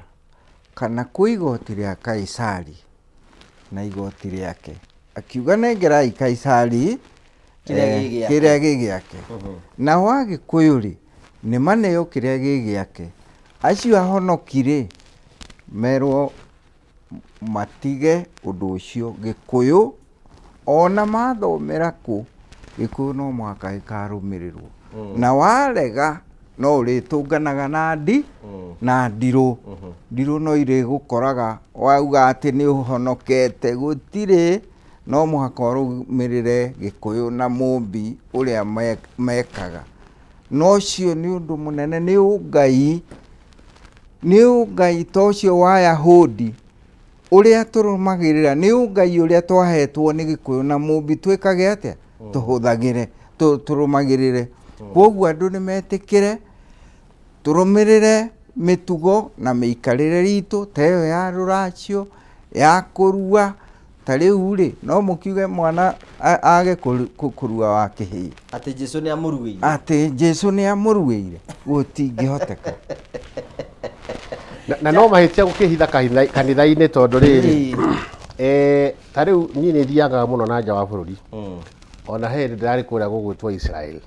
kana kwĩ igoti rĩa Kaisari na igoti rĩake akiuga nengerai Kaisari Kĩrĩa gĩ gĩake. kĩrĩa gĩ gĩake nao Agĩkũyũ rĩ nĩ maneo kĩrĩa gĩ gĩake acio ahonoki rĩ merwo matige ũndũ ũcio Gĩkũyũ ona mathomera kũ Gĩkũyũ no mũhaka gĩkarũmĩrĩrwo na warega no ũrĩtũnganaga na ndi na ndirũ ndirũ no irĩgũkoraga wauga atĩ nĩ ũhonokete gũtirĩ No mũhaka ũrũmĩrĩre Gĩkũyũ na Mũmbi ũrĩa mekaga. Na ũcio nĩ ũndũ mũnene, nĩ ũngai, nĩ ũngai ta ũcio wa Ayahudi ũrĩa tũrũmagĩrĩra, nĩ ũngai ũrĩa twahetwo nĩ Gĩkũyũ na Mũmbi twĩkage atĩa? Tũhũthagĩre, tũrũmagĩrĩre. Kwoguo andũ nĩ metĩkĩre tũrũmĩrĩre mĩtugo na mĩikarĩre itũ ta ĩyo ya rũracio, ya kũrua. Ta rĩu rĩ, no mũkiuge mwana age kũrua wa kĩhĩĩ. Atĩ Jesu nĩ amũruĩire. Atĩ Jesu nĩ amũruĩire, gũtingĩhoteka. Na no mahĩtia gũkĩhitha kanitha-inĩ tondũ rĩrĩ, ta rĩu niĩ nĩ thiaga mũno na nja wa bũrũri. Ona he hĩndĩ ndĩrarĩ kũrĩa gũgwĩtwo Israel.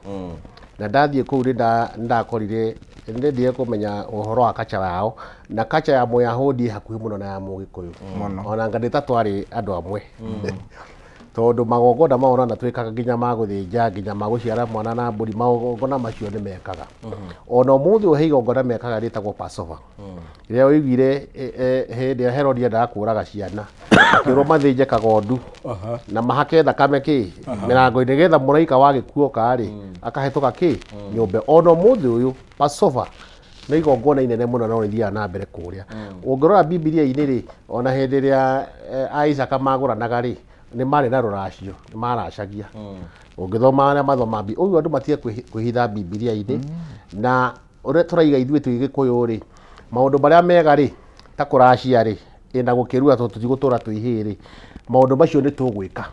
Na ndathiĩ kũu nĩ ndakorire, nĩ ndendire kũmenya ũhoro wa culture yao, na culture ya Mũyahudi ĩ hakuhĩ mũno na ya Mũgĩkũyũ. Mũno. Ona anga nĩ ta twarĩ andũ amwe. Tondũ magongona mao ona twĩkaga nginya ma gũthĩnja, nginya ma gũciara mwana na mbũri, magongona macio nĩ mekaga. Ona ũmũthĩ ũyũ he igongona mekaga rĩtagwo Passover. Rĩrĩa ũiguire hĩndĩ ĩrĩa Herodi endaga kũraga ciana, akĩrwo mathĩnje kagondu na mahake thakame kĩ mĩrango-inĩ nĩgetha mũraika wa gĩkuũ oka rĩ akahĩtũka kĩ nyũmba. Ona ũmũthĩ ũyũ Passover nĩ igongona inene mũno no rĩthiaga na mbere kũrĩa. Ũngĩrora Bibilia-inĩ rĩ, ona hĩndĩ ĩrĩa a Isaka magũranaga rĩ, nĩ marĩ na rũracio, nĩ maracagia. Ũngĩthoma arĩa mathoma ũguo andũ matige kwĩhitha Bibilia-inĩ na ũrĩa tũraiga ithuĩ twĩ Gĩkũyũ rĩ, maũndũ marĩa mega rĩ, ta kũracia rĩ, na gũkĩrua tondũ tũtigũtũra twĩ ihĩĩ rĩ, maũndũ macio nĩ tũgwĩka.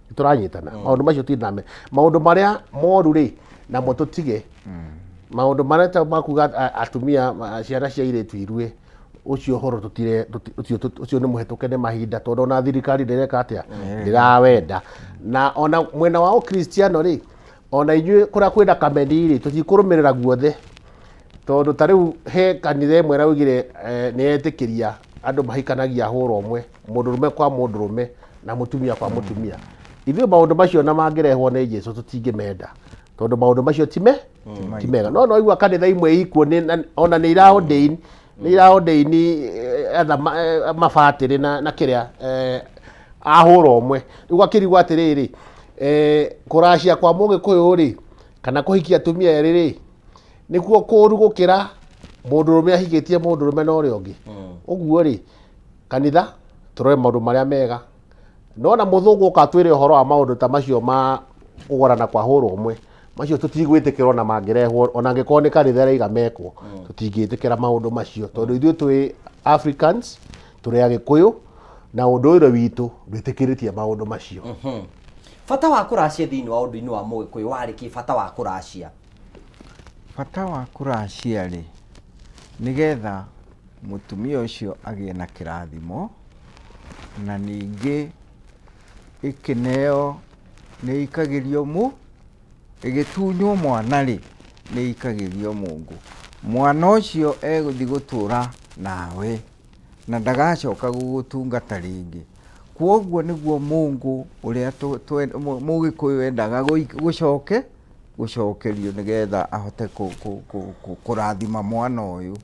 Nĩ tũranyitana? Maũndũ macio tiname. Maũndũ marĩa moru rĩ, namo tũtige. Maũndũ marĩa ta makuga atumia, ciana cia airĩtu irue, ũcio ũhoro tũtire, ũcio ũcio nĩ mũhetũke nĩ mahinda tondũ ona thirikari ndĩreka atĩa? Ndĩrawenda. Na ona mwena wa ũkristiano rĩ, ona inyuĩ kũrĩa kwĩna kameni rĩ, tũtikũrũmĩrĩra guothe. Tondũ ta rĩu he kanitha ĩmwe ĩraugire nĩ yetĩkĩria andũ mahikanagia hũra ũmwe, mũndũrũme kwa mũndũrũme na mũtumia kwa mũtumia. Ithuĩ maũndũ macio ona mangĩrehwo nĩ Jesũ tũtingĩmenda, tondũ maũndũ macio ti me ti mega. No no igua kanitha imwe ikuo nĩ na- ona nĩ ira ordain, nĩ ira ordain mabatĩrĩ na kĩrĩa a hũra ũmwe. Rĩu ũgakĩrigwo atĩrĩrĩ, kũracia kwa mũgĩkũyũ rĩ, kana kũhikia atumia erĩ rĩ, nĩkuo kũũru gũkĩra mũndũrũme ahikĩtie mũndũrũme na ũrĩa ũngĩ. Ũguo rĩ, kanitha tũrore maũndũ marĩa mega. No na mũthũngũ oka atwĩre ũhoro wa maũndũ ta macio ma kũgũrana kwa hũra ũmwe, macio tũtigwĩtĩkĩra ona mangĩrehwo, ona angĩkorwo nĩ kanitha ĩraiga mekwo, tũtingĩtĩkĩra maũndũ macio. Tondũ ithuĩ twĩ Africans, tũrĩ Agĩkũyũ, na ũndũire witũ ndwĩtĩkĩrĩtie maũndũ macio. Bata wa kũracia thĩinĩ wa ũndũ-inĩ wa Mũgĩkũyũ warĩ kĩ? Bata wa kũracia? Bata wa kũracia rĩ, nĩgetha mũtumia ũcio agĩe na kĩrathimo, na ningĩ ĩkĩneo nĩ ĩikagĩrio mũ, ĩgĩtunywo mwana rĩ, nĩ ĩikagĩrio mũngũ. Mwana ũcio egũthiĩ gũtũra nawe na ndagacoka gũgũtungata rĩngĩ. Kwoguo nĩguo mũngũ ũrĩa Mũgĩkũyũ endaga gũcoke gũcokerio nĩgetha ahote kũrathima mwana ũyũ.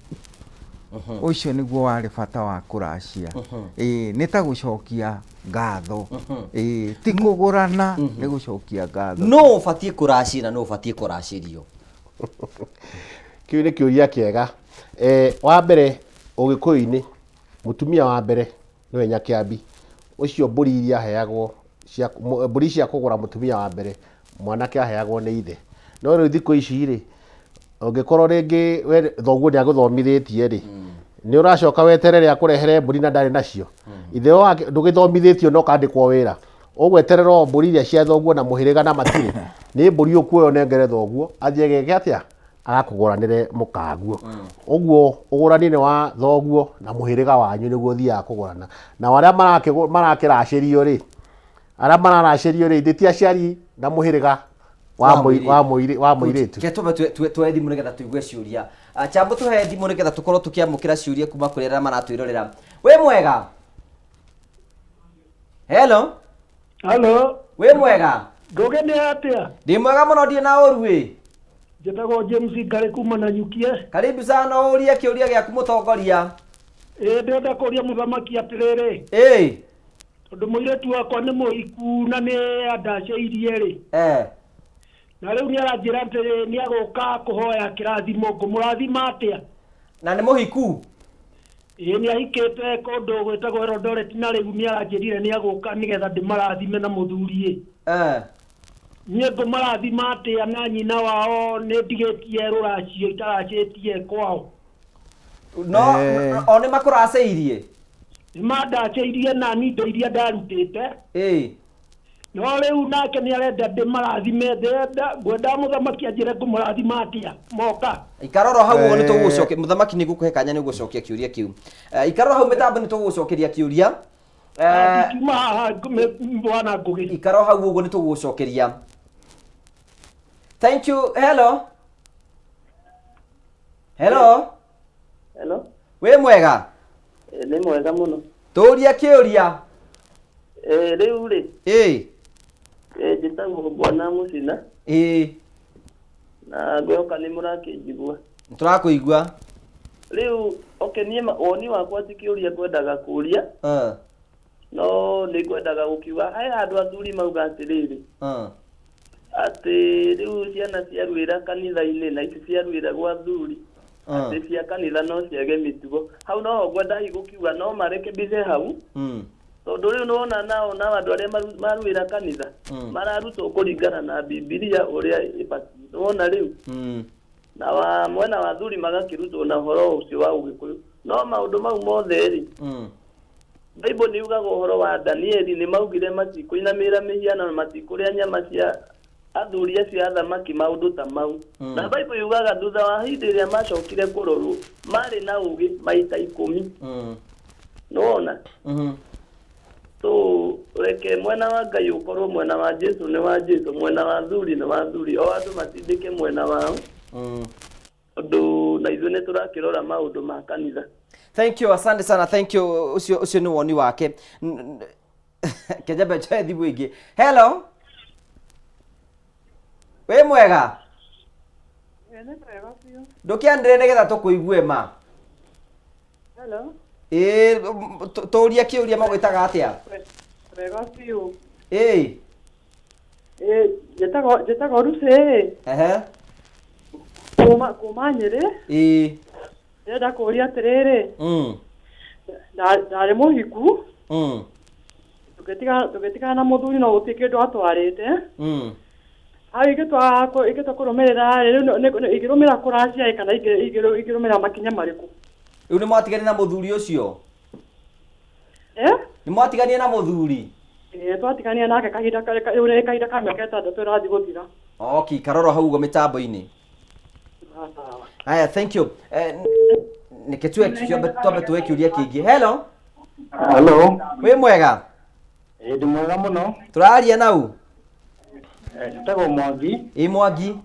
Ũcio nĩguo warĩ bata wa kũracia. Ĩĩ, nĩ ta gũcokia ngatho. Ĩĩ, ti kũgũrana, nĩ gũcokia ngatho. Nũ ũbatiĩ kũracia na nũ ũbatiĩ kũracĩrio? Kĩu nĩ kĩũria kĩega. Wa mbere Ũgĩkũyũ-inĩ, mũtumia wa mbere nĩwe Nyakĩambi, ũcio mbũri iria aheagwo cia, mbũri cia kũgũra mũtumia wa mbere, mwanake aheagwo nĩ ithe. No rĩu thikũ ici rĩ, ũngĩkorwo rĩngĩ we thoguo nĩ agũthomithĩtie rĩ, nĩ ũracoka weterere akũrehere mbũri na ndarĩ nacio. Ithe wake ndũgĩthomithĩtio na ũkandĩkwo wĩra, ũgweterera o mbũri iria cia thoguo na mũhĩrĩga na matirĩ, nĩ mbũri ũkuoya ũnengere thoguo athiĩ ageke atĩa? Agakũgũranĩre mũkaguo. Ũguo ũgũrani nĩ wa thoguo na mũhĩrĩga wanyu nĩguo ũthiaga kũgũrana. Nao arĩa marakĩracĩrio rĩ, arĩa mararacĩrio rĩ, ithe ti aciari na mũhĩrĩga wa mũirĩtu. Reke twambe tuoe thimũ nĩgetha tũigue ciũria. Chambo tũhe thimũ nĩgetha tũkorwo tũkĩamũkĩra ciũria kuma kũrĩ arĩa maratwĩrorera. Wĩ mwega? Hello? Hello? Wĩ mwega? Ngũgĩ nĩ atĩa? Ndĩ mwega mũno ndirĩ na ũru ĩ. Njĩtagwo James Ngarĩ kuma Nanyukie. Karibu sana ũrie kĩũria gĩaku mũtongoria. Ĩĩ ndĩrenda kũria mũthamaki atĩrĩrĩ. Ĩĩ. Tondũ mũirĩtu wakwa nĩ mũhiku na nĩ andacĩirie rĩ. Eh. Na rĩu nĩ aranjĩra atĩ nĩ agũka kũhoya kĩrathimo, ngũmũrathima atĩa? Na nĩ mũhiku? Ĩĩ nĩ ahikĩte kũndũ gwĩtagwo Eldoret na rĩu nĩ aranjĩrire nĩ agũka nĩgetha ndĩmarathime na mũthuri ĩ. Eh. Niĩ ngũmarathima atĩa na nyina wao nĩ ndigĩtie rũracio itaracĩtie kwao. No o nĩ makũracĩirie? Nĩ mandacĩirie na niĩ indo iria ndarutĩte. Ĩĩ. No rĩu nake nĩ arenda ndĩmarathime, ndĩrenda ngwenda mũthamaki anjĩre ngũmũrathima atĩa moka. Ikara oro hau ũguo nĩ tũgũgũcokia mũthamaki nĩ ngũkũhe kanya nĩ ũgũcokia kĩũria kĩu. Eh, ikara oro hau mĩtambo nĩ tũgũgũcokeria kĩũria. Eh, Ndikiuma haha bwana Ngũgĩ. Ikara o hau ũguo nĩ tũgũgũcokeria. Thank you. Hello. Hello. Hello. Wĩ mwega? Eh, Nĩ mwega mũno. Tũria kĩũria. Eh, Rĩu rĩ, Ĩĩ. eh, njĩtagwo Bwana Mũcina Ĩĩ. na ngwĩhoka nĩ mũrakĩnjigua. Tũrakũigua. Rĩu okay, niĩ woni wakwa ti kĩũria ngwendaga kũria Eh. no nĩ ngwendaga gũkiuga he handũ athuri mauga atĩrĩrĩ Eh. atĩ rĩu ciana ciaruĩra kanitha-inĩ na ici ciaruĩra gwa athuri atĩ cia kanitha no ciage mĩtugo hau noho ngwenda hihi gũkiuga no marekebishe hau tondũ rĩu nĩwona nao nao andũ arĩa maruĩra kanitha mararutwo kũringana na Bibilia ũrĩa ĩbatiĩ nĩwona rĩu na wa mwena wa athuri magakĩrutwo na ũhoro ũcio wa ũgĩkũyũ no maũndũ mau mothe rĩ Bible nĩ yugaga ũhoro wa Danieli nĩ maugire matikũinamĩrĩra mĩhianano matikũrĩa nyama cia athuri acio a athamaki maũndũ ta mau na Bible yugaga thutha wa hĩndĩ ĩrĩa macokire kũrorwo marĩ na ũgĩ maita ikũmi nĩwona so reke mwena wa Ngai ũkorwo mwena wa Jesu nĩ wa Jesu mwena wa athuri nĩ wa athuri o andũ matindĩke mwena wao tondũ na ithuĩ nĩ tũrakĩrora maũndũ ma kanitha. Thank you, asante sana, thank you. Ũcio ũcio nĩ woni wake. Kejembe njoe thimũ ĩngĩ. Hello. Wĩ mwega? Ndũkĩanĩrĩre nĩgetha tũkũigue ma. Hello. Ĩĩ, tũrie kĩũria magwĩtaga atĩa? Wega biũ. Ĩĩ. Ĩĩ, njĩtagwo njĩtagwo Lucy. Ehe. Kuma kuma Nyĩrĩ. Ĩĩ. Ndĩrenda kũũria atĩrĩrĩ, ndarĩ mũhiku, tũgĩtigana tũgĩtigana na mũthuri no gũtirĩ kĩndũ atwarĩte. Hau ingĩtua ingĩtua kũrũmĩrĩra rĩ, rĩu ingĩrũmĩrĩra kũracia ĩ kana ingĩrũmĩrĩra makinya marĩkũ? Rĩu nĩ mwatiganie na mũthuri ũcio? Eh? Nĩ mwatiganie na mũthuri? Ĩĩ, twatiganire nake kahinda rĩu nĩ kahinda ka mĩaka ĩtandatũ ĩrathiĩ gũthira. Okay, karoro hau ũguo mĩtambo-inĩ. Haya, thank you. Eh, nĩkĩ tuwe twambe tuwe kĩũria kĩngĩ. Hello. Hello. Wĩ mwega? Ĩĩ ndĩ mwega mũno. Tũraria nau? Njĩtagwo Mwangi. Ĩ Mwangi.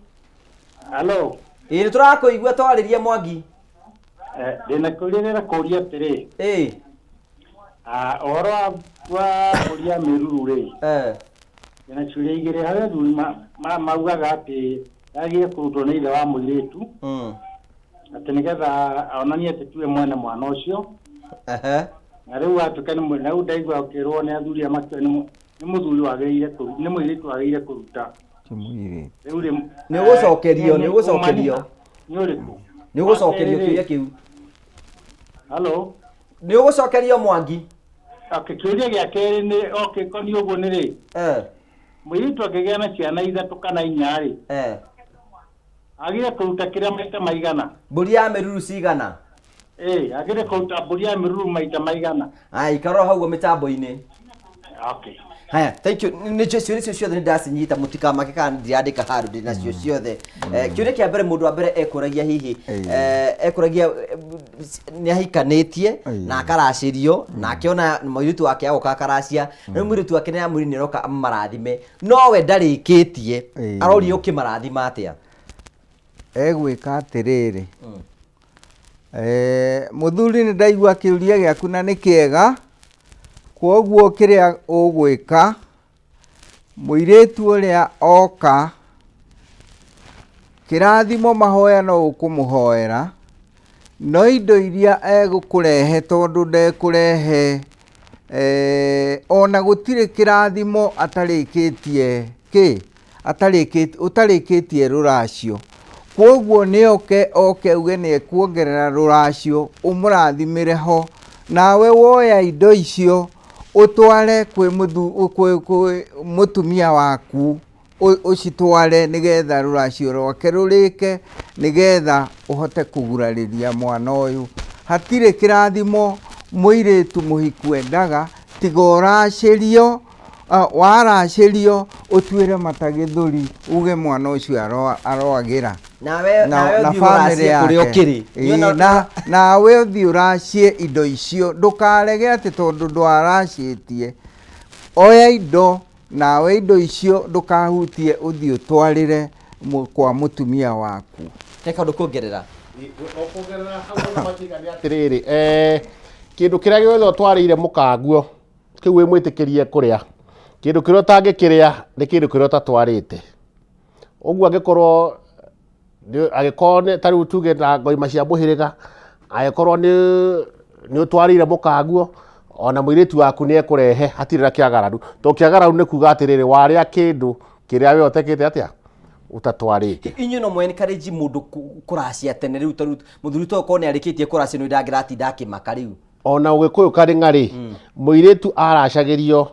Hello. Ĩ nĩ tũrakũigua twarĩrie Mwangi. Ndĩna kĩũria ndĩrenda kũria atĩrĩ. Ĩ. Ũhoro wa wa mbũri ya mĩruru rĩ. Ndĩna ciũria igĩrĩ harĩ athuri maugaga atĩ yagĩrĩire kũrutwo nĩ ithe wa mũirĩtu. Atĩ nĩgetha onanie atĩ tiwe mwene mwana ũcio. Na rĩu atuĩka nĩ na rĩu ndaigua ũkĩrwo nĩ athuri aya makiuga nĩ nĩ mũthuri wagĩrĩire kũru nĩ mũirĩtu wagĩrĩire kũruta. Ti mũirĩtu. Rĩu rĩ Nĩ ũgũcokerio, nĩ ũgũcokerio. Nĩ ũrĩkũ? Nĩ ũgũcokerio kĩũria kĩu. Hello. Nĩ ũgũcokerio Mwangi. Okay, kĩũria gĩa kerĩ nĩ okay, koni ũguo nĩ rĩ. Mũirĩtu angĩgĩa na ciana ithatũ kana inya rĩ. Agĩrĩire kũruta kĩrĩa maita maigana? Mbũri ya mĩruru cigana? Ĩĩ, agĩrĩire kũruta mbũri ya mĩruru maita maigana? Aya, ikara o hau ũguo mĩtambo-inĩ. Okay. Haya, thank you. Nĩ ciũria icio ciothe nĩ ndacinyita mũtikamake kana ndirandĩka handũ ndĩ nacio ciothe. Kĩũria kĩa mbere mũndũ wa mbere ekũragia hihi ekũragia nĩ ahikanĩtie na akaracĩrio na akĩona mũirĩtu wake agoka akaracia rĩu mũirĩtu wake nĩ amwĩrire nĩ aroka amarathime nowe ndarĩkĩtie aroria ũkĩmarathima atĩa? Egwĩka atĩrĩrĩ, mũthuri nĩ ndaigua kĩũria gĩaku na nĩ kĩega, kwoguo kĩrĩa ũgwĩka, mũirĩtu ũrĩa oka, kĩrathimo mahoya no ũkũmũhoera, no indo iria egũkũrehe tondũ ndekũrehe Eh, ona gũtirĩ kĩrathimo atarĩkĩtie kĩ atarĩkĩtie ũtarĩkĩtie rũracio kwoguo nĩ oke oke auge nĩ ekuongerera rũracio ũmũrathimĩre ho nawe woya indo icio ũtware kwĩ mũthu- kwĩ kwĩ mũtumia waku ũ- ũcitware nĩgetha rũracio rwake rũrĩke nĩgetha ũhote kũgurarĩria mwana ũyũ hatirĩ kĩrathimo mũirĩtu mũhiku endaga tiga ũracĩrio ah, waracĩrio ũtuĩre mata gĩthũri uge mwana ũcio aro- aroagĩra Nawe- na, nawe na ũthiĩ bamĩrĩ ũracie kũrĩa yake. ũkĩrĩ. Ĩĩ, Niĩ na nawe ũthiĩ ũracie indo icio ndũkarege atĩ tondũ ndwaracĩtie oya indo nawe indo icio ndũkahutie ũthiĩ ũtwarĩre mũ- kwa mũtumia waku he kaũndũ kuongerera atĩrĩrĩ eh, kĩndũ kĩrĩa gĩothe ũtwarĩire mũkanguo kĩu wĩ mwĩtĩkĩrie kũrĩa kĩndũ kĩrĩa ũtangĩkĩrĩa nĩ kĩndũ kĩrĩa ũtatwarĩte ũguo angĩkorwo nĩ- angĩkorwo nĩ ta rĩu tuge na ngoima cia mũhĩrĩga angĩkorwo nĩ nĩ ũtwarĩire mũkanguo ona mũirĩtu waku nĩ ekũrehe hatirĩ na kĩagararu to kĩagararu nĩ kuga atĩrĩrĩ warĩa kĩndũ kĩrĩa we ũtekĩte atĩa ũtatwarĩte inyuĩ no mũ encourage mũndũ kũ- kũracia tene rĩu tarĩu mũthuri to korwo nĩ arĩkĩtie kũracia nĩ ndangĩratinda akĩmaka rĩu ona ũgĩkũyũ karĩ ng'arĩ mũirĩtu aracagĩrio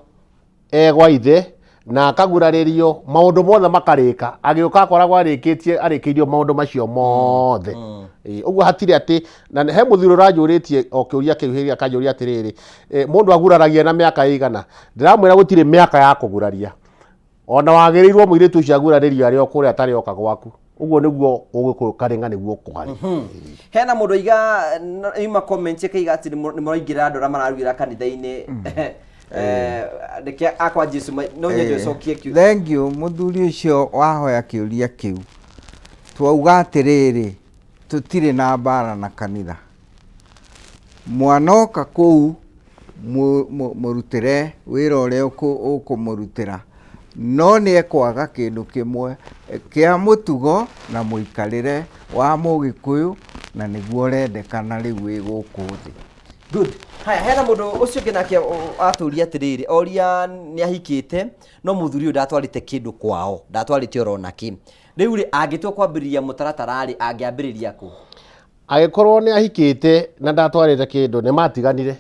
e gwa ithe na akagurarĩrio maũndũ mothe makarĩka agĩũka akoragwo arĩkĩtie arĩkĩirio maũndũ macio mothe Ĩĩ, ũguo hatirĩ atĩ na he mũthuri ũranjũrĩtie o kĩũria kĩu hĩrĩ akanjũria atĩrĩrĩ eh, mũndũ aguraragia na mĩaka ĩigana ndĩramwĩra gũtirĩ mĩaka ya kũguraria ona wagĩrĩirwo mũirĩtu ũcio agurarĩrio arĩ o kũrĩa atarĩ oka gwaku ũguo nĩguo ũgĩkũyũ karĩng'a nĩguo kwarĩ hena mũndũ aiga ima comment akaiga atĩ nĩ mũraingĩrĩra andũ arĩa mararuĩra kanitha-inĩ Eh, reke akwa Jesu ma- no nyende Eh, ũcokie kiu thank you mũthuri ũcio wahoya kĩũria kĩu twauga atĩrĩrĩ tũtirĩ na mbara na kanitha mwana oka kũu mũ- mũ- mũrutĩre wĩra ũrĩa ũkũ- ũkũmũrutĩra no nĩ ekwaga kĩndũ kĩmwe eh, kĩa mũtugo na mũikarĩre wa mũgĩkũyũ na nĩguo ũrendekana rĩu wĩ gũkũ thĩ good haya hena mũndũ ũcio ũngĩ nake o- atũria atĩrĩrĩ oria nĩ ahikĩte no mũthuri ũyũ ndatwarĩte kĩndũ kwao ndatwarĩte oro nakĩ rĩu rĩ angĩtua kwambĩrĩria mũtaratara rĩ angĩambĩrĩria kũ angĩkorwo nĩ ahikĩte na ndatwarĩte kĩndũ nĩ matiganire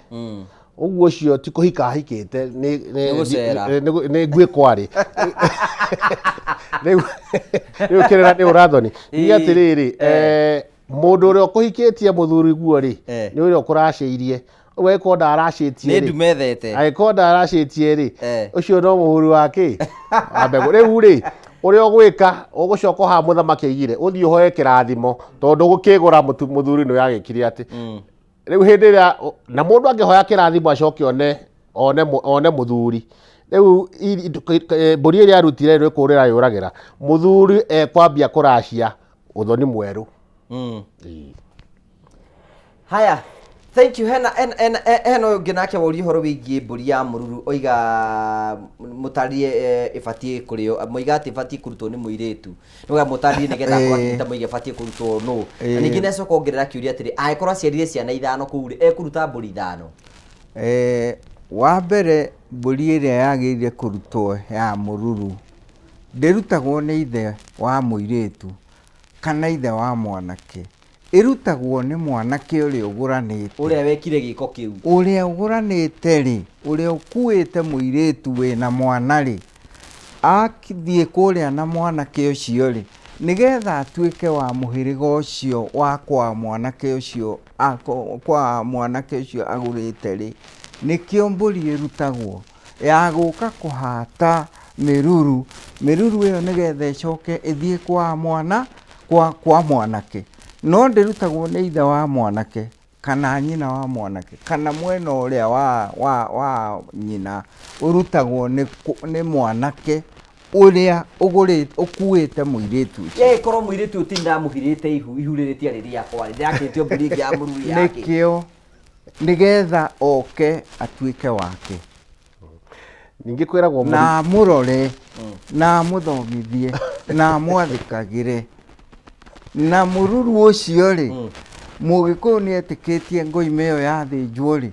ũguo ũcio ti kũhika ahikĩte nĩ- Nĩ gũcera. nĩ- nĩ- nĩ nguĩ kwarĩ rĩu rĩu kĩrĩra nĩ ũrathoni nĩ atĩrĩrĩ eh, mũndũ ũrĩa ũkũhikĩtie mũthuri guo rĩ nĩ ũrĩa ũkũracĩirie ũguo angĩkorwo ndaracĩtie nĩ rĩ ndumethete angĩkorwo ndaracĩtie rĩ Eh. ũcio no mũhuri wa kĩ wa mbegũ rĩu rĩ ũrĩa ũgwĩka ũgũcoka o haha mũthamaki aigire ũthiĩ ũhoe kĩrathimo tondũ gũkĩgũra mũtu- mũthuri nĩ yagĩkire atĩ rĩu hĩndĩ ĩrĩa na mũndũ angĩhoya kĩrathimo acoke one one mũ- one mũthuri rĩu i- i- eh, mbũri ĩrĩa arutire nĩ kũrĩra yũragĩra mũthuri ekwambia kũracia ũthoni mwerũ haya thank you hena hena hena hena ũyũ ũngĩ nake woria ũhoro wĩgiĩ mbũri ya mũruru oiga mũtarie ĩbatiĩ kũrĩo moiga atĩ ĩbatiĩ kũrutwo nĩ mũirĩtu nĩoga mũtarie nĩgetha akorwo akĩnyita moiga ĩbatiĩ kũrutwo nũ na ningĩ nĩacoka ongerera kĩũria atĩrĩ angĩkorwo aciarire ciana ithano kũu rĩ ekũruta mbũri ithano Eh, wa mbere mbũri ĩrĩa yagĩrĩire kũrutwo ya mũruru ndĩrutagwo nĩ ithe wa mũirĩtu kana ithe wa mwanake ĩrutagwo nĩ mwanake ũrĩa ũgũranĩte ũrĩa wekire gĩko kĩu ũrĩa ũgũranĩte rĩ ũrĩa ũkuĩte mũirĩtu wĩna mwana rĩ athiĩ kũrĩa na mwanake ũcio rĩ nĩgetha atuĩke wa mũhĩrĩga ũcio wa kwa mwanake ũcio ako- kwa mwanake ũcio agũrĩte rĩ nĩkĩo mbũri ĩrutagwo ya gũka kũhata mĩruru mĩruru ĩyo nĩgetha ĩcoke ĩthiĩ kwa mwana kwa, kwa mwanake no ndĩrutagwo nĩ ithe wa mwanake kana nyina wa mwanake kana mwena ũrĩa wa, wa, wa nyina ũrutagwo nĩ, kũ- nĩ mwanake ũrĩa ũgũrĩte ũkuĩte mũirĩtu ũcio ĩkorwo mũirĩtu ũyũ ti ndamũhirĩte ihu ihu rĩrĩ tiarĩ rĩakwa rĩ ndĩrakĩtio mbũri ĩngĩ ya mũruru yake nĩkĩo nĩgetha oke atuĩke wake ningĩ kwĩragwo na amũrore na amũthomithie na amwathĩkagĩre na mũruru ũcio rĩ mũgĩkũyũ nĩ etĩkĩtie ngoima ĩyo yathĩnjwo rĩ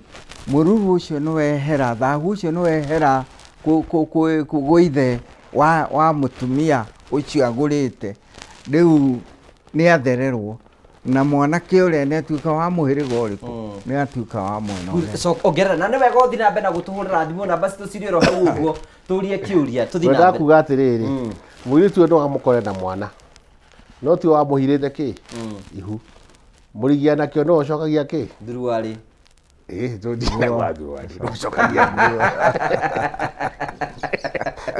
Mũruru ũcio nĩ wehera, thahu ũcio nĩ wehera gwĩ ithe wa mũtumia ũcio agũrĩte, rĩu nĩ athererwo na mwanake ũrĩa nĩ atuĩka wa mũhĩrĩga ũrĩkũ? Nĩ atuĩka wa mwena ũrĩa. So, ongerera na nĩ wega ũthiĩ na mbere na gũtũhũrĩra thimũ namba citũ cirĩ oro hau ũguo tũrie kĩũria tũthiĩ na Ngwendaga mbere. kuga atĩrĩrĩ, mũirĩtu ũyũ no amũkore na mwana no tiwe wamũhirĩte kĩ ihu mũrigia nakĩo no ũcokagia kĩ Thuruarĩ. Ĩĩ, tũndigagwa thuruarĩ no ũcokagia nguo.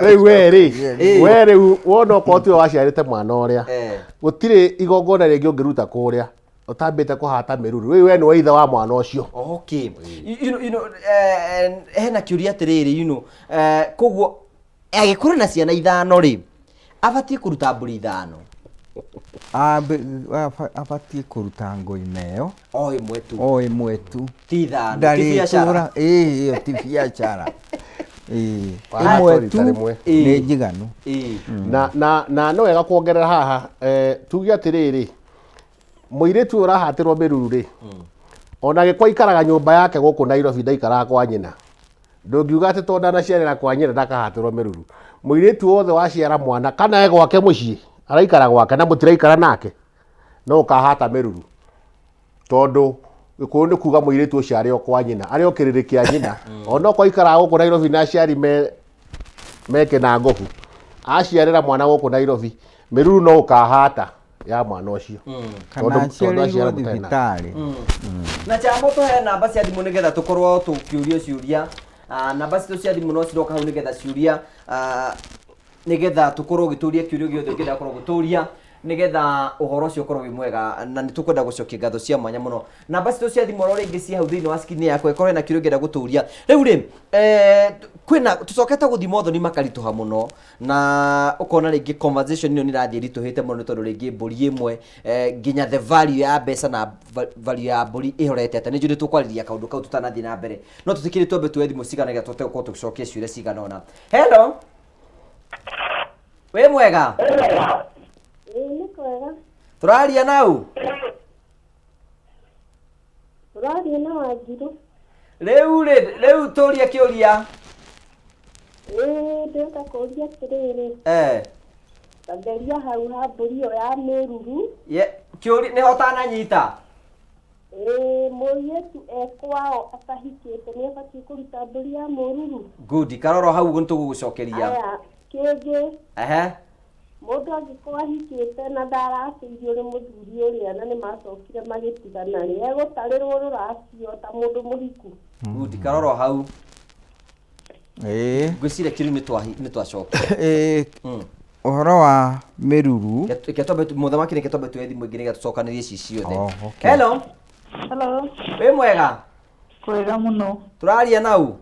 Rĩu we rĩ, we rĩu wona okorwo tiwe waciarĩte mwana ũrĩa, gũtirĩ igongona rĩngĩ ũngĩruta kũrĩa ũtambĩte kũhata mĩruru. Rĩu we nĩwe ithe wa mwana ũcio. Okay. You know, hena kĩũria atĩrĩrĩ, koguo Agĩkorwo na ciana ithano rĩ, abatiĩ kũruta mbũri ithano. Abatiĩ kũruta ngoima ĩyo. O ĩmwe tu. O ĩmwe tu. Ti ithano, ti biacara. Ĩĩ, ĩyo ti biacara. Ĩĩ, ĩmwe tu nĩ njiganu. Na, na, na no wega kuongerera haha eh, tuge atĩrĩrĩ mũirĩtu ũyũ ũrahatĩrwo mĩruru rĩ ona gĩkwa aikaraga nyũmba yake gũkũ Nairobi ndaikaraga kwa nyina Ndũngiuga atĩ tondũ ndanaciarĩra kwa nyina ndakahatĩrwo mĩruru. Mũirĩtu wothe waciara mwana kana e gwake mũciĩ, araikara gwake na mũtiraikara nake, no ũkahata mĩruru. Tondũ Gĩkũyũ nĩ kuga mũirĩtu ũcio arĩ o kwa nyina, arĩ o kĩrĩrĩ kĩa nyina. Onokorwo aikaraga gũkũ Nairobi na aciari me me Kĩnangobu, aciarĩra mwana gũkũ Nairobi, mĩruru no ũkahata ya mwana ũcio. Kana Tondũ aciarĩirwo aciara mũtarĩ nake. thibitarĩ. Na chamo tũhe namba cia thimũ nĩgetha tũkorwo tũkĩũrio ciũria. Ah, namba citũ cia thimũ no ciroka hau nĩgetha ciũria ah, nĩgetha tũkorwo ũgĩtũria kĩũria gĩothe ũngĩenda gũkorwo ũgĩtũria nĩgetha ũhoro ũcio ũkorwo wĩ mwega na nĩ tũkwenda gũcokia ngatho cia mwanya mũno. Namba citũ cia thimũ oro rĩngĩ ciĩ hau thĩinĩ wa screen yaku ĩkorwo ĩna kĩũria ũngĩenda gũtũria. Rĩu rĩ, eh, kwĩna tũcokete gũthiĩ mothoni makaritũha mũno na ũkona rĩngĩ conversation ĩno nĩ ĩrathiĩ ĩritũhĩte mũno nĩ tondũ rĩngĩ mbũri ĩmwe eh, nginya the value ya mbeca na value ya mbũri ĩhorete atĩa. Nĩ njũĩ nĩ tũkwarĩria kaũndũ kau tũtanathiĩ na mbere, no tũtikĩrĩ twambe tuoe thimũ cigana nĩgetha tũhote gũkorwo tũgĩcokia ciũria cigana ũna. Hello, wĩ mwega? Ĩĩ nĩ kwega. Tũraria nau? Ũraria na Wanjirũ. Rĩu rĩ, rĩu tũrie kĩũria. Ĩĩ ndĩrenda kũria atĩrĩrĩ, Eh. tageria hau ha mbũri ĩyo ya mĩruru. Ye, kĩũria nĩho ũtananyita. Ĩĩ mũirĩtu e kwao atahikĩte nĩ abatiĩ kũruta mbũri ya mũruru? Good, karoro hau ũguo nĩtũgũgũcokeria. Aya, kĩngĩ Ehe. Mũndũ angĩkorwo ahikĩte na ndaracĩirio nĩ mũthuri ũrĩa na nĩ macokire magĩtigana rĩ, egũtarĩrwo rũracio ta mũndũ mũhiku? Good, karoro hau. Ĩĩ. Ngwĩciria kĩrĩu nĩ twacokia. Ĩĩ, ũhoro wa mĩruru. Reke twambe mũthamaki reke twambe tuoe thimũ ĩngĩ nĩgetha tũcokanĩrie ici ciothe. Oh, okay. Hello. Hello. Wĩ mwega? Kwega mũno. Tũraria nau?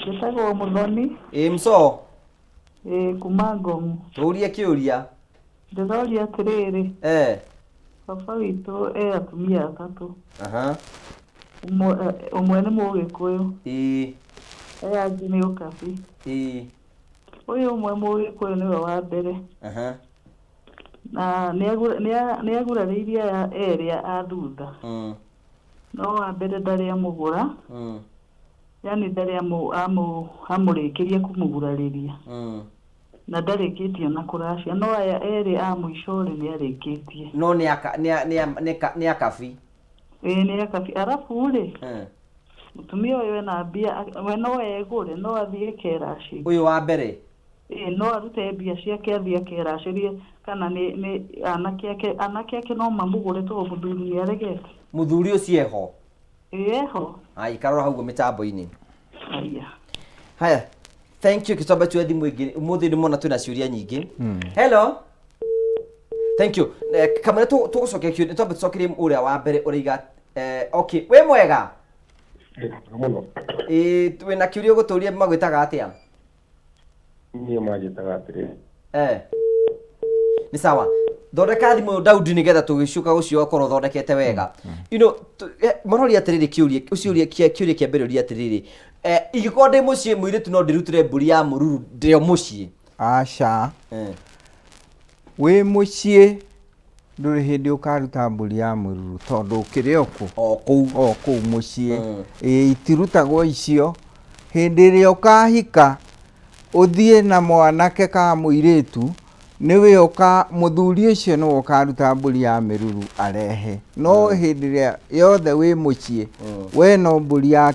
Njĩtagwo Mũthoni. Ĩĩ mso. Ĩĩ kuma Ngong. Tũrie kĩũria. Ndĩroria atĩrĩrĩ. Eh. Baba witũ e atumia atatũ. Aha. Ũmwe ũmwe nĩ Mũgĩkũyũ. Ĩĩ. Aya angĩ nĩ Ũkabi. Ĩĩ. Ũyũ ũmwe Mũgĩkũyũ nĩwe wa mbere. Aha. Na nĩ agurarĩirie aya erĩ a thutha. No wa mbere ndarĩ amũgũra. Yani ndarĩ amũrĩkĩria kũmũgurarĩria. Na ndarĩkĩtie ona kũracia. No aya erĩ a mũico rĩ nĩ arĩkĩtie. No nĩ aka nĩ nĩ nĩ nĩ akabi. Ĩĩ nĩ akabi. Arabu rĩ, mũtumia ũyũ ena mbia, we no egũre, no athiĩ akeracĩrie. Ũyũ wa mbere? Ĩĩ no arute mbia ciake athiĩ akeracĩrie kana nĩ nĩ anake ake anake ake no mamũgũre tondũ mũthuri nĩ aregete. Mũthuri ũcio eho? Ĩĩ eho. Ai karora hau ũguo mĩtambo-inĩ. Haya. Haya. Thank you Kĩtombe tuoe thimũ ĩngĩ. Ũmũthĩ nĩ mona twĩna ciũria nyingĩ. Hello. Thank you. Eh, Kamũira tũgũcokia kĩũria twambe tũcokerie ũrĩa wa mbere ũraiga eh, okay, wĩ mwega? Mũno. Ĩĩ wĩna kĩũria ũgũtũria magwĩtaga atĩa? Niĩ manjĩtaga atĩrĩ. Eh. Nĩ sawa. Thondeka thimũ Daudi nĩgetha tũgĩcoka gũcio ũkorwo ũthondekete wega. You know, mũroria atĩrĩrĩ kĩũria, ũcio ũria kĩũria kĩa mbere ũria atĩrĩrĩ. Eh, ingĩkorwo ndĩ mũciĩ mũirĩtu no ndĩrutĩre mbũri ya mũruru ndĩ o mũciĩ. Aca. Eh. Wĩ mũciĩ Ndũrĩ hĩndĩ ũkaruta mbũri ya mũruru tondũ ũkĩrĩ o kũ? O kũu. O kũu mũciĩ. Ĩĩ itirutagwo icio. Hĩndĩ ĩrĩa ũkahika ũthiĩ na mwanake kana mũirĩtu nĩwe ũka mũthuri ũcio nĩwe ũkaruta mbũri ya mĩruru arehe. No hĩndĩ ĩrĩa yothe wĩ mũciĩ we no mbũri ya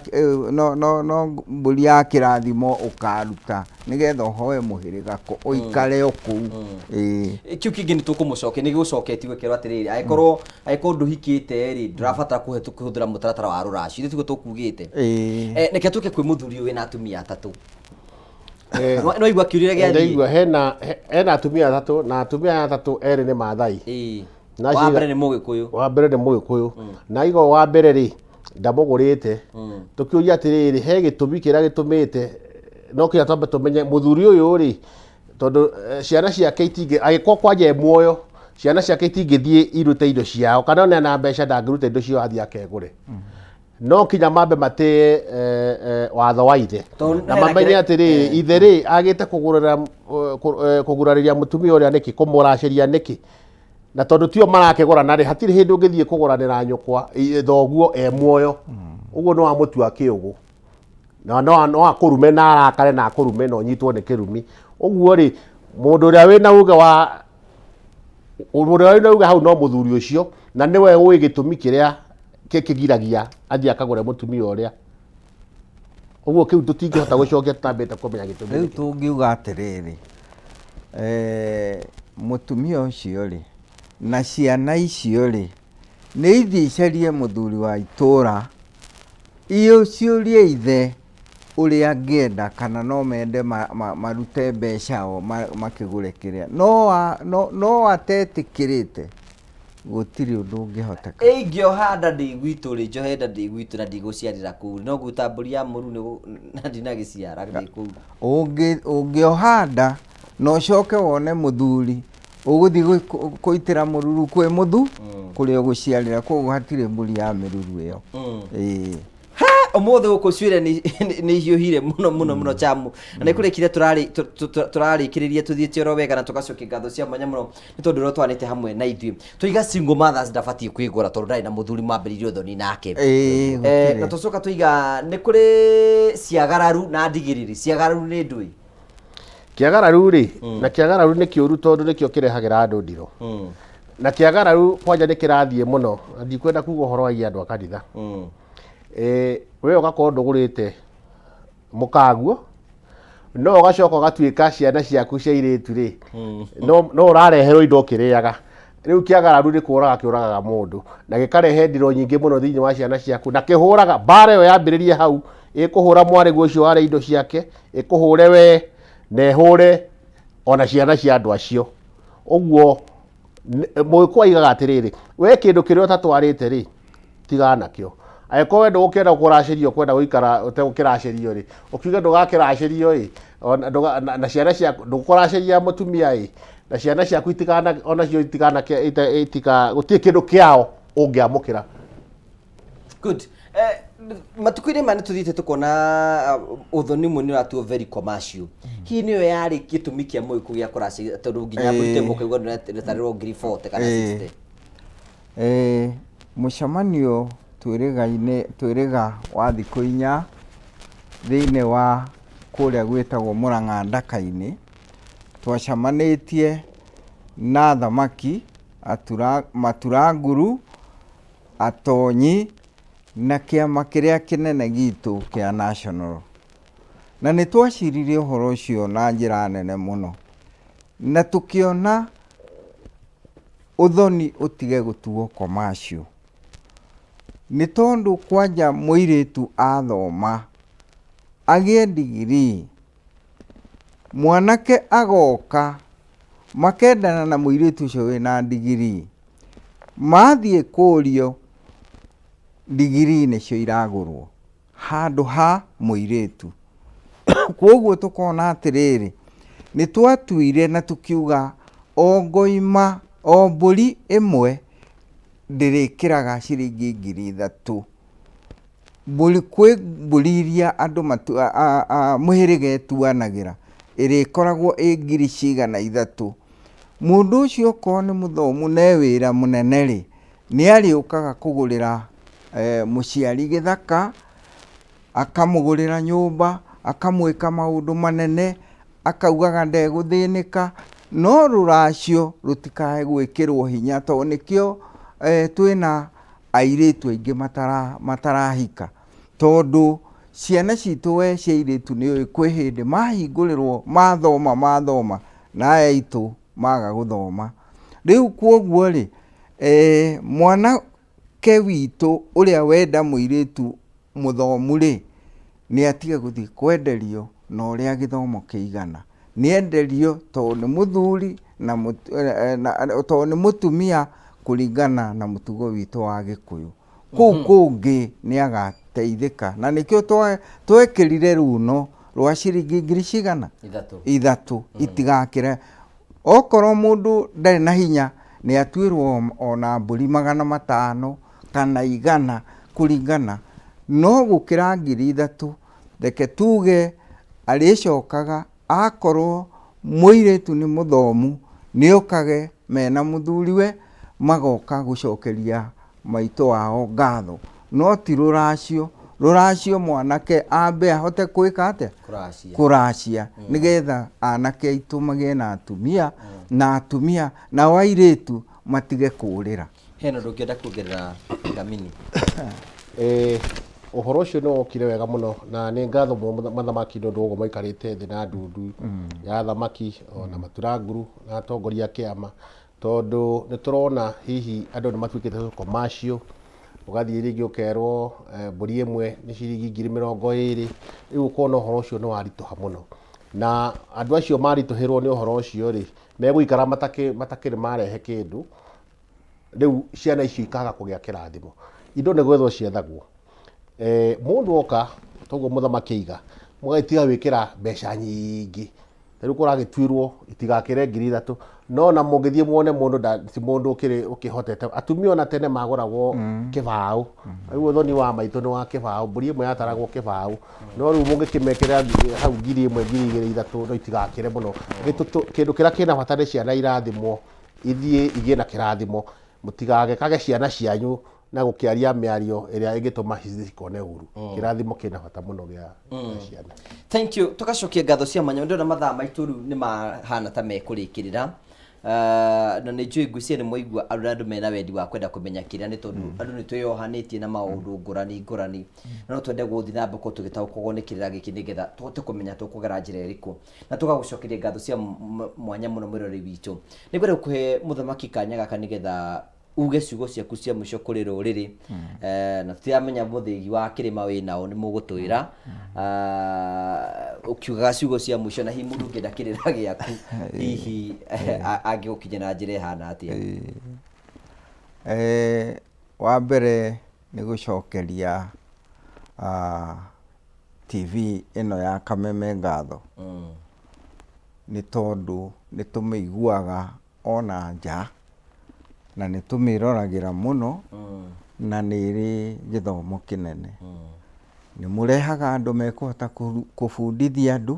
no no no mbũri ya kĩrathimo ũkaruta. Nĩgetha ũhoe mũhĩrĩga kũ ũikare o kũu ĩĩ. Kĩu kĩngĩ nĩ tũkũmũcokia nĩ gĩgũcoketio gĩkerwo atĩrĩrĩ angĩkorwo angĩkorwo ndũhikĩte rĩ ndũrabatara kũhũthĩra mũtaratara wa rũracio ithuĩ tiguo tũkugĩte. Ĩĩ. Eh, reke tũke kwĩ mũthuri ũyũ wĩna atumia atatũ. No igua kĩũria gĩathiĩ. Ndaigua hena hena atumia atatũ na atumia aya atatũ erĩ nĩ Maathai. Ĩĩ. Na Wa mbere nĩ Mũgĩkũyũ. Wa mbere nĩ Mũgĩkũyũ. Na aiga wa mbere rĩ ndamũgũrĩte. Tũkĩũria atĩrĩrĩ he gĩtũmi kĩrĩa gĩtũmĩte no kinya twambe tũmenye mũthuri ũyũ rĩ tondũ ciana ciake itingĩ angĩkorwo kwanja e muoyo ciana ciake itingĩthiĩ irute indo ciao kana ona ena mbeca ndangĩruta indo ciao athiĩ akegũre. No kinya mambe matĩe watho wa ithe Tondũ na hena mamenye kĩrĩa- atĩrĩrĩ ithe rĩ agĩte kũgũrĩra kũgurarĩria mũtumia ũrĩa nĩkĩ kũmũracĩria nĩkĩ na tondũ tio marakĩgũrana rĩ hatirĩ hĩndĩ ũngĩthiĩ kũgũranĩra nyũkwa thoguo e muoyo ũguo nĩ wamũtua kĩũgũ na no no akũrume na arakare na akũrume na ũnyitwo nĩ kĩrumi ũguo rĩ mũndũ ũrĩa wĩna uge wa mũndũ ũrĩa wĩna uge hau no mũthuri ũcio na nĩwe ũĩ gĩtũmi kĩrĩa kĩgiragia athiĩ akagũre mũtumia ũrĩa ũguo kĩu tũtingĩhota gũcokia tũtambĩte kũmenya gĩtũmi Rĩu nĩkĩ. tũngiuga atĩrĩrĩ mũtumia ũcio rĩ na ciana icio rĩ nĩ ithiĩ icarie mũthuri wa itũra ciũrie ithe ũrĩa angĩenda kana no mende marute mbeca o makĩgũre kĩrĩa no atetĩkĩrĩte gũtirĩ ũndũ ũngĩhoteka. Ingĩoha nda ndĩ gwitũ rĩ njohe nda ndĩ gwitũ na ndigũciarĩra kũu no ngũruta mbũri ya mũru na ndinagĩciara ndĩ kũu. Ũngĩoha nda na ũcoke wone mũthuri ũgũthiĩ kũitĩra mũruru kwĩ mũthu kũrĩa ũgũciarĩra koguo hatirĩ mbũri ya mĩruru ĩyo. Ĩĩ. Ũmũthĩ gũkũ ciũria nĩ ihiũhire mũno mũno mũno chamu na nĩ kũrĩkire tũrarĩkĩrĩria tũthiĩte oro wega na tũgacokia ngatho cia mwanya mũno nĩ tondũ ũrĩa twanĩte hamwe na ithuĩ tũiga single mothers ndabatiĩ kwĩgũra tondũ ndarĩ na mũthuri mambĩrĩirie ũthoni nake. Ĩĩ, gũtirĩ. Na tũcoka tũiga nĩ kũrĩ ciagararu na ndigĩrĩri. Ciagararu nĩ ndũĩ? Kĩagararu rĩ, na kĩagararu nĩ kĩũru tondũ nĩkĩo kĩrehagĩra andũ ndiro. Na kĩagararu kwanja nĩ kĩrathiĩ mũno, na ndikwenda kuga ũhoro wa andũ a kanitha. We ũgakorwo ndũgũrĩte mũkaguo, no ũgacoka ũgatuĩka ciana ciaku cia airĩtu rĩ, no ũrareherwo indo ũkĩrĩaga. Rĩu kĩagararu nĩ kũraga kĩũragaga mũndũ, na gĩkarehe ndiro nyingĩ mũno thĩinĩ wa ciana ciaku, na kĩhũraga, mbara ĩyo yambĩrĩria hau, ĩkũhũra mwarĩguo ũcio warĩa indo ciake, ĩkũhũre we, na ĩhũre ona ciana cia andũ acio. Ũguo Mũgĩkũyũ aigaga atĩrĩrĩ, we kĩndũ kĩrĩa ũtatwarĩte rĩ, tigana nakĩo. Angĩkorwo we ndũgũkĩenda kũracĩrio ũkwenda gũikara ũtegũkĩracĩrio rĩ, ũkiuge ndũgakĩracĩrio ĩ, ona ndũga- na- na ciana ciaku ndũkũracĩria mũtumia ĩ, na ciana ciaku itikana onacio itikanake ite- itika gũtirĩ kĩndũ kĩao ũngĩamũkĩra. Good. Matukũ-inĩ maya nĩ tũthiĩte tũkona ũthoni ũmwe nĩ ũratuo very commercial. Hihi nĩyo yarĩ gĩtũmi kĩa Mũgĩkũyũ gĩa kũracĩria tondũ nginya mbũri ĩmwe ũkaigua ndũratarĩrwo ngiri 40 kana 60. Mũcemanio twĩrĩga-inĩ twĩrĩga wa thikũ inya thĩinĩ wa kũrĩa gwĩtagwo Mũrang'a Ndaka-inĩ, twacemanĩtie na athamaki, atura, maturanguru, atonyi na kĩama kĩrĩa kĩnene gitũ kĩa national. Na nĩ twaciririe ũhoro ũcio na njĩra nene mũno na tũkĩona ũthoni ũtige gũtuo commercial. Nĩ tondũ kwanja mũirĩtu athoma agĩe ndigirii, mwanake agoka makendana na mũirĩtu ũcio wĩna ndigirii, mathiĩ kũrio ndigirii nĩcio iragũrwo handũ ha mũirĩtu. Koguo tũkona atĩrĩrĩ, nĩ twatuire na tũkiuga o ngoima, o mbũri ĩmwe ndĩrĩkĩraga ciringi 3000. Mbũri, kwĩ mbũri iria andũ mũhĩrĩga ĩtuanagĩra, ĩrĩkoragwo ĩ ngiri cigana ithatũ. Mũndũ ũcio okorwo nĩ mũthomu na e wĩra mũnene rĩ, nĩ arĩũkaga kũgũrĩra mũciari gĩthaka, akamũgũrĩra nyũmba, akamwĩka maũndũ manene, akaugaga ndegũthĩnĩka, no rũracio rũtikae gwĩkĩrwo hinya tondũ nĩkĩo twĩna airĩtu aingĩ matarahika, tondũ ciana citũ we cia airĩtu nĩ ũĩ kwĩ hĩndĩ mahingũrĩrwo mathoma mathoma na aya aitũ maga gũthoma. Rĩu kwoguo rĩ, mwanake witũ ũrĩa wenda mũirĩtu mũthomu rĩ, nĩ atige gũthiĩ kwenderio na ũrĩa gĩthomo kĩigana. Nĩ enderio tondũ nĩ mũthuri na tondũ nĩ mũtumia kũringana na mũtugo witũ wa Gĩkũyũ. Kũu kũngĩ nĩ agateithĩka na nĩkĩo twekĩrire runo rwa ciringi ngiri cigana? Ithatũ. Ithatũ, itigakĩre. Okorwo mũndũ ndarĩ na hinya nĩ atuĩrwo ona mbũri 500 kana 100 kũringana, no gũkĩra 3000 reke tuge arĩcokaga akorwo mũirĩtu nĩ mũthomu nĩ okage mena mũthuriwe magoka gũcokeria maitũ wao ngatho, no ti rũracio. Rũracio mwanake ambe ahote gwĩka atĩa? Kũracia. Kũracia, nĩgetha anake aitũ magĩe na atumia, na atumia nao airĩtu matige kũrĩra. Hena ũndũ ũngĩenda kuongerera Ngamini? Ũhoro ũcio nĩ wokire wega mũno na nĩ ngatho mũno mathamaki nĩ ũndũ wa ũguo maikarĩte thĩ na ndundu ya athamaki ona maturanguru na atongoria a kĩama, tondũ nĩ tũrona hihi andũ nĩ matuĩkĩte commercial, ũgathiĩ rĩngĩ ũkerwo mbũri ĩmwe nĩ ciringi 20,000, rĩu ũkona ũhoro ũcio nĩ waritũha mũno, na andũ acio maritũhĩrwo nĩ ũhoro ũcio rĩ, megũikara matakĩrĩ marehe kĩndũ, rĩu ciana icio ikaga kũgĩa kĩrathimo. Indo nĩ gwethwo ciethagwo. Mũndũ oka, toguo mũthamaki aiga, mũgagĩtiga gwĩkĩra mbeca nyingĩ. Ta rĩu kũragĩtuĩrwo itigakĩre 3000, no na mũngĩthiĩ muone mũndũ ti mũndũ ũkĩhotete. Atumia ona tene magũragwo kĩbaũ. Rĩu ũthoni wa maitũ nĩ wa kĩbaũ, mbũri ĩmwe yataragwo kĩbaũ. No rĩu mũngĩkĩmekĩra hau 1000, 2000, 3000, no itigakĩre mũno. Kĩndũ kĩrĩa kĩna bata nĩ ciana irathimwo, ithiĩ igĩe na kĩrathimo, mũtigagekage ciana cianyu na gũkĩaria mĩario ĩrĩa ĩngĩtũma cikone ũru. Kĩrathimo kĩna bata mũno gĩa ciana. Thank you. Tũgacokia ngatho cia mwanya. Ndĩrona mathaa maitũ rĩu nĩ mahana ta mekũrĩkĩrĩra. Na nĩ njũĩ ngwĩciria nĩ mwaigua arĩa andũ mena wendi wa kwenda kũmenya kĩrĩa, nĩ tondũ andũ nĩ twĩyohanĩtie na maũndũ ngũrani ngũrani, na no twende gũthiĩ na mbere tũgĩtaũkagwo nĩ kĩrĩra gĩkĩ nĩgetha tũhote kũmenya tũkũgera njĩra ĩrĩkũ, na tũgagũcokeria ngatho cia mwanya mũno mwĩroreri witũ. Nĩ ngwenda gũkũhe mũthamaki kanya gaka nĩgetha uge ciugo ciaku cia mũico kũrĩ rũrĩrĩ. Na tũtiramenya mũthĩgi wa kĩrĩma wĩ nao nĩ mũgũtwĩra. Ũkiugaga ciugo cia mũico, na hihi mũndũ ũngĩenda kĩrĩra gĩaku hihi angĩgũkinya na njĩra ĩhana atĩa? Wa mbere nĩ gũcokeria TV ĩno ya Kameme ngatho, nĩ tondũ nĩ tũmĩiguaga ona nja, na nĩ tũmĩroragĩra mũno, na nĩ ĩrĩ gĩthomo kĩnene. Nĩ mũrehaga andũ mekũhota kũbundithia andũ,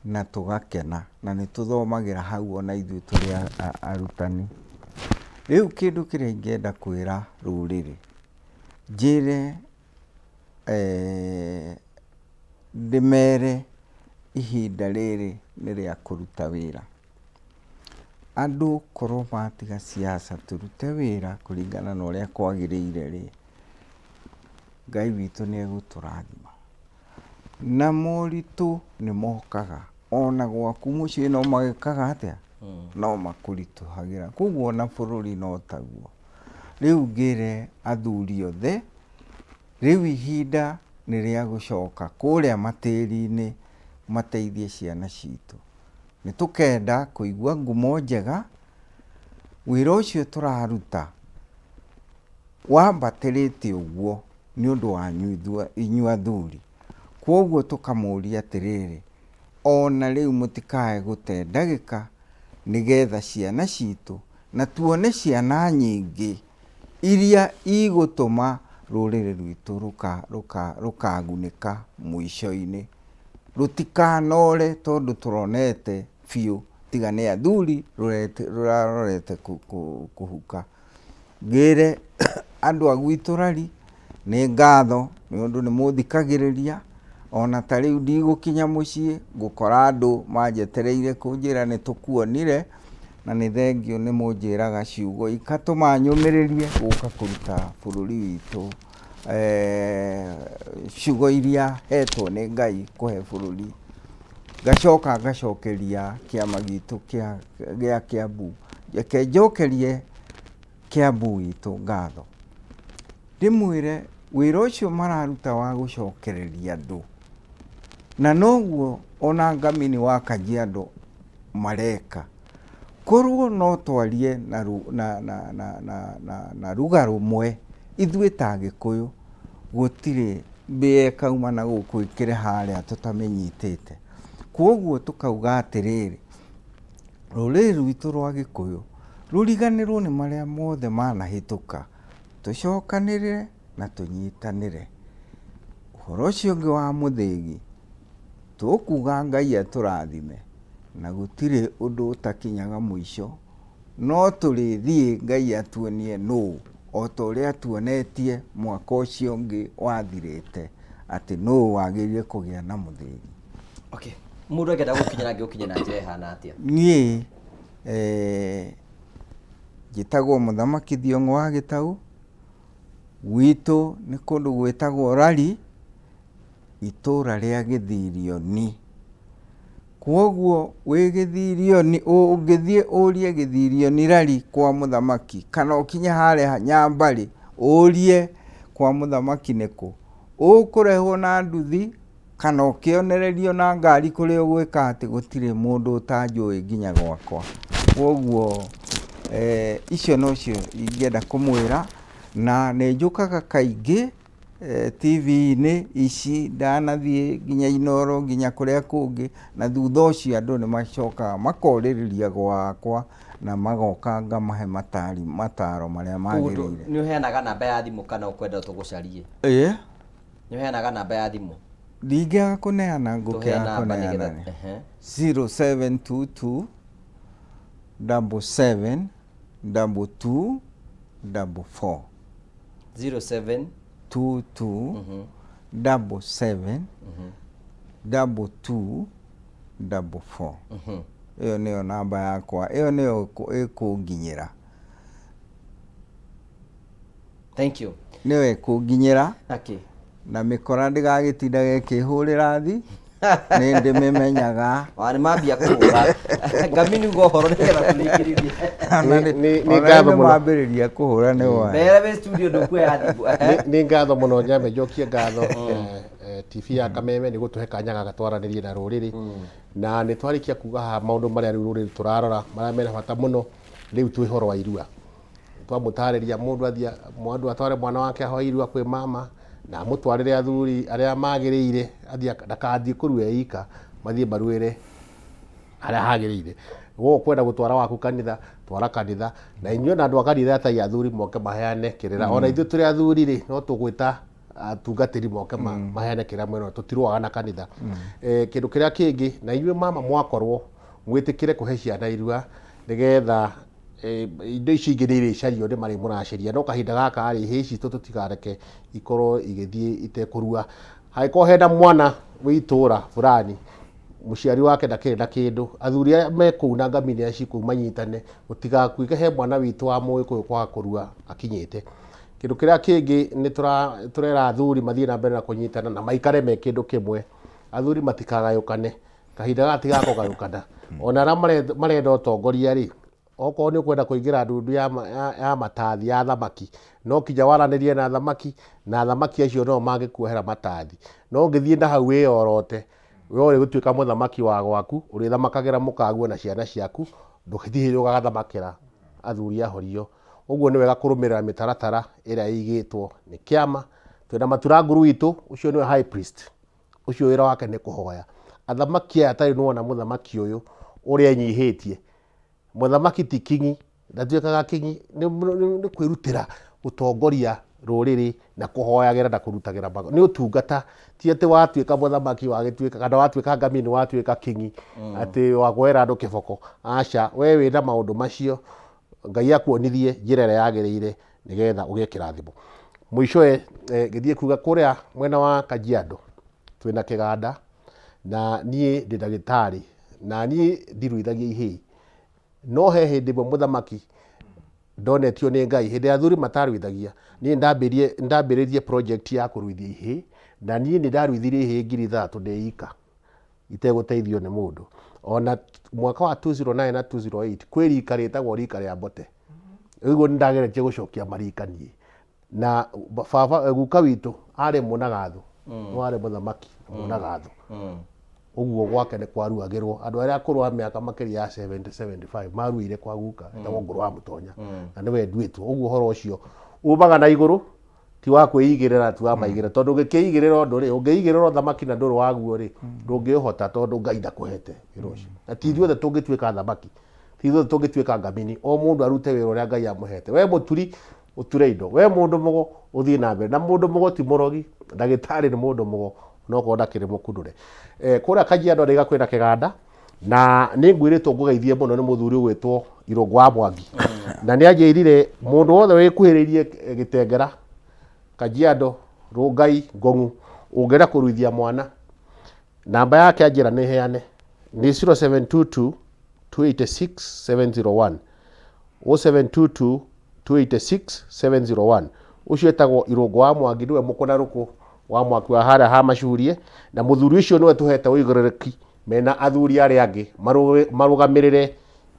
na tũgakena, na nĩ tũthomagĩra hau ona ithuĩ tũrĩ arutani. Rĩu kĩndũ kĩrĩa ingĩenda kwĩra rũrĩrĩ, njĩre ndĩmere ihinda rĩrĩ nĩ rĩa kũruta wĩra. Andũ korwo matiga siasa tũrute wĩra kũringana na ũrĩa kwagĩrĩire rĩ, Ngai witũ nĩ egũtũrathima. Na moritũ nĩ mokaga, ona gwaku mũciĩ no magĩkaga atĩa? No makũritũhagĩra. Koguo ona bũrũri no taguo. Rĩu ngĩre athuri othe, rĩu ihinda nĩ rĩa gũcoka kũrĩa matĩri-inĩ mateithie ciana citũ. Nĩ tũkenda kũigua ngumo njega, wĩra ũcio tũraruta wambatĩrĩte ũguo nĩ ũndũ wanyu inyuĩ athuri. Kwoguo tũkamũria atĩrĩrĩ, ona rĩu mũtikae gũte ndagĩka nĩgetha ciana citũ, na tuone ciana nyingĩ iria igũtũma rũrĩrĩ rwitũ rũkagunĩka mũico-inĩ. Rũtikanore tondũ tũronete biũ ti Tiga nĩ athuri rũrarorete kũhuka. Ngĩre andũ a gwitũ rari, nĩ ngatho nĩ ũndũ nĩ mũthikagĩrĩria, ona ta rĩu ndigũkinya mũciĩ ngũkora andũ manjetereire kũnjĩra nĩ tũkuonire, na nĩ thengiũ nĩ mũnjĩraga ciugo ikatũma nyũmĩrĩrie gũka kũruta bũrũri witũ ciugo iria hetwo nĩ Ngai kũhe bũrũri. Ngacoka ngacokeria kĩama gitũ gĩa Kiambu, reke njokerie Kiambu witũ ngatho, ndĩmwĩre wĩra ũcio mararuta wa gũcokereria andũ, na noguo ona Ngamini wa Kajiado mareka, korwo no twarie na ruga rũmwe ithuĩ ta Agĩkũyũ, gũtirĩ mbĩa ĩkauma na gũkũ ĩkĩre harĩa tũtamĩnyitĩte. Kwoguo tũkauga atĩrĩrĩ, rũrĩrĩ rwitũ rwa Gĩkũyũ rũriganĩrwo nĩ marĩa mothe manahĩtũka, tũcokanĩrĩre na tũnyitanĩre. Ũhoro ũcio ũngĩ wa mũthĩgi, tũkuga Ngai atũrathime na gũtirĩ ũndũ ũtakinyaga mũico. No tũrĩthiĩ Ngai atuonie nũ, o ta ũrĩa atuonetie mwaka ũcio ũngĩ wathirĩte, atĩ nũ wagĩrĩire kũgĩa na mũthĩgi. Okay. Mũndũ angĩenda gũkinyĩra angĩgũkinyĩra na njĩra ĩhana atĩa? Niĩ njĩtagwo Mũthamaki Thiong'o wa Gĩtaũ, gwitũ nĩ kũndũ gwĩtagwo Rari, itũra rĩa Gĩthirioni. Kwoguo wĩ Gĩthirioni, ũngĩthiĩ ũrie Gĩthirioni Rari kwa mũthamaki, kana ũkinye harĩa Nyambarĩ ũrie kwa mũthamaki nĩkũ, ũkũrehwo na nduthi kana ũkĩonererio na ngari kũrĩa ũgwĩka atĩ gũtirĩ mũndũ ũtanjũĩ nginya gwakwa. Kwoguo icio nocio ingĩenda kũmwĩra, na nĩ njũkaga kaingĩ TV-inĩ ici ndanathiĩ nginya Inooro nginya kũrĩa kũngĩ, na thutha ũcio andũ nĩ macokaga makorĩrĩria gwakwa na magoka ngamahe mataro marĩa magĩrĩire. Nĩ ũheanaga namba ya thimũ kana ũkwenda tũgũcarie? Ĩĩ. Nĩ ũheanaga namba ya thimũ? Ndingĩaga kũneana, ngũkĩaga kũneana. 0722 77 22 44. 07 22 77 22 44. Ĩyo nĩyo namba yakwa, ĩyo nĩyo ĩkũnginyĩra. Thank you. Nĩyo ĩkũnginyĩra. Okay. Na mĩkora ndĩgagĩtindaga ĩkĩhũrĩra thi, nĩ ndĩmĩmenyaga. Wa nĩ mambia kũhũra. Ngamini uga ũhoro nĩgetha tũrĩkĩrĩrie. Ona Nĩ ngatho nĩ mũno. mambĩrĩria kũhũra nĩ waya. Mbere wĩ studio ndũkuoya thimũ. Nĩ ngatho mũno nyambe njokie ngatho TV ya Kameme nĩ gũtũhe kanya gaka twaranĩrie na rũrĩrĩ. Na nĩ twarĩkia kuga haha maũndũ marĩa rĩu rũrĩrĩ tũrarora marĩa mena bata mũno, rĩu twĩ ũhoro wa irua. Twamũtarĩria mũndũ athiĩ, mũndũ atware mwana wake ahoe irua kwĩ mama, na amũtwarĩre athuri arĩa magĩrĩire, athiĩ ndagathiĩ kũrua e ika, mathiĩ maruĩre harĩa hagĩrĩire. We ũkwenda gũtwara waku kanitha, twara kanitha, na inyuĩ ona andũ a kanitha ĩtai athuri moke maheane kĩrĩra. Ona ithuĩ tũrĩ athuri rĩ, no tũgwĩta atungatĩri moke maheane kĩrĩra mwena ũyũ, tũtirũaga na kanitha. Kĩndũ kĩrĩa kĩngĩ, na inyuĩ mama mwakorwo mwĩtĩkĩre kũhe ciana irua, nĩgetha indo icio ingĩ nĩ irĩcario nĩ marĩ mũracaria, no kahinda gaka rĩ, ihĩĩ citũ tũtikareke ikorwo igĩthiĩ itekũrua. Hangĩkorwo hena mwana wĩ itũra fulani, mũciari wake ndakĩrĩ na kĩndũ, athuri arĩa me kũu na ngamini iria ciĩ kũu manyitane, gũtigakuĩke he mwana witũ wa mũgĩkũyũ kwaga kũrua akinyĩte. Kĩndũ kĩrĩa kĩngĩ nĩ tũrera athuri mathiĩ na mbere na kũnyitana na maikare me kĩndũ kĩmwe. Athuri matikagayũkane, kahinda gaka ti ga kũgayũkana. Ona arĩa marenda ũtongoria rĩ, okorwo nĩ ũkwenda kũingĩra ndundu ya matathi ya thamaki, no kinya waranĩrie na thamaki, na thamaki acio no mangĩkuohera matathi. No ũngĩthiĩ na hau wĩyorote, we ũrĩgũtuĩka mũthamaki wa gwaku, ũrĩthamakagĩra mũkaguo na ciana ciaku, ndũgĩthiĩ hĩndĩ ũgathamakĩra athuri a horio. Ũguo nĩ wega kũrũmĩrĩra mĩtaratara ĩrĩa ĩigĩtwo nĩ kĩama. Twĩna Matura Nguru witũ, ũcio nĩwe high priest. Ũcio wĩra wake nĩ kũhoya. Athamaki aya tarĩu nĩwona mũthamaki ũyũ ũrĩa enyihĩtie. Mũthamaki ti kingi, ndatuĩkaga kingi, nĩ kwĩrutĩra gũtongoria rũrĩrĩ na kũhoyagĩra na kũrutagĩra mago nĩ ũtungata ti atĩ watuĩka mũthamaki wagĩtuĩka kana watuĩka ngamini watuĩka kingi atĩ wakuoera andũ kĩboko aca we wĩna maũndũ macio Ngai akuonithie njĩra ĩrĩa yagĩrĩire nĩgetha ũgĩe kĩrathimo. Mũicoe eh, ngĩthiĩ kuga kũrĩa mwena wa Kajiado twĩna kĩganda na niĩ ndĩ ndagĩtarĩ na niĩ ndiruithagia ihĩĩ no he hĩndĩ ĩmwe mũthamaki ndonetio nĩ Ngai hĩndĩ ya athuri mataruithagia niĩ ndambĩrie ndambĩrĩrie project ya kũruithia ihĩĩ na niĩ nĩ ndaruithirie ihĩĩ 3000 ndĩ ika itegũteithio nĩ mũndũ. Ona mwaka wa 209 na 208 kwĩ rika rĩtagwo rika rĩa mbote. Ũguo nĩ ndageretie gũcokia marika niĩ. Na baba guka witũ arĩ mũnagathu, no arĩ mũthamaki mũnagathu. Ũguo gwake nĩ kwaruagĩrwo andũ arĩa akũrũ a mĩaka makĩria ya 70 75 maruire kwa guka etagwo Ngũrũ wa Mũtonya na nĩwe nduĩtwo. Ũguo ũhoro ũcio umaga na igũrũ ti wa kwĩigĩrĩra ti wa maigĩrĩra tondũ ũngĩkĩigĩrĩra ũndũ rĩ ũngĩigĩrĩra ũthamaki na ndũrĩ waguo rĩ ndũngĩũhota tondũ Ngai ndakũhete wĩra ũcio na ti ithuothe tũngĩtuĩka athamaki ti ithuothe tũngĩtuĩka ngamini o mũndũ arute wĩra ũrĩa Ngai amũhete we mũturi ũture indo we mũndũ mũgo ũthiĩ na mbere na mũndũ mũgo ti mũrogi ndagĩtarĩ nĩ mũndũ mũgo onokorwo ndakĩrĩ mũkunũre eh, kũrĩa Kajiado ndaiga kwĩna kĩganda na nĩ ngwĩrĩtwo ngũgeithie mũno nĩ mũthuri ũgwĩtwo Irũngũ wa Mwangi na nĩ anjĩrire mũndũ wothe wĩkuhĩrĩirie Gĩtengera Kajiado Rũngai Ngong'u ũngĩenda kũruithia mwana namba yake anjĩra nĩ heane nĩ 0722 286 701 0722 286 701 ũcio etagwo Irũngũ wa Mwangi nĩwe mũkũna rũkũ wa mwaki wa harĩa ha Macurie na mũthuri ũcio nĩwe tũhete ũigĩrĩrĩki mena athuri arĩa angĩ marũgamĩrĩre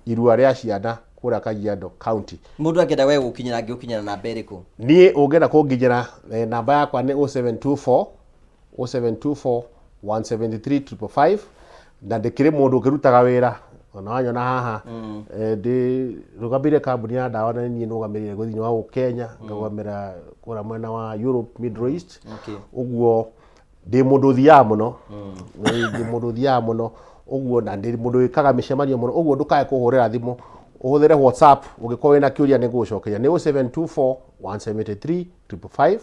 irua rĩa ciana kũrĩa Kajiado County. Mũndũ angĩenda we gũkinyĩra angĩgũkinyĩra namba ĩrĩkũ? Niĩ ũngĩenda kũnginyĩra eh, namba yakwa nĩ 0724 0724 173 555 na ndĩkĩrĩ mũndũ ũkĩrutaga wĩra ona wanyona haha eh, ndĩ rũgamĩrĩire kambuni ya ndawa na niĩ nũgamĩrĩire thĩinĩ wa gũkũ Kenya ngarũgamĩrĩra kũrĩa mwena wa Europe Middle East ũguo ndĩ mũndũ ũthiaga mũno ndĩ mũndũ ũthiaga mũno ũguo na ndĩ mũndũ wĩkaga mĩcemanio mũno ũguo ndũkae kũhũrĩra thimũ ũhũthĩre WhatsApp ũngĩkorwo wĩna kĩũria nĩ ngũgũcokeria nĩ 0724 173 555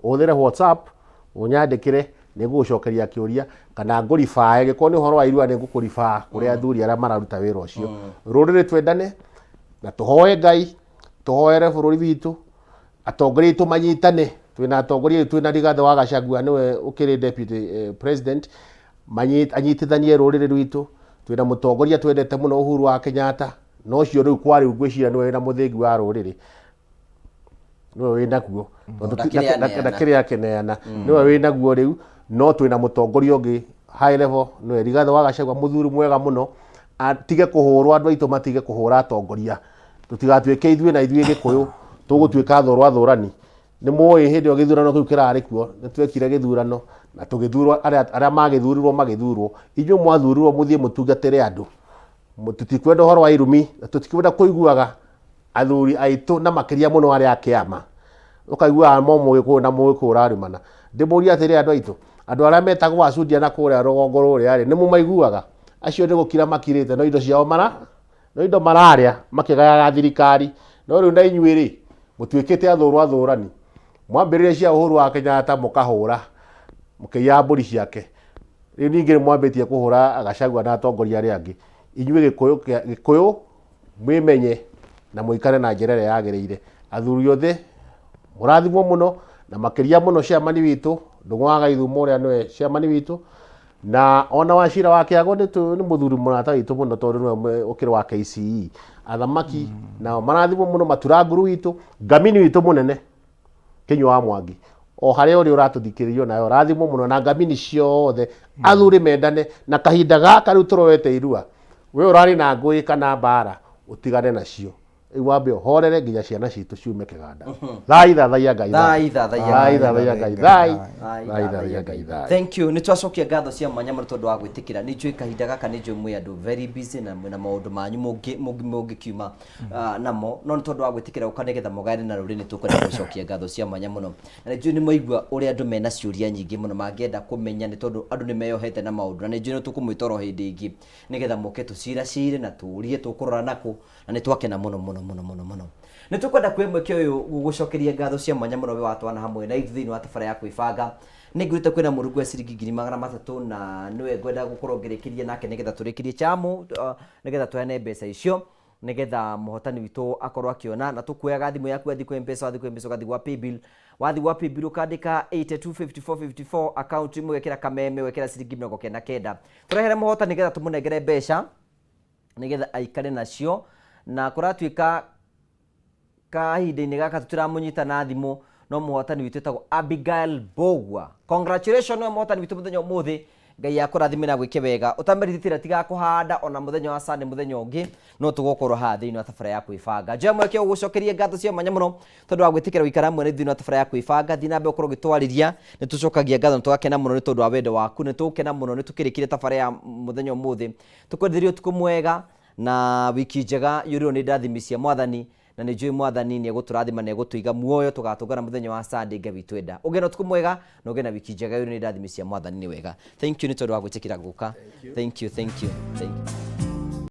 ũhũthĩre WhatsApp ũnyandĩkĩre nĩ ngũgũcokeria kĩũria kana ngũribaa ĩgĩkorwo nĩ ũhoro wa irua nĩ ngũkũribaa kũrĩ athuri arĩa mararuta wĩra ũcio rũrĩrĩ twendane na tũhoe Ngai tũhoere bũrũri witũ atongoria aitũ manyitane twĩna atongoria aitũ twĩna Rigathĩ wa Gachagua nĩwe ũkĩrĩ deputy eh, president anyitithanie rũrĩrĩ rwitũ twĩna mũtongoria twendete mũno Uhuru wa Kenyatta na ũcio rĩu kwa rĩu ngwĩciria nĩwe wĩna mũthĩgi wa rũrĩrĩ nĩwe wĩnaguo Tondũ Ndakĩrĩ aneana. ndakĩrĩ akĩneana nĩwe wĩnaguo rĩu no twĩna mũtongoria ũngĩ high level nĩwe Rigathĩ wa Gachagua mũthuri mwega mũno atige kũhũrwo andũ aitũ matige kũhũra atongoria tũtigatuĩke ithuĩ na ithuĩ gĩkũyũ tũgũtuĩka thũrwa thũrani nĩ mũĩ hĩndĩ ĩyo gĩthurano kĩu kĩrarĩ kuo nĩ twekire gĩthurano na tũgĩthurwo arĩa arĩa magĩthurirwo magĩthurwo inyuĩ mwathurirwo mũthiĩ mũtungatĩre andũ tũtikwenda ũhoro wa irumi na tũtikwenda kũiguaga athuri aitũ na makĩria mũno arĩa a kĩama ũkaiguaga mo mũgĩkũyũ na mũgĩkũyũ ũrarumana ndĩmũrie atĩrĩ andũ aitũ andũ arĩa metagwo acudia na kũrĩa rũgongo rũrĩa rĩ nĩ mũmaiguaga acio nĩ gũkira makirĩte no indo ciao mara no indo mararĩa makĩgayaga thirikari no rĩu na inyuĩ rĩ mũtuĩkĩte athũrwo athũrani mwambĩrĩria cia Uhuru wa Kenyatta mũkahũra mũkĩiya mbũri ciake rĩu ningĩ nĩ mwambĩtie kũhũra Gachagua na atongoria arĩa angĩ inyuĩ gĩkũyũ gĩkũyũ mwĩmenye na mũikare na njĩra ĩrĩa yagĩrĩire athuri othe mũrathimwo mũno na makĩria mũno chairman witũ Ndũng'ũ wa Gaithumo ũrĩa nĩwe chairman witũ na ona Wachira wa Kĩago nĩ nĩ mũthuri mũrata witũ mũno tondũ nĩwe ũkĩrĩ wa KCE athamaki nao marathimwo mũno maturanguru witũ ngamini witũ mũnene Kĩnyua wa Mwangi o harĩa ũrĩ ũratũthikĩrĩria nawe ũrathimwo mũno na ngamini ciothe athuri mendane na kahinda gaka rĩu tũroete irua we ũrarĩ na ngũĩ kana mbara ũtigane nacio rĩu wambe ũhorere nginya ciana citũ ciume kĩganda thai thathaiya Ngai Thai thathaiya thai Ngai. thathaiya Ngai thai thai thathaiya Ngai thai thank you nä twacokia ngatho cia mwanya må no tondå wa gwä tä kä ra nä njå kahinda gaka nä njå mwä andå very busy na mwä na maå ndå manyu må ngä kiuma namo no nä tondå wa gwä tä kä ra gå ka nä getha må gayane na rå rä nä tå kwenda gå cokia ngatho cia mwanya må no na nä njå nä mwaigua å rä a andå mena ciå nyingä må no mangĩenda kũmenya nĩ tondũ andũ nĩ meyohete na maũndũ na nĩ njũĩ nĩ tũkũmwĩta oro hĩndĩ ĩngĩ nĩgetha mũke tũciracire na tũrie tũkũrora nakũ na nĩ twakena mũno mũno mũno mũno mũno. Nĩ tũkwenda kuoya mweke ũyũ gũgũcokeria ngatho cia mwanya mũno we watwana hamwe na ithuĩ thĩinĩ wa tabara ya kwĩbanga. Nĩ nguĩte kwĩna mũrungu wa ciringi 300,000 na nĩwe ngwenda gũkorwo ngĩrĩkĩria nake nĩgetha tũrĩkĩrie chamu, nĩgetha tũheane mbeca icio nĩgetha mũhotani witũ akorwo akĩona. Na tũkuoyaga thimũ yaku wathiĩ kwĩ M-Pesa, wathiĩ kwĩ M-Pesa ũgathiĩ gwa paybill, wathiĩ gwa paybill ũkandĩka 825454 account imwe ũgekĩra kameme ũgekĩra ciringi 99. Tũrehere mũhotani nĩgetha tũmũnengere mbeca nĩgetha aikare nacio, na kũratuĩka kahinda-inĩ gaka tũtiramũnyita na thimũ, no mũhotani witũ etagwo Abigail Bogwa. Congratulations nĩwe mũhotani witũ mũthenya ũmũthĩ. Ngai akũrathime na gwĩke wega. Ũtamerithĩtie tiga kũhanda ona mũthenya wa Sunday mũthenya ũngĩ no tũgũkorwo haha thĩinĩ wa tabara ya kwĩbanga. Njoya mweke ũgũcokerie ngatho cia mwanya mũno tondũ wa gwĩtĩkĩra gũikara hamwe na ithuĩ thĩinĩ wa tabara ya kwĩbanga. Thiĩ na mbere gũkorwo ũgĩtwarĩria, nĩ tũcokagia ngatho na tũgakena mũno nĩ tondũ wa wendo waku, nĩ tũgũkena mũno nĩ tũkĩrĩkire tabara ya mũthenya ũmũthĩ. Tũkwenderie ũtukũ mwega na wiki njega yũrĩrwo nĩ ndathimi cia mwathani, na nĩ njũĩ mwathani nĩ egũtũrathima na egũtũiga muoyo tũgatũngana mũthenya wa Sunday Ngai witũ enda. Ũgĩe na ũtukũ mwega na ũgĩe na wiki njega yũrĩrwo nĩ ndathimi cia mwathani. Nĩ wega. Thank you nĩ tondũ wa gwĩtĩkĩra gũka. Thank you, thank you, thank you.